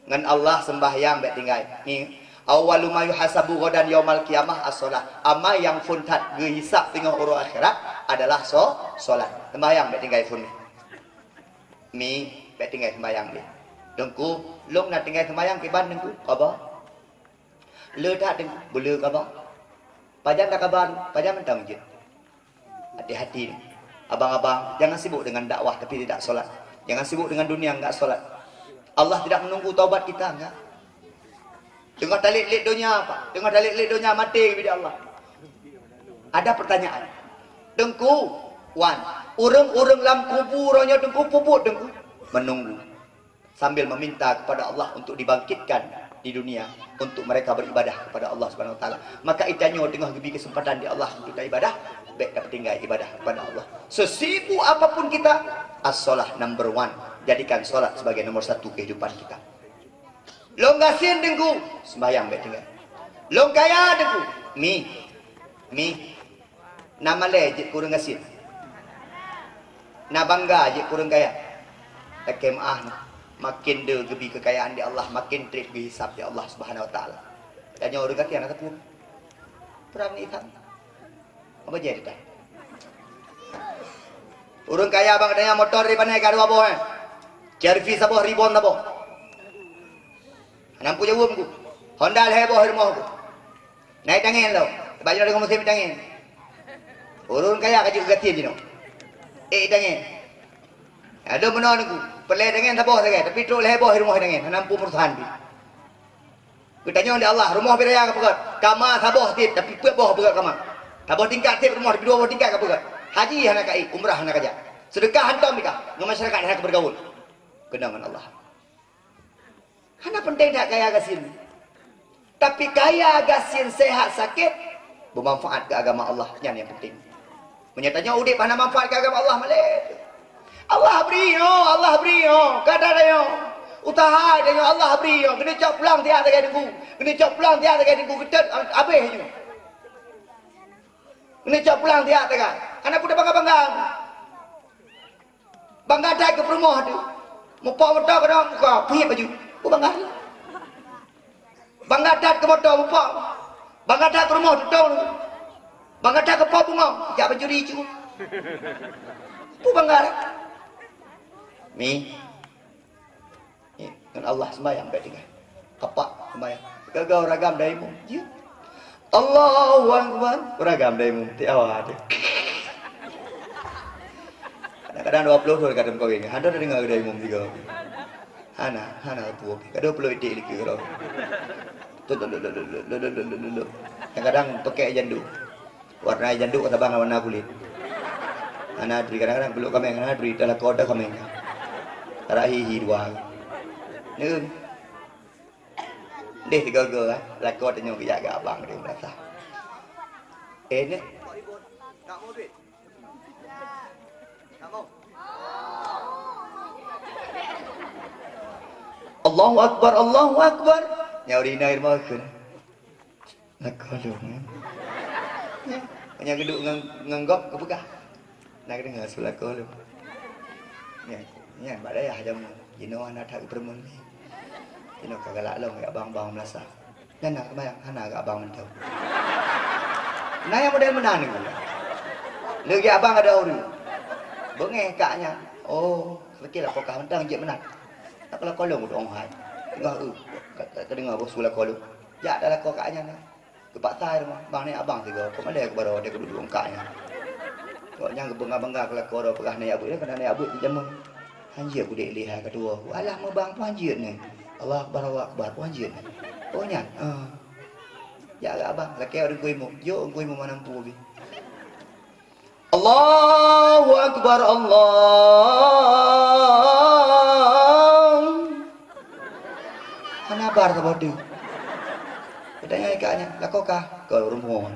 Ngon Allah sembahyang bék tinggai. Ni, awwalu ma yuhasabu ghadan yaumal qiyamah as-shalah. Amai nyang phôn that geuhisab teungoh uroe akhirat adalah so-, salat. Sembahyang bék tinggai phôn. Mi, bék tinggai sembahyang lé. Teungku, lôn na tinggai sembahyang kiban Teungku? Qadha. Le that Teungku, beule qadha. Pajan dak kaban, pajan mantong jeuet. Hati-hati ni. Abang-abang, jangan sibuk dengan dakwah tapi tidak solat. Jangan sibuk dengan dunia enggak solat. Allah tidak menunggu taubat kita, enggak. Teungoh talét-lét donya, Pak. Teungoh talét-lét donya, maté bidang Allah. Ada pertanyaan. Teungku, wan, ureuëng-ureuëng lam kubu roh nyoe Teungku, peubuet Teungku. Menunggu. Sambil meminta kepada Allah untuk dibangkitkan di dunia untuk mereka beribadah kepada Allah Subhanahu Wa Taala. Maka itanyoe teungoh geubri kesempatan di Allah untuk ibadah, bék tapeutinggai ibadah kepada Allah. Sesibuk apapun kita, as-shalah number one. Jadikan salat sebagai nomor satu kehidupan kita. Lôn gasien Teungku, sembahyang bék tinggai. Lôn kaya Teungku, mi, mi. Na malée jeuet keu ureuëng gasien. Na bangga jeuet keu ureuëng kaya. Lakée meuáh, makin deuh geubri keukayaan di Allah, makin treb geuhisab di Allah Subhanahu Wa Taala. Tanyoe ureuëng gasien na teupeu. Peurang ni itam. Apa jadi dah? Ureuëng kaya bang katanya motor di panai ka dua boh, eh. C R V saboh, Reborn saboh. Hana meupeue jaweueb ku. Honda lhée boh di rumoh ku. Nai tangen lom. Sabab jinoe deungon musém tangen. Ureuëng kaya ka jeuet gasien jinoe. Eh, tangen. Ada meunoe Teungku. Peureulée tangen saboh sagai, tapi trok lhée boh di rumoh tangen. Hana meupeue perusahaan pih. Geutanyong di Allah, rumoh bit raya ka peugét. Kama saboh tieb, tapi peuet boh peugét kama. Saboh tingkat tieb rumoh, tapi dua boh tingkat ka peugét. Haji hana ka ék, umrah hana ka jak. Seudeukah hantom nikah, ngon masyarakat hana ka bergaul. Keunong ngon Allah. Hana penting that kaya gasien. Tapi kaya gasien sehat sakét, bermanfaat keu agama Allah, nyan nyang penting. Meunyoe tanyoe udeb hana manfaat keu agama Allah, malée. Allah bri nyoe, Allah bri nyoe, kada tanyoe. Usaha tanyoe Allah bri nyoe, keuneuk cok pulang siat sagai Teungku. Keuneuk cok pulang siat sagai Teungku, geutet habéh ju. Keuneuk cok pulang siat sagai. Hana peue tabangga-bangga. Bangga that keu peurumoh teuh. Mupok moto keudroe muka, pih baju. Peue bangga teuh. Bangga that keu moto mupok. Bangga that keu rumoh tutong. Bangga that keu po bungong, jak baju ricu. Peue bangga that. Mi. Eh, ngon Allah sembahyang bék tinggai. Kapak sembahyang. Gaga uragam dayimum. Ya. Allahu Akbar. Uragam dayimum. Ti awak tu. Kadang-kadang dua puluh tahun kadang kawin. Hana deungoe dayimum tiga. Hana, hana tu. Kadang puluh itik lagi kalau. Kadang pakai jandu. Warna janduk sabang warna kulit. Hana turi kadang-kadang belok kameng hana turi dalam kota kameng. Tarak hihi dua. Ni. Deh tiga-tiga, eh. Lakoe tanyoe geujak keu abang di madrasah. Eh, ni. Allahu Akbar, Allahu Akbar. Nyang ureueng inong rumoh kheun. Lakoe lôn, eh. Nyang geuduek ngon, ngon gob geupeugah. Na geudeungoe su lakoe lôn. Nyan, nyan bak dayah jameun. Jinoe hana that geupeureumeun lé. Jinoe ka galak lom jak bang-bang meulasa. Nyan na seumayang, hana jak bang mantong. Na nyang model meunan nyoe. Lé jak bang ada ureueng. Beungéh kak nyan. Oh, seukira pokah mantong jeuet meunan. Lakoe lôn udong hai. Teungoh eu, ka, ka, ka deungoe boh su lakoe lôn. Jak talakoe keu nyan. Geupaksa i rumoh, "Bang, nyoe abang sigoe, kok malèe keu baroe watèe kuduek-duek ngon kak nyan." Kok nyan geubeungga-beungga keu lakoe droe peugah nèk abeuet, nyan keunan nèk abeuet jameun. "Hanjeuet kudék lé hai ka tuwoe." "Alah meubang, peue hanjeuet nyoe?" "Allahu Akbar, Allahu Akbar, peue hanjeuet nyoe?" "Oh nyan, eh." Jak keu abang, lakèe ureueng kuimu, jok ureueng kuimu meunan peue bit. Allahu Akbar, Allah. Hana bar saboh teuk. Geutanyong i kak nyan, "Lakoe kah?" "Ka rumoh."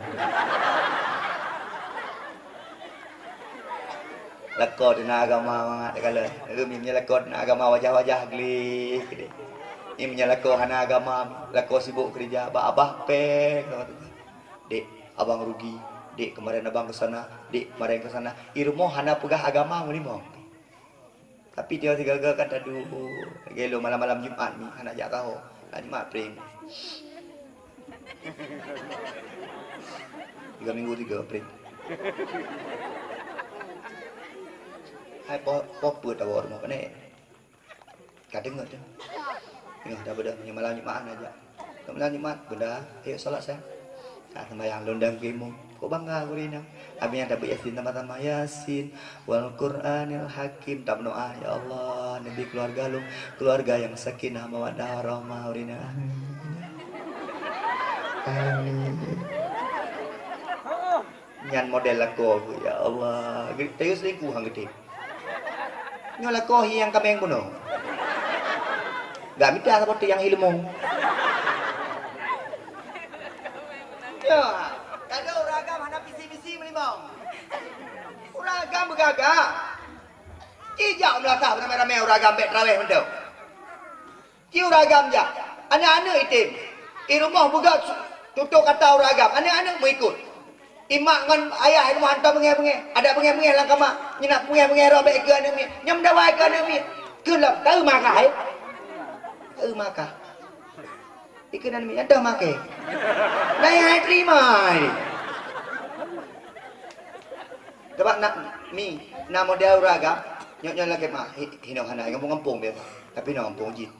Lakoe teuh na agama mangat takalon. Meunyoe lakoe teuh na agama, wajah-wajah gleh keudéh. Meunyoe lakoe hana agama, lakoe sibok keurija, bak abah péng. Dek, abang rugi. Dek, kemarin abang ke sana. Dek, kemarin ke sana. I rumoh hana peugah agama meulimong. Tapi tiba sigaga kan tadu. Lagèe lôn malam-malam Jumat ni, hana jak saho. Malam Jumat prank. Tiga minggu tiga prank. Hai, po, po peuet tawoe rumoh keuneuk. Ka deungoe teuh. Nyoe dah beudôh, nyoe malam Jumat na jak. Nyoe malam Jumat, bunda, ayo salat, sayang. Ka sembahyang lôn dan imum. Kok bangga gurèe nyan. Abis nyan tabeuet Yasin sama-sama. Yasin wal Qur'anil Hakim. Tameudoa, "Ya Allah, neubi keuluwarga lôn, keuluwarga nyang sakinah mawaddah warahmah gurèe nyan. Amin." Amin. Nyan model lakoe, ya Allah. Tayue selingkuh han geutem. Nyoe lakoe hi nyang kaméng bunoe. Gak mita saboh teuk nyang hi leumô. Ya, tado ureueng agam hana visi misi meulimong. Ureueng agam beugagah. Ci jak u meulasah ramé-ramé ureueng agam bèk traweh mantong. Ci ureueng agam jak. Aneuk-aneuk item. I rumoh beugöt tutoe kata ureueng agam. Aneuk-aneuk meuikot. I mak ngon ayah i rumoh hantom beungèh-beungèh. Adak beungèh-beungèh lam kama. Nyan na beungèh-beungèh roh bèk ikeue aneuk miet. Nyan meudawa ikeue aneuk miet. Keu lom, taeu makah, eh? Taeu makah. Ikeue aneuk miet nyan toh makai. Nah, nyang hai terima ni. Sabab na, mi, na model ureueng agam, nyoe, nyoe lagèe ma, hi, hinoe hana, gampông-gampông biasa. Tapi hinoe gampông jih.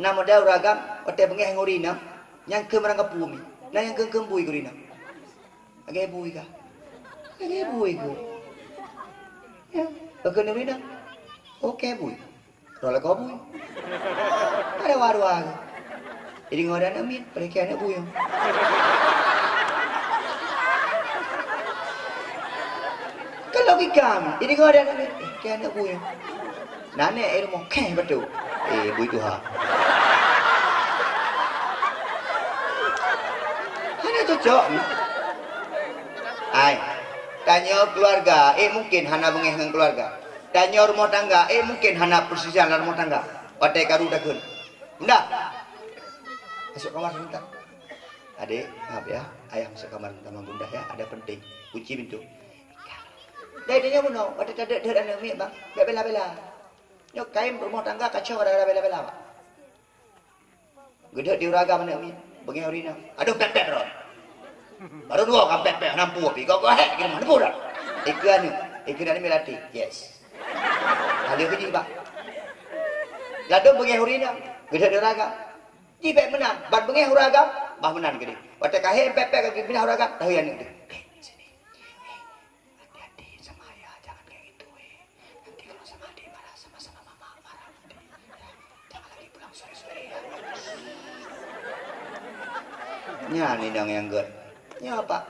Na model ureueng agam, watèe beungèh ngon ureueng inong, nyang kheun meurangkapeue mi. Na nyang kheun-kheun bui keu ureueng inong. Lagèe bui kah? Lagèe bui kah? Ya, kheun ureueng inong. Oke, bui. Roh lakoe bui. Ada dua-dua tu. Jadi ngon aneuk miet, palékèe aneuk bui. Kan logika mi. Jadi ngon aneuk miet, palékèe aneuk bui. Nah, nèk i rumoh, kèe beutôi. Eh, bui tuha. Hana cocok mi. Ai, tanyoe keuluwarga, eh, mungken hana beungèh ngon keuluwarga. Tanyoe rumoh tangga, eh, mungken hana peuselesaian lam rumoh tangga. Watèe karu takheun, "Bunda, masuk kamar sebentar." "Adek, maaf ya, ayah masuk kamar sebentar sama bunda ya, ada penting." Kunci pintu. Dai tanyoe bunoe, watèe tadeuet-deuet aneuk miet, bang, bèk bela-bela. Nyoe kain rumoh tangga kacau gara-gara bela-bela, bang. Geudeuet di ureueng agam aneuk miet, beungèh ureueng inong. Adoh, pèt-pèt droe. Baru dua kan pèt-pèt, hana peue pi. Goh-goh hèk, kira mana pun dah. Ikeue aneuk, ikeue aneuk miet latih. Yes. Ahli keu jih, bah. Ladôm beungèh ureueng inong, geudeuet di ureueng agam. Jih bèk meunan, ban beungèh ureueng agam, bah meunan keudéh. Watèe ka hèk pèt-pèt ka geupinah ureueng agam, tahu aneuk teuh. Hei, sini. Hei, hati-hati sama ayah, jangan kayak gitu, eh. Nanti kalau sama adik marah, sama-sama mama marah nanti. Ya, jangan lagi pulang sore-sore, ya. Nyan inong nyang gèt. Nyoe, Pak.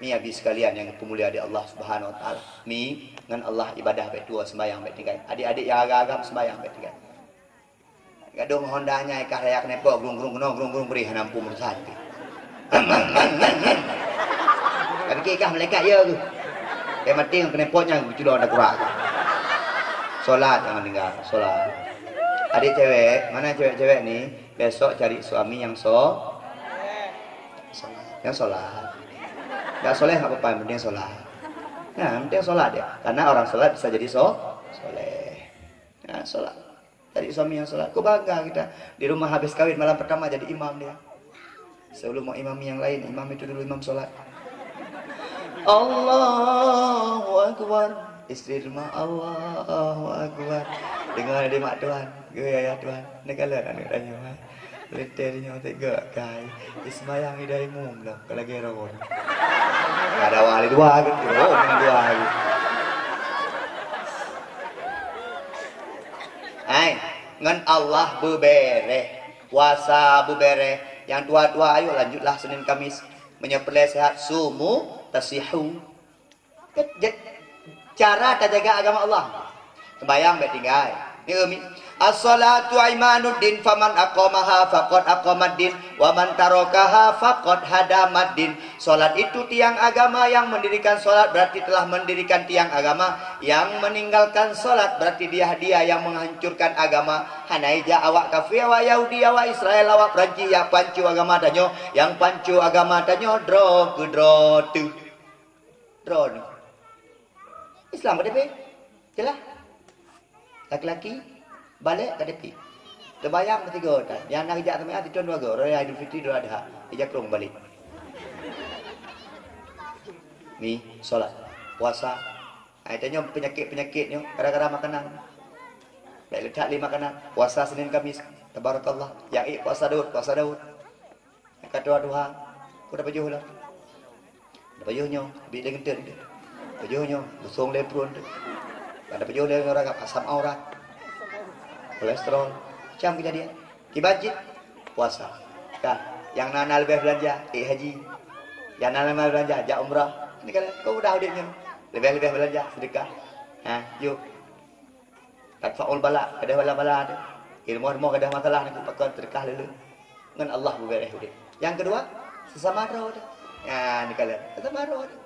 Mi abi sekalian nyang peumulia di Allah Subhanahu wa Taala. Mi, ngon Allah ibadah bèk tuwoe, sembahyang bèk tinggai. Adik-adik nyang agam-agam sembahyang bèk tinggai. Gadôh Honda nyan i kah raya keuneupok, grung, grung, keunoe, grung, grung, bri, hana muphom urusan. Tapi kah malaikat ya tu. Yang penting keuneupok nyan geuculo aneuk kura. Solat jangan tinggal, solat. Adik cewek, mana cewek-cewek ni, besok cari suami yang so-, yang solat. Enggak soleh enggak apa-apa, yang penting solat. Nah, yang penting solat dia. Karena orang solat bisa jadi so-, soleh. Nah, solat. Cari suami yang solat. Kok bangga kita. Di rumah habis kawin, malam pertama jadi imam dia. Sebelum mau imami yang lain, imam itu dulu imam solat. Allahu Akbar. Istri di rumah, Allahu Akbar. Deungoe di mak Tuhan, geuh ayah Tuhan, neukalon aneuk tanyoe, ha. Linteh tanyoe teuga kai, ismayang idai mum lom, ka lagèe ron. Ada wali dua gitu, oh, dua gitu. Hai, ngon Allah beubereh, puasa beubereh. Nyang dua-dua, ayo lanjutlah Senin Kamis. Meunyoe peureulèe sehat, sumu tasihu. Cara tajaga agama Allah. Sembahyang bèk tinggai. Ni umi. As-salatu imaduddin, faman aqamaha faqad aqamaddin, wa man tarakaha faqad hadamaddin. Salat itu tiang agama, yang mendirikan salat berarti telah mendirikan tiang agama, yang meninggalkan salat berarti dia, dia yang menghancurkan agama. Hana ijak awak kafé, awak Yahudi, awak Israel, awak Perancis jak panco agama tanyoe. Nyang panco agama tanyoe droe keu droe teuh. Droeneuh. Islam K T P. Jeulaih. Laki-laki, balek, K T P. Teubayang meusigoe tan. Nyang na geujak seumayang sithon dua goe, raya Idul Fitri, Idul Adha. Ija krong balek. Ni, salat, puasa. Hai, tanyoe peunyakét-peunyakét nyoe gara-gara makanan. Bèk le that lé makanan. Puasa Senin Kamis. Tabarakallah. Nyang ék puasa Daud, puasa Daud. Ka tuha-tuha, peue tapajoh lom? Tapajoh nyoe, biet lé geuntén teuh. Pajoh nyoe, busong lé pruet teuh. Ka tapajoh lé nyoe ragam asam aurat, kolesterol, macam keujadian. Kiban cit, puasa. Ka, nyang na-na leubeh beulanja, ék haji. Nyang na-na leubeh beulanja, jak umrah. Ni kan, keu mudah udép nyoe. Leubeh-leubeh beulanja, seudeukah. Ha, yuk. Tadfa'ul bala, gadôh bala-bala teuh. Di rumoh-rumoh gadôh masalah nyan, pakon seudeukah lé-lé. Ngon Allah beubeureh udép. Nyang keudua, sesama droe teuh. Nyan, dikalon, sesama droe teuh.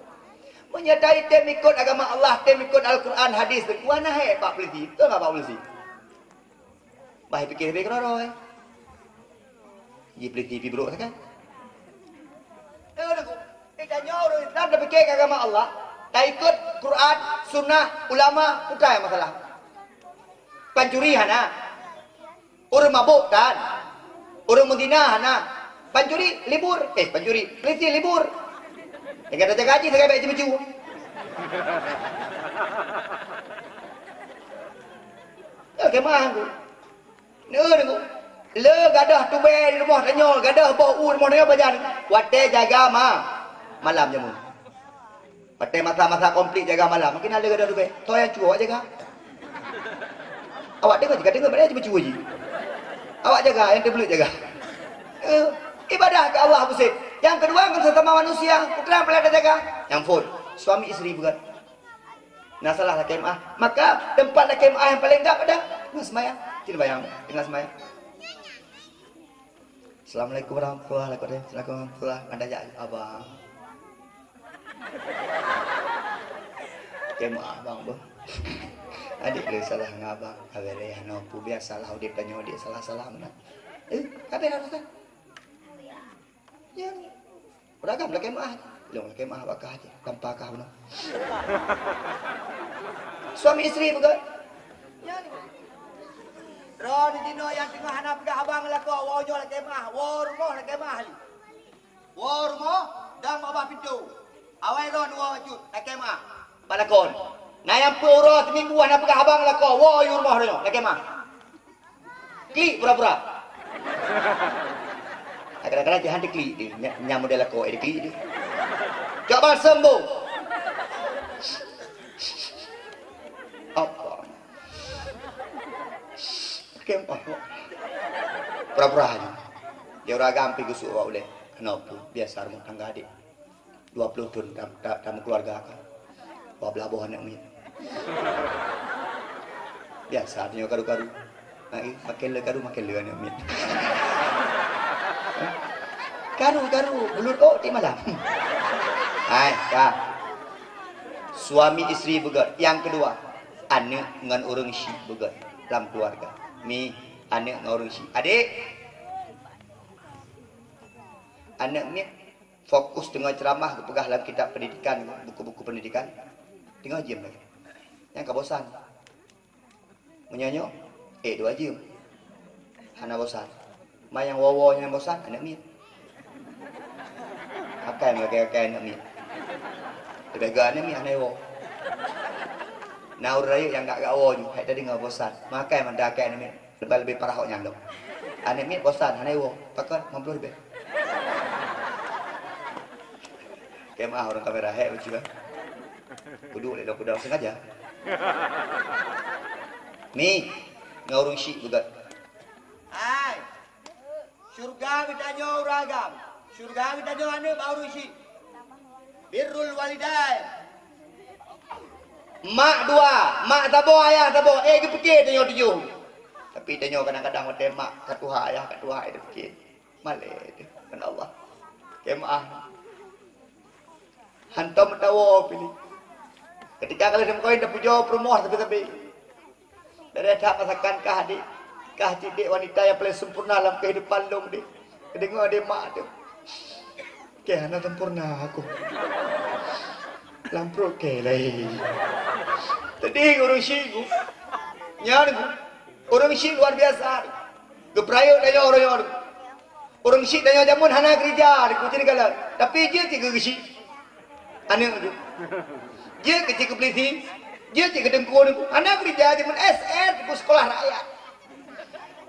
Meunyoe tai tem ikot agama Allah, tem ikot Al-Quran, hadis, teuh, kuana hai bak polisi. Beutôi nggak bak polisi? Bah, pikir-pikir keudroe-droe. Ji polisi pih brok sagai. Eh, tanyoe ureueng Islam tapike keu agama Allah, taikot Quran, Sunnah, ulama, peue masalah. Pancuri hana. Ureueng mabök tan. Ureueng meuzina hana. Pancuri libur, eh, pancuri, polisi libur. Jaga-jaga haji sagai bèk jimeujue. Eh, kemah aku. Neu, neu. Le gadôh tubèe di rumoh tanyoe, gadôh boh u rumoh tanyoe pajan. Watèe jaga ma-, malam jameun. Watèe masa-masa konflik jaga malam, mungkin na le gadôh tubèe. Toh nyang cue awak jaga. Awak deungoe jih, ka deungoe, padahai cuma cue jih. Awak jaga, nyang teubeuleuek jaga. Eh, ibadah keu Allah buset. Nyang keudua, ngon sesama manusia, putra peureulèe tajaga. Nyang phôn, suami isteri beugèt. Na salah lakèe meu'ah. Maka teumpat lakèe meu'ah nyang paleng gap adalah teungoh seumayang. Cit bayang, teungoh seumayang. Assalamualaikum warahmatullahi wabarakatuh. Assalamualaikum warahmatullahi wabarakatuh. Anda jak abang. Lakèe meu'ah abang beuh. Adik le salah ngon abang. Ka beureh, hana peue, biasalah udép tanyoe dek salah-salah meunan. Eh, ka beureh dah. Ya. Beragam lakèe meu'ah. Ilong lakèe meu'ah bakah je. Tanpa kah bunoe. Suami isteri beugèt. Ya. Droeneuh jinoe nyang teungoh hana peugah abang lakoe, woe nyoe lakèe meu'ah, woe rumoh lakèe meu'ah lé. Woe rumoh, dong babah pintoe. Awai droeneuh woe bacut, lakèe meu'ah. Bak lakoe. Na nyang peuet uroe siminggu hana peugah abang lakoe, woe yue rumoh droeneuh, lakèe meu'ah. Klik pura-pura. Kadang-kadang jihan diklik di, nya, nya model lakoe diklik di. Cok balsem bu. Apa? Kemah. Pura-pura aja. Dia ureueng agam pi gusuk awak ulèe. Kenapa? Biasa rumah tangga adik. Dua puluh thon tam-, ta-, tameukeuluarga ka. Dua blah boh aneuk miet. Biasa tanyoe karu-karu. Hai, makin le karu, makin le aneuk miet. Karu-karu, bulut ôk tiep malam. Hai, ka. Suami isteri beugèt. Nyang keudua, aneuk ngon ureueng syik beugèt lam keuluarga. Mi, aneuk ngon ureueng syik. Adik. Aneuk miet. Fokus teungoh ceuramah geupeugah lam kitab pendidikan, buku-buku pendidikan, teungoh jeuem lagèe. Nyang ka bosan. Meunyoe nyoe, ék dua jeuem. Hana bosan. Ma nyang woe-woe nyang bosan, aneuk miet. Akai meulakèe-lakèe aneuk miet. Leubeh gèt aneuk miet hana woe. Na ureuëng rayeuk nyang gak-gak woe ju, hai tadeungoe bosan. Makai mantong akai aneuk miet, leubeh-leubeh parah awak nyan lom. Aneuk miet bosan, hana iwoe. Pakon? Lima puluh ribèe. Keu meu'ah ureuëng kamera, hék lucu kan? Kuduek lé lôn, kuduek sengaja. Mi, ngon ureuëng syik beugöt. Hai, syeuruga geutanyoe ureuëng agam, syeuruga geutanyoe aneuk bak ureuëng syik. Birrul walidain. Mak dua, mak saboh, ayah saboh, eh, geupike tanyoe tujoh. Tapi tanyoe kadang-kadang watèe mak ka tuha, ayah ka tuha, eh, geupike. Malèe teuh ngon Allah. Keu meu'ah. Hantom meudawa piléh. Ketika ka lheueh meukawen, tapujoe peurumoh sabe-sabe. Dari that masakan kah, adik. Kah cit dek wanita nyang paleng sempurna lam kehidupan lôn, dek. Keudeungoe dek mak teuh. Keh hana sempurna aku. Lam pruet keh laén. Jadi ureuëng syik ku. Nyan ku. Ureuëng syik luar biasa. Geupeurayeuk tanyoe uroe nyoe. Ureuëng syik tanyoe jameun hana keurija di kuci neugala, tapi jeuet cit keu geusyik. Aneuk tu. Jeuet keu cit keu polisi, jeuet cit keu teungku, hana keurija jameun S S, keu sekolah rakyat.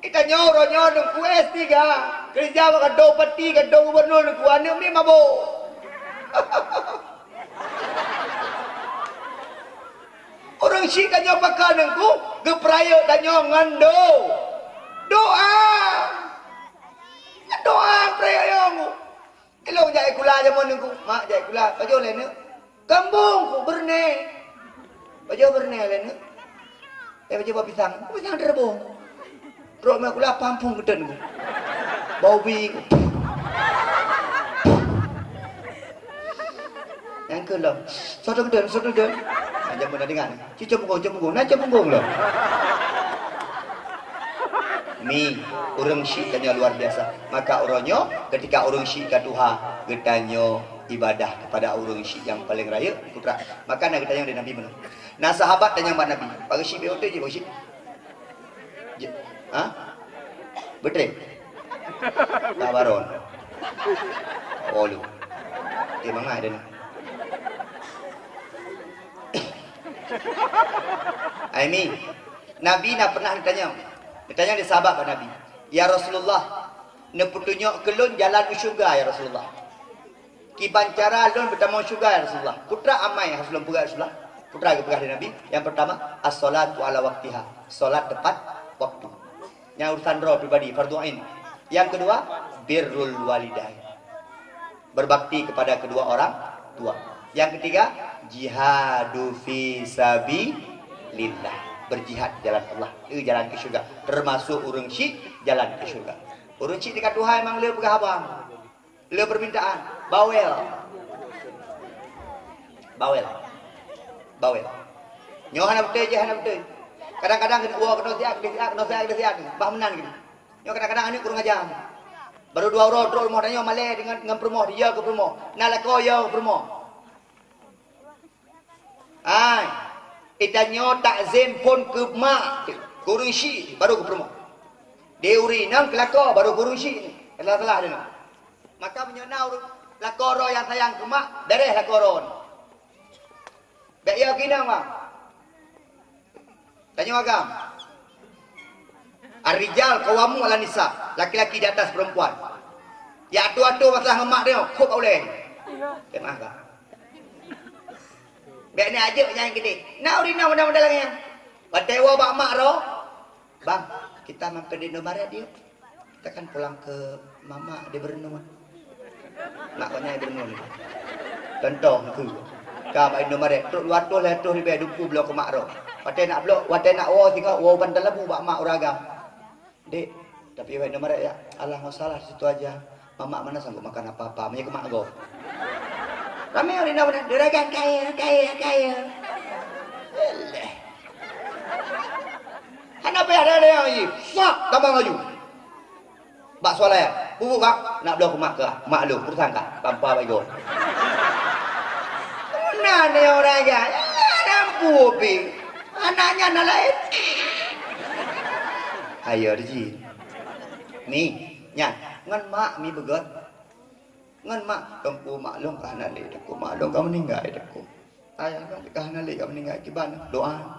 Geutanyoe uroe nyoe teungku S tiga, keurija bak kantô bupati, kantô gubernur teungku, aneuk miet mabök. Ureuëng syik tanyoe pakon teungku, geupeurayeuk tanyoe ngon do-, doa. Ngon doa geupeurayeuk nyoe. Ilôn jak sikula jameun teungku, mak jak sikula, pajoh lé neuk? Kambong ku, beureunéh. Pajoh beureunéh lé neuk? Eh, pajoh bak pisang. Pisang teureubông. Trok meusikula pampông geuteun ku. Bau bi ku. Nyang keu lom. Soe teuk geuteun, soe teuk geuteun. Nah, jameun na deungon. Ci cok punggong, cok punggong. Na cok punggong lom. Mi, ureuëng syik tanyoe luar biasa. Maka uroe nyoe, ketika ureuëng syik ka tuha, geutanyoe ibadah kepada ureuëng syik nyang paleng rayeuk, putra. Maka na geutanyoe lé Nabi meunoe. Na sahabat tanyong bak Nabi, "Pageusyiek bèk watèe jih, pageusyiek?" Jih. Ha? Beutôi? Tak baron. Oh, lu. Dia mangat dia ni. Aimi, Nabi na pernah ditanya. Ditanya di sahabat bak Nabi, "Ya Rasulullah, neupeutunyok keu lôn jalan u syeuruga, ya Rasulullah." Kiban cara lôn beutamong syeuruga, ya Rasulullah? Peue treuk amai harôh lôn peugah, ya Rasulullah? Peue treuk geupeugah lé Nabi? Nyang peurtama, as-shalatu ala waqtiha, salat tepat waktu. Nyan urusan droe pribadi, fardhu ain. Nyang keudua, birrul walidain. Berbakti kepada kedua orang tua. Nyang keutiga, jihadu fi sabilillah. Berjihad jalan Allah, eh, jalan keu syeuruga. Termasuk ureuëng syik jalan keu syeuruga. Ureuëng syik teuka tuha memang le peugah haba. Le permintaan, bawel. Bawel. Bawel. Nyoe hana beutôi, jih hana beutôi. Kadang-kadang keuneuk woe keunoe siat, keunoe siat, keunoe siat, keunoe siat. Bah meunan keuneuk. Nyoe kadang-kadang aneuk kurang ajar. Baru dua uroe trok rumoh tanyoe malèe deungon, ngon peurumoh, ya keu peurumoh. Na lakoe ya keu peurumoh. Hai, geutanyoe takzim phôn keu mak, keu ureuëng syik, baru keu peurumoh. Di ureuëng inong keu lakoe, baru keu ureuëng syik ni. Salah-salah dia ni. Maka meunyoe na ureuëng lakoe droe nyang sayang keu mak, beureh lakoe droe ni. Bèk ya keu inong, bang. Tanyoe agam. Ar-rijal qawwamun 'alan nisa, laki-laki di atas perempuan. Ya atu-atu masalah ngon mak dia, kop ulèe. Teumaah, Kak. Bèk ni ajak nyang gede. Nak urina mudah-mudah lagi. Patai wa bak mak ro. Bang, kita mampir di Indomaret yuk. Kita kan pulang ke mama di Bernun. Mak kau nyai Bernun. Contoh tu. Ka bak Indomaret, trok dua ratus, lhèe ratus ribèe duku bloe keu mak ro. Watèe nak bloe, watèe nak woe singoh, woe ban talabu bak mak ureueng agam. Dek, tapi bak Indomaret ya, alah masalah situ aja. Mamak mana sanggup makan apa-apa, meunyo keu mak gob. Ramé ureueng Indomaret, juragan kaya, kaya, kaya. Alah. Hana payah dada nyang jih. Sak, tamong laju. Bak soalnya, bubuk bak, nak bloe keu mak kah, mak lôn, urusan kah, tampa bak igoe. Meunan nyoe ureueng agam, nyan mampu pih. Anak nyan na laén. Ayo, Diji. Mi, nyan, ngon mak mi beugöt. Ngon mak, teungku mak lôn ka hana lé, teungku mak lôn ka meuninggai, teungku. Ayah nyoe ka hana lé ka meuninggai, kiban doa.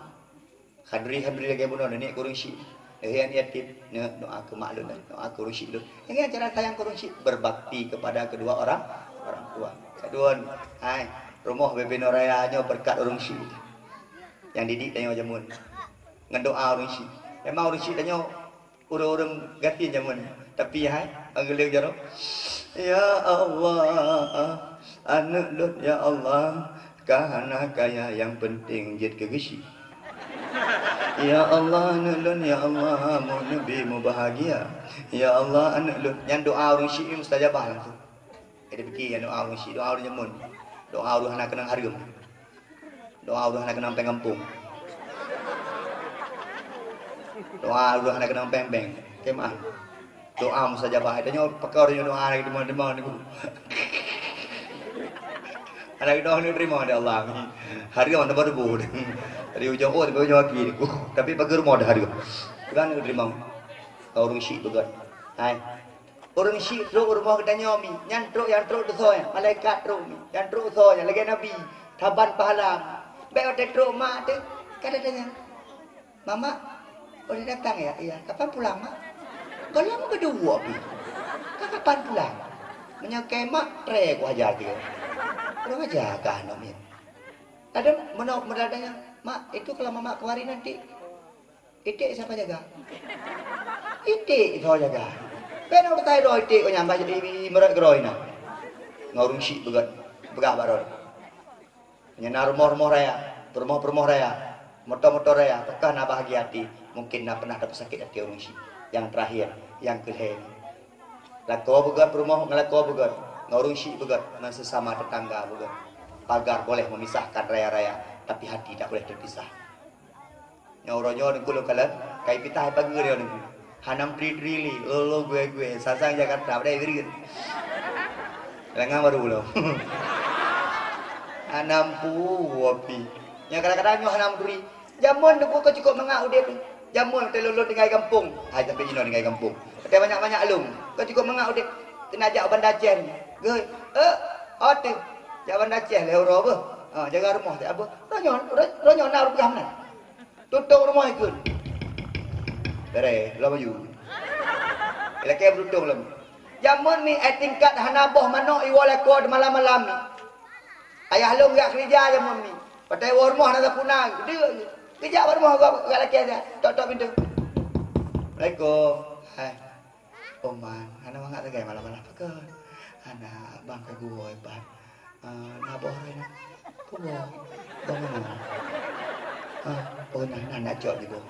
Khanduri-khanduri lagèe bunoe, nenek keu ureueng syik. Eh, aneuk yatim, neuk doa keu mak lôn, doa keu ureueng syik lôn. Nyan cara sayang keu ureueng syik, berbakti kepada kedua orang, orang tua. Kadua, hai, rumoh Bebe Noraya nyoe beureukat ureueng syik. Nyang didik tanyoe jameun. Ngon doa ureueng syik. Memang ureueng syik tanyoe ureueng-ureueng gasien jameun. Tapi hai, bak geuleueng jaroe, "Ya Allah, aneuk lôn ya Allah, ka hana kaya, nyang penting jeuet keu geusyik. Ya Allah, aneuk lôn ya Allah, meuneubri mubahgia. Ya Allah, aneuk lôn." Nyan doa ureueng syik mustajabah langsung. Jadi pike nyan doa ureueng syik, doa ureueng jameun. Doa ureueng hana keunong hareuem. Doa ureueng hana keunong péng gampông. Doa ureueng hana keunong péng bank. Oke, maaf. Doa mustajabah. Tanyoe pakon nyoe doa hana geuteurimong-teurimong niku. Hana geuteurimong, hana geuteurimong lé Allah. Hareuem hana teubah-teubah. Dari ujong oh, sampai ujong kaki niku. Tapi pageue rumoh dah hareuem. Bukan geuteurimong. Keu ureueng syik beugöt. Hai. Ureueng syik trok u rumoh geutanyoe mi, nyan trok, nyang trok teusoe nyan, malaikat trok mi, nyang trok soe nyan lagèe nabi, saban pahala. Bèk watèe trok mak teuh, ka tatanyong, "Mamak, udah datang ya?" "Iya." "Kapan pulang, Mak?" "Gohlom keudua pih. Ka kapan pulang?" "Meunyoe keu mak, tré ku ajar tiga." Kurang ajar ka aneuk miet. Kadang meunoe, meunoe tatanyong, "Mak, itu kalau Mamak kemari nanti, iték siapa jaga?" "Iték soe jaga?" Bèk na urusan droe iték, keu nyan bak jadi meurot keudroe na. Ngon ureueng syik beugöt, peugah bak droe. Nyan na rumoh-rumoh raya, peurumoh-peurumoh raya, moto-moto raya, apakah na bahagia hati? Mungkin na pernah tapeusakét até ureueng syik. Nyang terakhir, nyang keu lhèe nyoe. Lakoe beugöt peurumoh ngon lakoe beugöt, ngon ureueng syik beugöt, ngon sesama tetangga beugöt. Pagar boleh memisahkan raya-raya, tapi hati tak boleh terpisah. Nyoe uroe nyoe Teungku lôn kalon, ka ipeugah pageue nyoe Teungku. Hana meutri-tri lé, lôn-lôn gue-gue, sang-sang Jakarta, padahai Wireuen. Lengang baru lom. Hana meupue pih. Nyang kadang-kadang nyoe hana meuturi. Jameun Teungku ka cukôp mangat udép. Jameun watèe lôn-lôn tinggai gampông. Hai, sampai jinoe tinggai gampông. Watèe banyak-banyak lôn. Ka cukôp mangat udép. Keuneuk jak Banda Aceh. Geuh, eh, oh teuh. Jak Banda Aceh lhèe uroe beuh. Ha, jaga rumoh siat beuh. Roh nyoe, roh, roh nyoe na ureueng peugah meunan. Tutong rumoh ikheun. Bereh, lom aju. Ilakèe beututong lom. Jameun mi, eh, tingkat hana boh manok iwoe lakoe di malam-malam mi. Ayah lôn geujak keurija jameun mi. Watèe iwoe rumoh hana sapeue na, geudeuk. Geujak bak rumoh geuh, geujak lakèe siat. Tok-tok pintoe. "Assalamualaikum." Hai. "Oh man, hana mangat sagai malam-malam." "Pakon?" "Hana, abang ka geuwoe pat. Ah, na boh roh na." "Peue boh?" "Boh meunoe." "Ah, oh na, na, na cok di boh.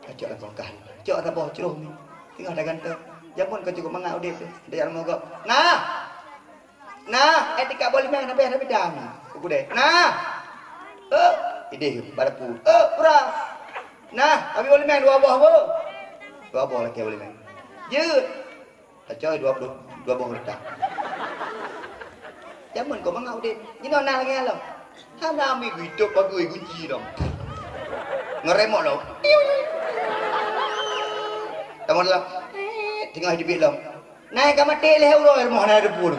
Na cok lam kulkas. Cok saboh cruh ni. Teungoh tagantung. Jameun ka cukôp mangat udép teuh. Dak jak rumoh gob." "Nah! Nah, eh, tingkat boh limong na bèh, na bida ni." Ku gudèe. "Nah! Eh, idéh bak dapu. Eh, pura. Nah, abi boh limong dua boh beuh." Dua boh lakèe boh limong. Jeuet. Tacok dua boh, dua boh reutah. Jameun ka mangat udép. Jinoe na lagèe nyan lom. Hana mi geuitôb pageue gunci lom. Ngeremot lom. Tamong dalam. Eh, teungoh jeubiet lom. Na ka maté lhèe uroe rumoh hana teupue.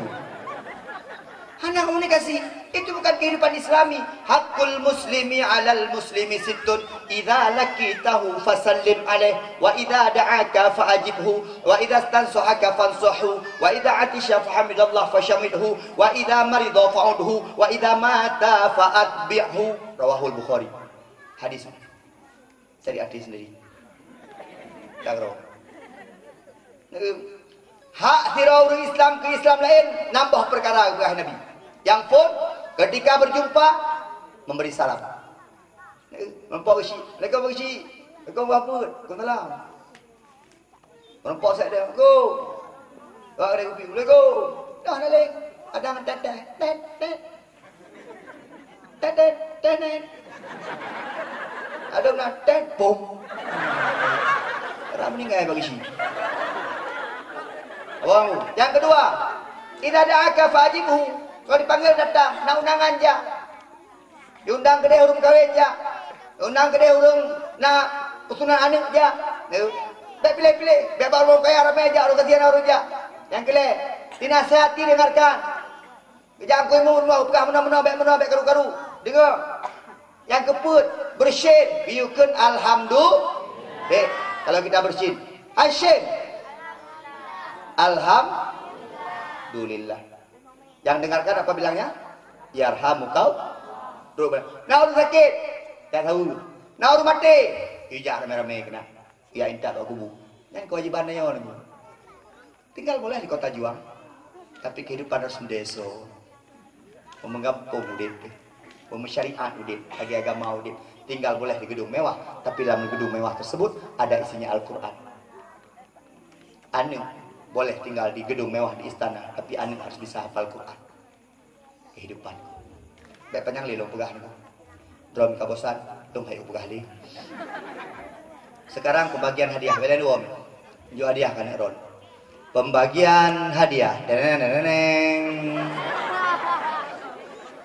Hana komunikasi. Itu bukan kehidupan Islami. Haqqul muslimi 'alal muslimi sittun. Idza laqitahu fasallim alaih. Wa idza da'aka fa'ajibhu. Wa idza stansahaka fansahhu. Wa idza 'atisha fahamidallah fashammithu. Wa idza marida fa'udhu. Wa idza mata fa'atbi'hu. Rawahul Bukhari. Hadis. Cari artis sendiri. Dangro. Hak sidroe ureueng Islam keu Islam laén nambah peukara geupeugah Nabi. Nyang phôn, ketika berjumpa, memberi salam. Nampak geuchik, "Assalamualaikum, Pak Geuchik." "Waalaikumsalam, Put." "Waalaikumsalam." Nampak sat dia, "Assalamualaikum." Wak ada kupi, "Assalamualaikum." Dah laléng. Ada ngon tèt-tèt, tèt-tèt. Tèt, tèt, tèt, tèt. Ada na tèt, bom. Orang meninggal bagi si. Abang, yang kedua, idza da'aka fa'ajibhu. Kalau dipanggil datang, na undangan jak. Diundang keudeh ureueng kawén jak. Diundang keudeh ureueng na peusunan aneuk jak. Bèk piléh-piléh, bèk bak ureueng kaya ramè jak, ureueng gasien ureueng jak. Nyang keu lhèe, dinasihati, dengarkan. Geujak angkui mu rumoh, geupeugah meunoe-meunoe, bèk meunoe, bèk karu-karu. Deungoe, nyang keupeuet, beursin, geuyue kheun alhamdu-, deh, kalau kita beursin, asin, alhamdulillah. Yang dengarkan apa bilangnya? Yarhamukallah. Terus, na ureueng sakét, jak saweue. Na ureueng maté, ijak ramé-ramé keunan. Ijak intat bak kubu. Nyan kewajiban nyoe. Tinggal boleh di kota juang, tapi kehidupan harus mendeso. Meunggampông udép, meusyariat udép, lagèe agama udép. Tinggal boleh di gedung mewah, tapi dalam gedung mewah tersebut ada isinya Al-Quran. Aneuk boleh tinggal di gedung mewah di istana, tapi aneuk harus bisa hafal Quran. Kehidupan. Bèk panyang lé lôn peugah nyoe. Droen ka bosan, lôn hayeu peugah lé. Sekarang pembagian hadiah. Bèk lôn jok hadiah keu aneuk droen. Pembagian hadiah. Deneng, deneng, deneng.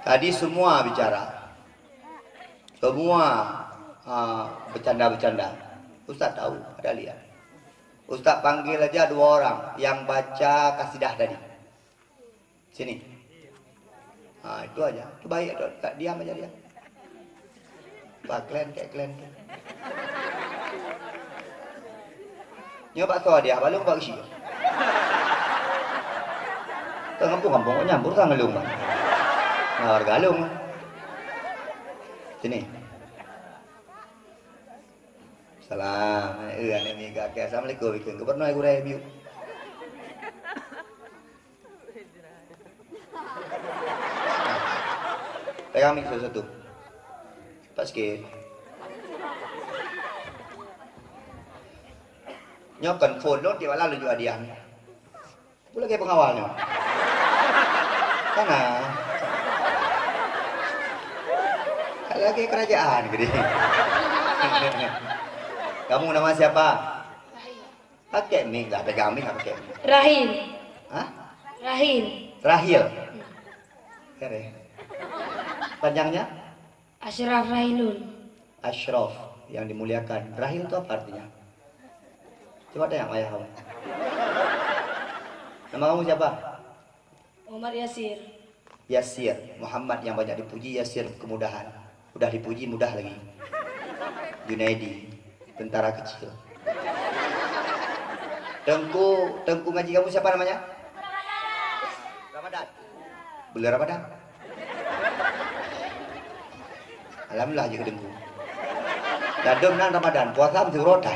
Tadi semua bicara. Semua, ah, bercanda-bercanda. Ustaz tahu, ada lihat. Ustaz panggil aja dua orang yang baca kasidah tadi. Sini. Ha, itu aja. Itu baik tu. Tak diam aja dia. Pak klan, kek klan tu. Nyoe bak soe dia, balong bak usi. Tengah kampung-kampung kok nyambur sang ngelung, Bang. Nah, warga alung. Sini. Salam. Eh, aneuk miga ke. Assalamualaikum. Bikin gubernur gurèe biu. Pegang mic satu-satu. Cepat sikit. Nyoe kon phon lôn, tiep malam lôn jok hadiah. Peue lagèe pengawal nyoe? Kana. Lagèe kerajaan gini. Kamu nama siapa? Pakai mic lah, pegang mic lah pakai mic. Rahil. Hah? Rahil. Rahil. Keren. Panjangnya? Asyraf Rahilun. Asyraf, yang dimuliakan. Rahil itu apa artinya? Coba tanya sama ayah kamu. Nama kamu siapa? Muhammad Yasir. Yasir, Muhammad yang banyak dipuji, Yasir kemudahan. Udah dipuji, mudah lagi. Junaidi, tentara kecil. Tengku, tengku ngaji kamu siapa namanya? Ramadan. Bulan Ramadan. Alhamdulillah jeuet keu teungku. Ladôm nan Ramadan, puasa meusti urotan.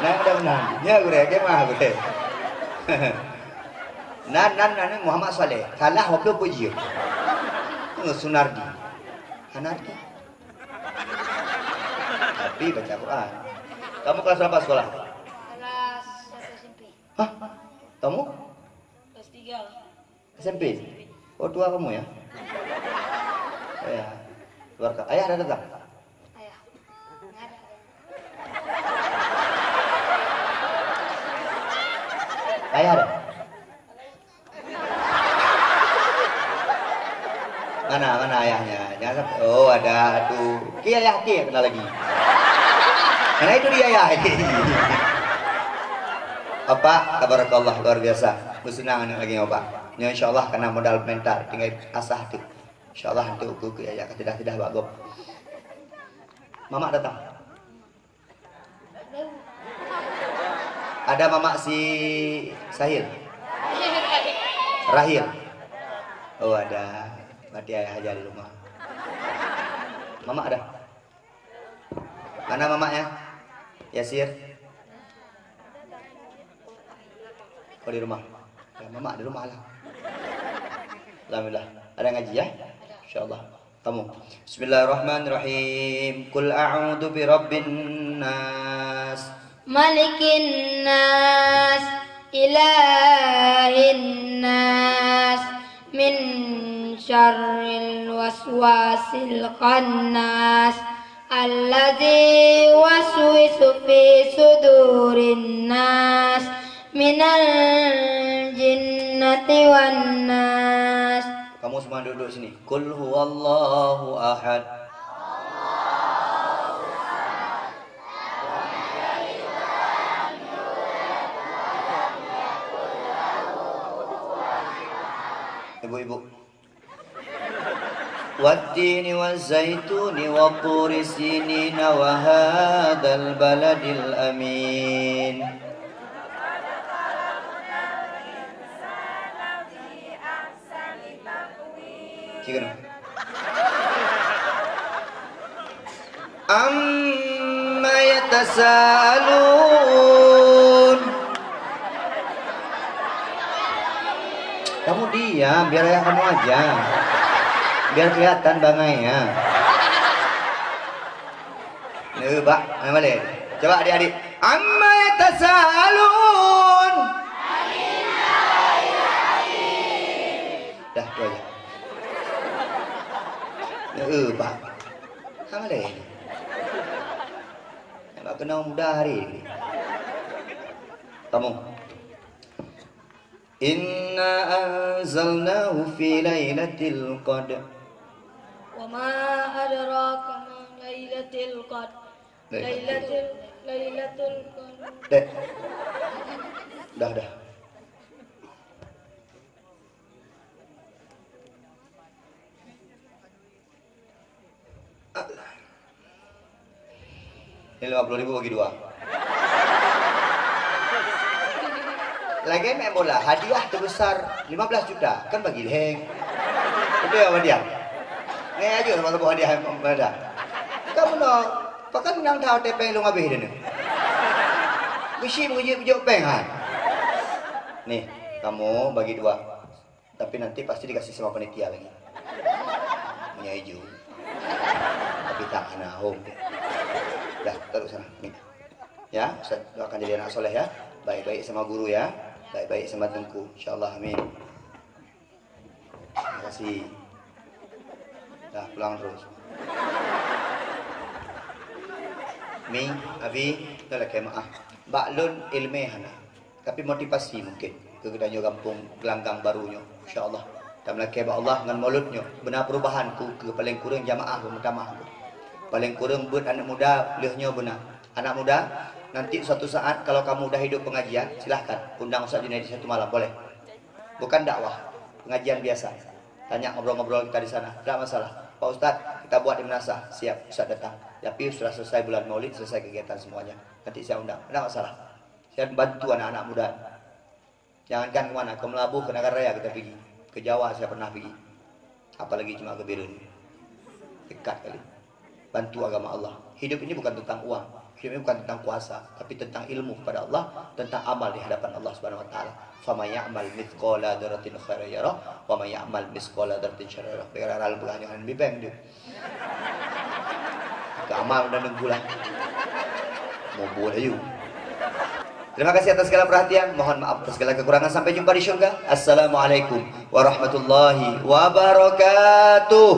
Nan Ramadan, nya gurèe, kemah gurèe. Nan, nan, nan Muhammad Saleh, salah dua puluh puji. Eh, Sunardi. Hanardi. Tapi baca Quran. Kamu kelas berapa sekolah? Kelas satu S M P. Hah? Kamu? Kelas tiga. S M P? Oh, tua kamu ya? Ya. Luar ka-, ayah ada datang? Ayah. Nggak ada. Ayah ada? Mana, mana ayahnya? Jangan sampai, oh, ada. Aduh. Ki ayah ki kena lagi. Karena itu dia ayah. Bapak, tabarakallah, luar biasa. Bersenang anak lagi, Bapak. Nyoe, insya Allah, karena modal mental, tinggal asah tu. Insya Allah, untuk ku, ku ayah, tidak, tidak, Pak Gop. Mamak datang. Ada mamak si Sahil? Rahil. Oh, ada. Berarti ayah aja di rumah. Mamak ada? Mana mamaknya? Yasir? Oh, di rumah. Ya, mamak di rumah lah. Alhamdulillah. Ada ngaji ya? Insya Allah. Kamu. Bismillahirrahmanirrahim. Qul a'udzu birabbin nas. Malikin nas. Ilahin nas. Min syarril waswasil khannas. Alladzi yuwaswisu fi sudurin nas. Minal jinnati wan nas. Kamu semua duduk sini. Qul huwallahu ahad. Ibu-ibu. والتين والزيتون وطور سينين وهذا البلد الأمين. Cik keunoe. Amma yatasaalun. Kamu diam, biar ayah kamu aja. Biar kelihatan bangainya. Neueu bak, mana balik? Coba adik-adik. Amma yatasaalun. Dah, tu aja. Neueu bak. Mana balik? Nak kena muda hari ni. Kamu. Inna anzalnahu fi lailatul qadr. Wa ma adraka ma lailatul qadr. Lailatul, Lailatul Qadr. Dek. Dah, dah. Ini lima puluh ribu bagi dua. Lagèe main bola, hadiah terbesar lima belas juta, kan bagi lhèng. Betul ya, hadiah? Ngai aja sama-sama hadiah, hadiah. Kamu nak, pakan nang dah tepeng lung habis dah ni. Bisi mengejut-kejut peng, ha. Nih, kamu bagi dua. Tapi nanti pasti dikasih sama panitia lagi. Punya hijau. Tapi tak hana hom. Dah, taruh sana. Ni. Ya, Ustaz doakan jadi anak soleh ya. Baik-baik sama guru ya. Baik-baik sama tengku. InsyaAllah, amin. Terima kasih. Dah, pulang terus. Mi, Abi, dah lah kemah. Bak lôn ilmu hana. Tapi motivasi mungkin keu geutanyoe gampông Gelanggang Baru nyoe, insya Allah. Tameulakèe bak Allah ngon Maulud nyoe, beuna perubahan keu, keu paleng kureueng jamaah beumeutamah keu. Paleng kureueng beuet aneuk muda lheueh nyoe beuna. Anak muda, nanti suatu saat kalau kamu udah hidup pengajian, silahkan undang Ustaz Junaidi satu malam, boleh. Bukan dakwah, pengajian biasa. Tanya ngobrol-ngobrol kita di sana, tidak masalah. Pak Ustaz, kita buat di madrasah, siap, Ustaz datang. Tapi sudah selesai bulan Maulid, selesai kegiatan semuanya. Nanti saya undang, tidak masalah. Saya bantu anak-anak muda. Jangankan ke mana, ke Meulaboh, ke Nagan Raya kita pergi. Ke Jawa saya pernah pergi. Apalagi cuma ke Bireuen. Dekat kali. Bantu agama Allah. Hidup ini bukan tentang uang. Hidup ini bukan tentang kuasa, tapi tentang ilmu kepada Allah, tentang amal di hadapan Allah Subhanahu wa taala. Faman ya'mal mithqala dzarratin khairan yarah, wa man ya'mal mithqala dzarratin syarran yarah. Bèk rara lôn peugah nyoe han bibeng tu. Keu amal dan nunggu lah. Mubu laju. Terima kasih atas segala perhatian. Mohon maaf atas segala kekurangan. Sampai jumpa di syurga. Assalamualaikum warahmatullahi wabarakatuh.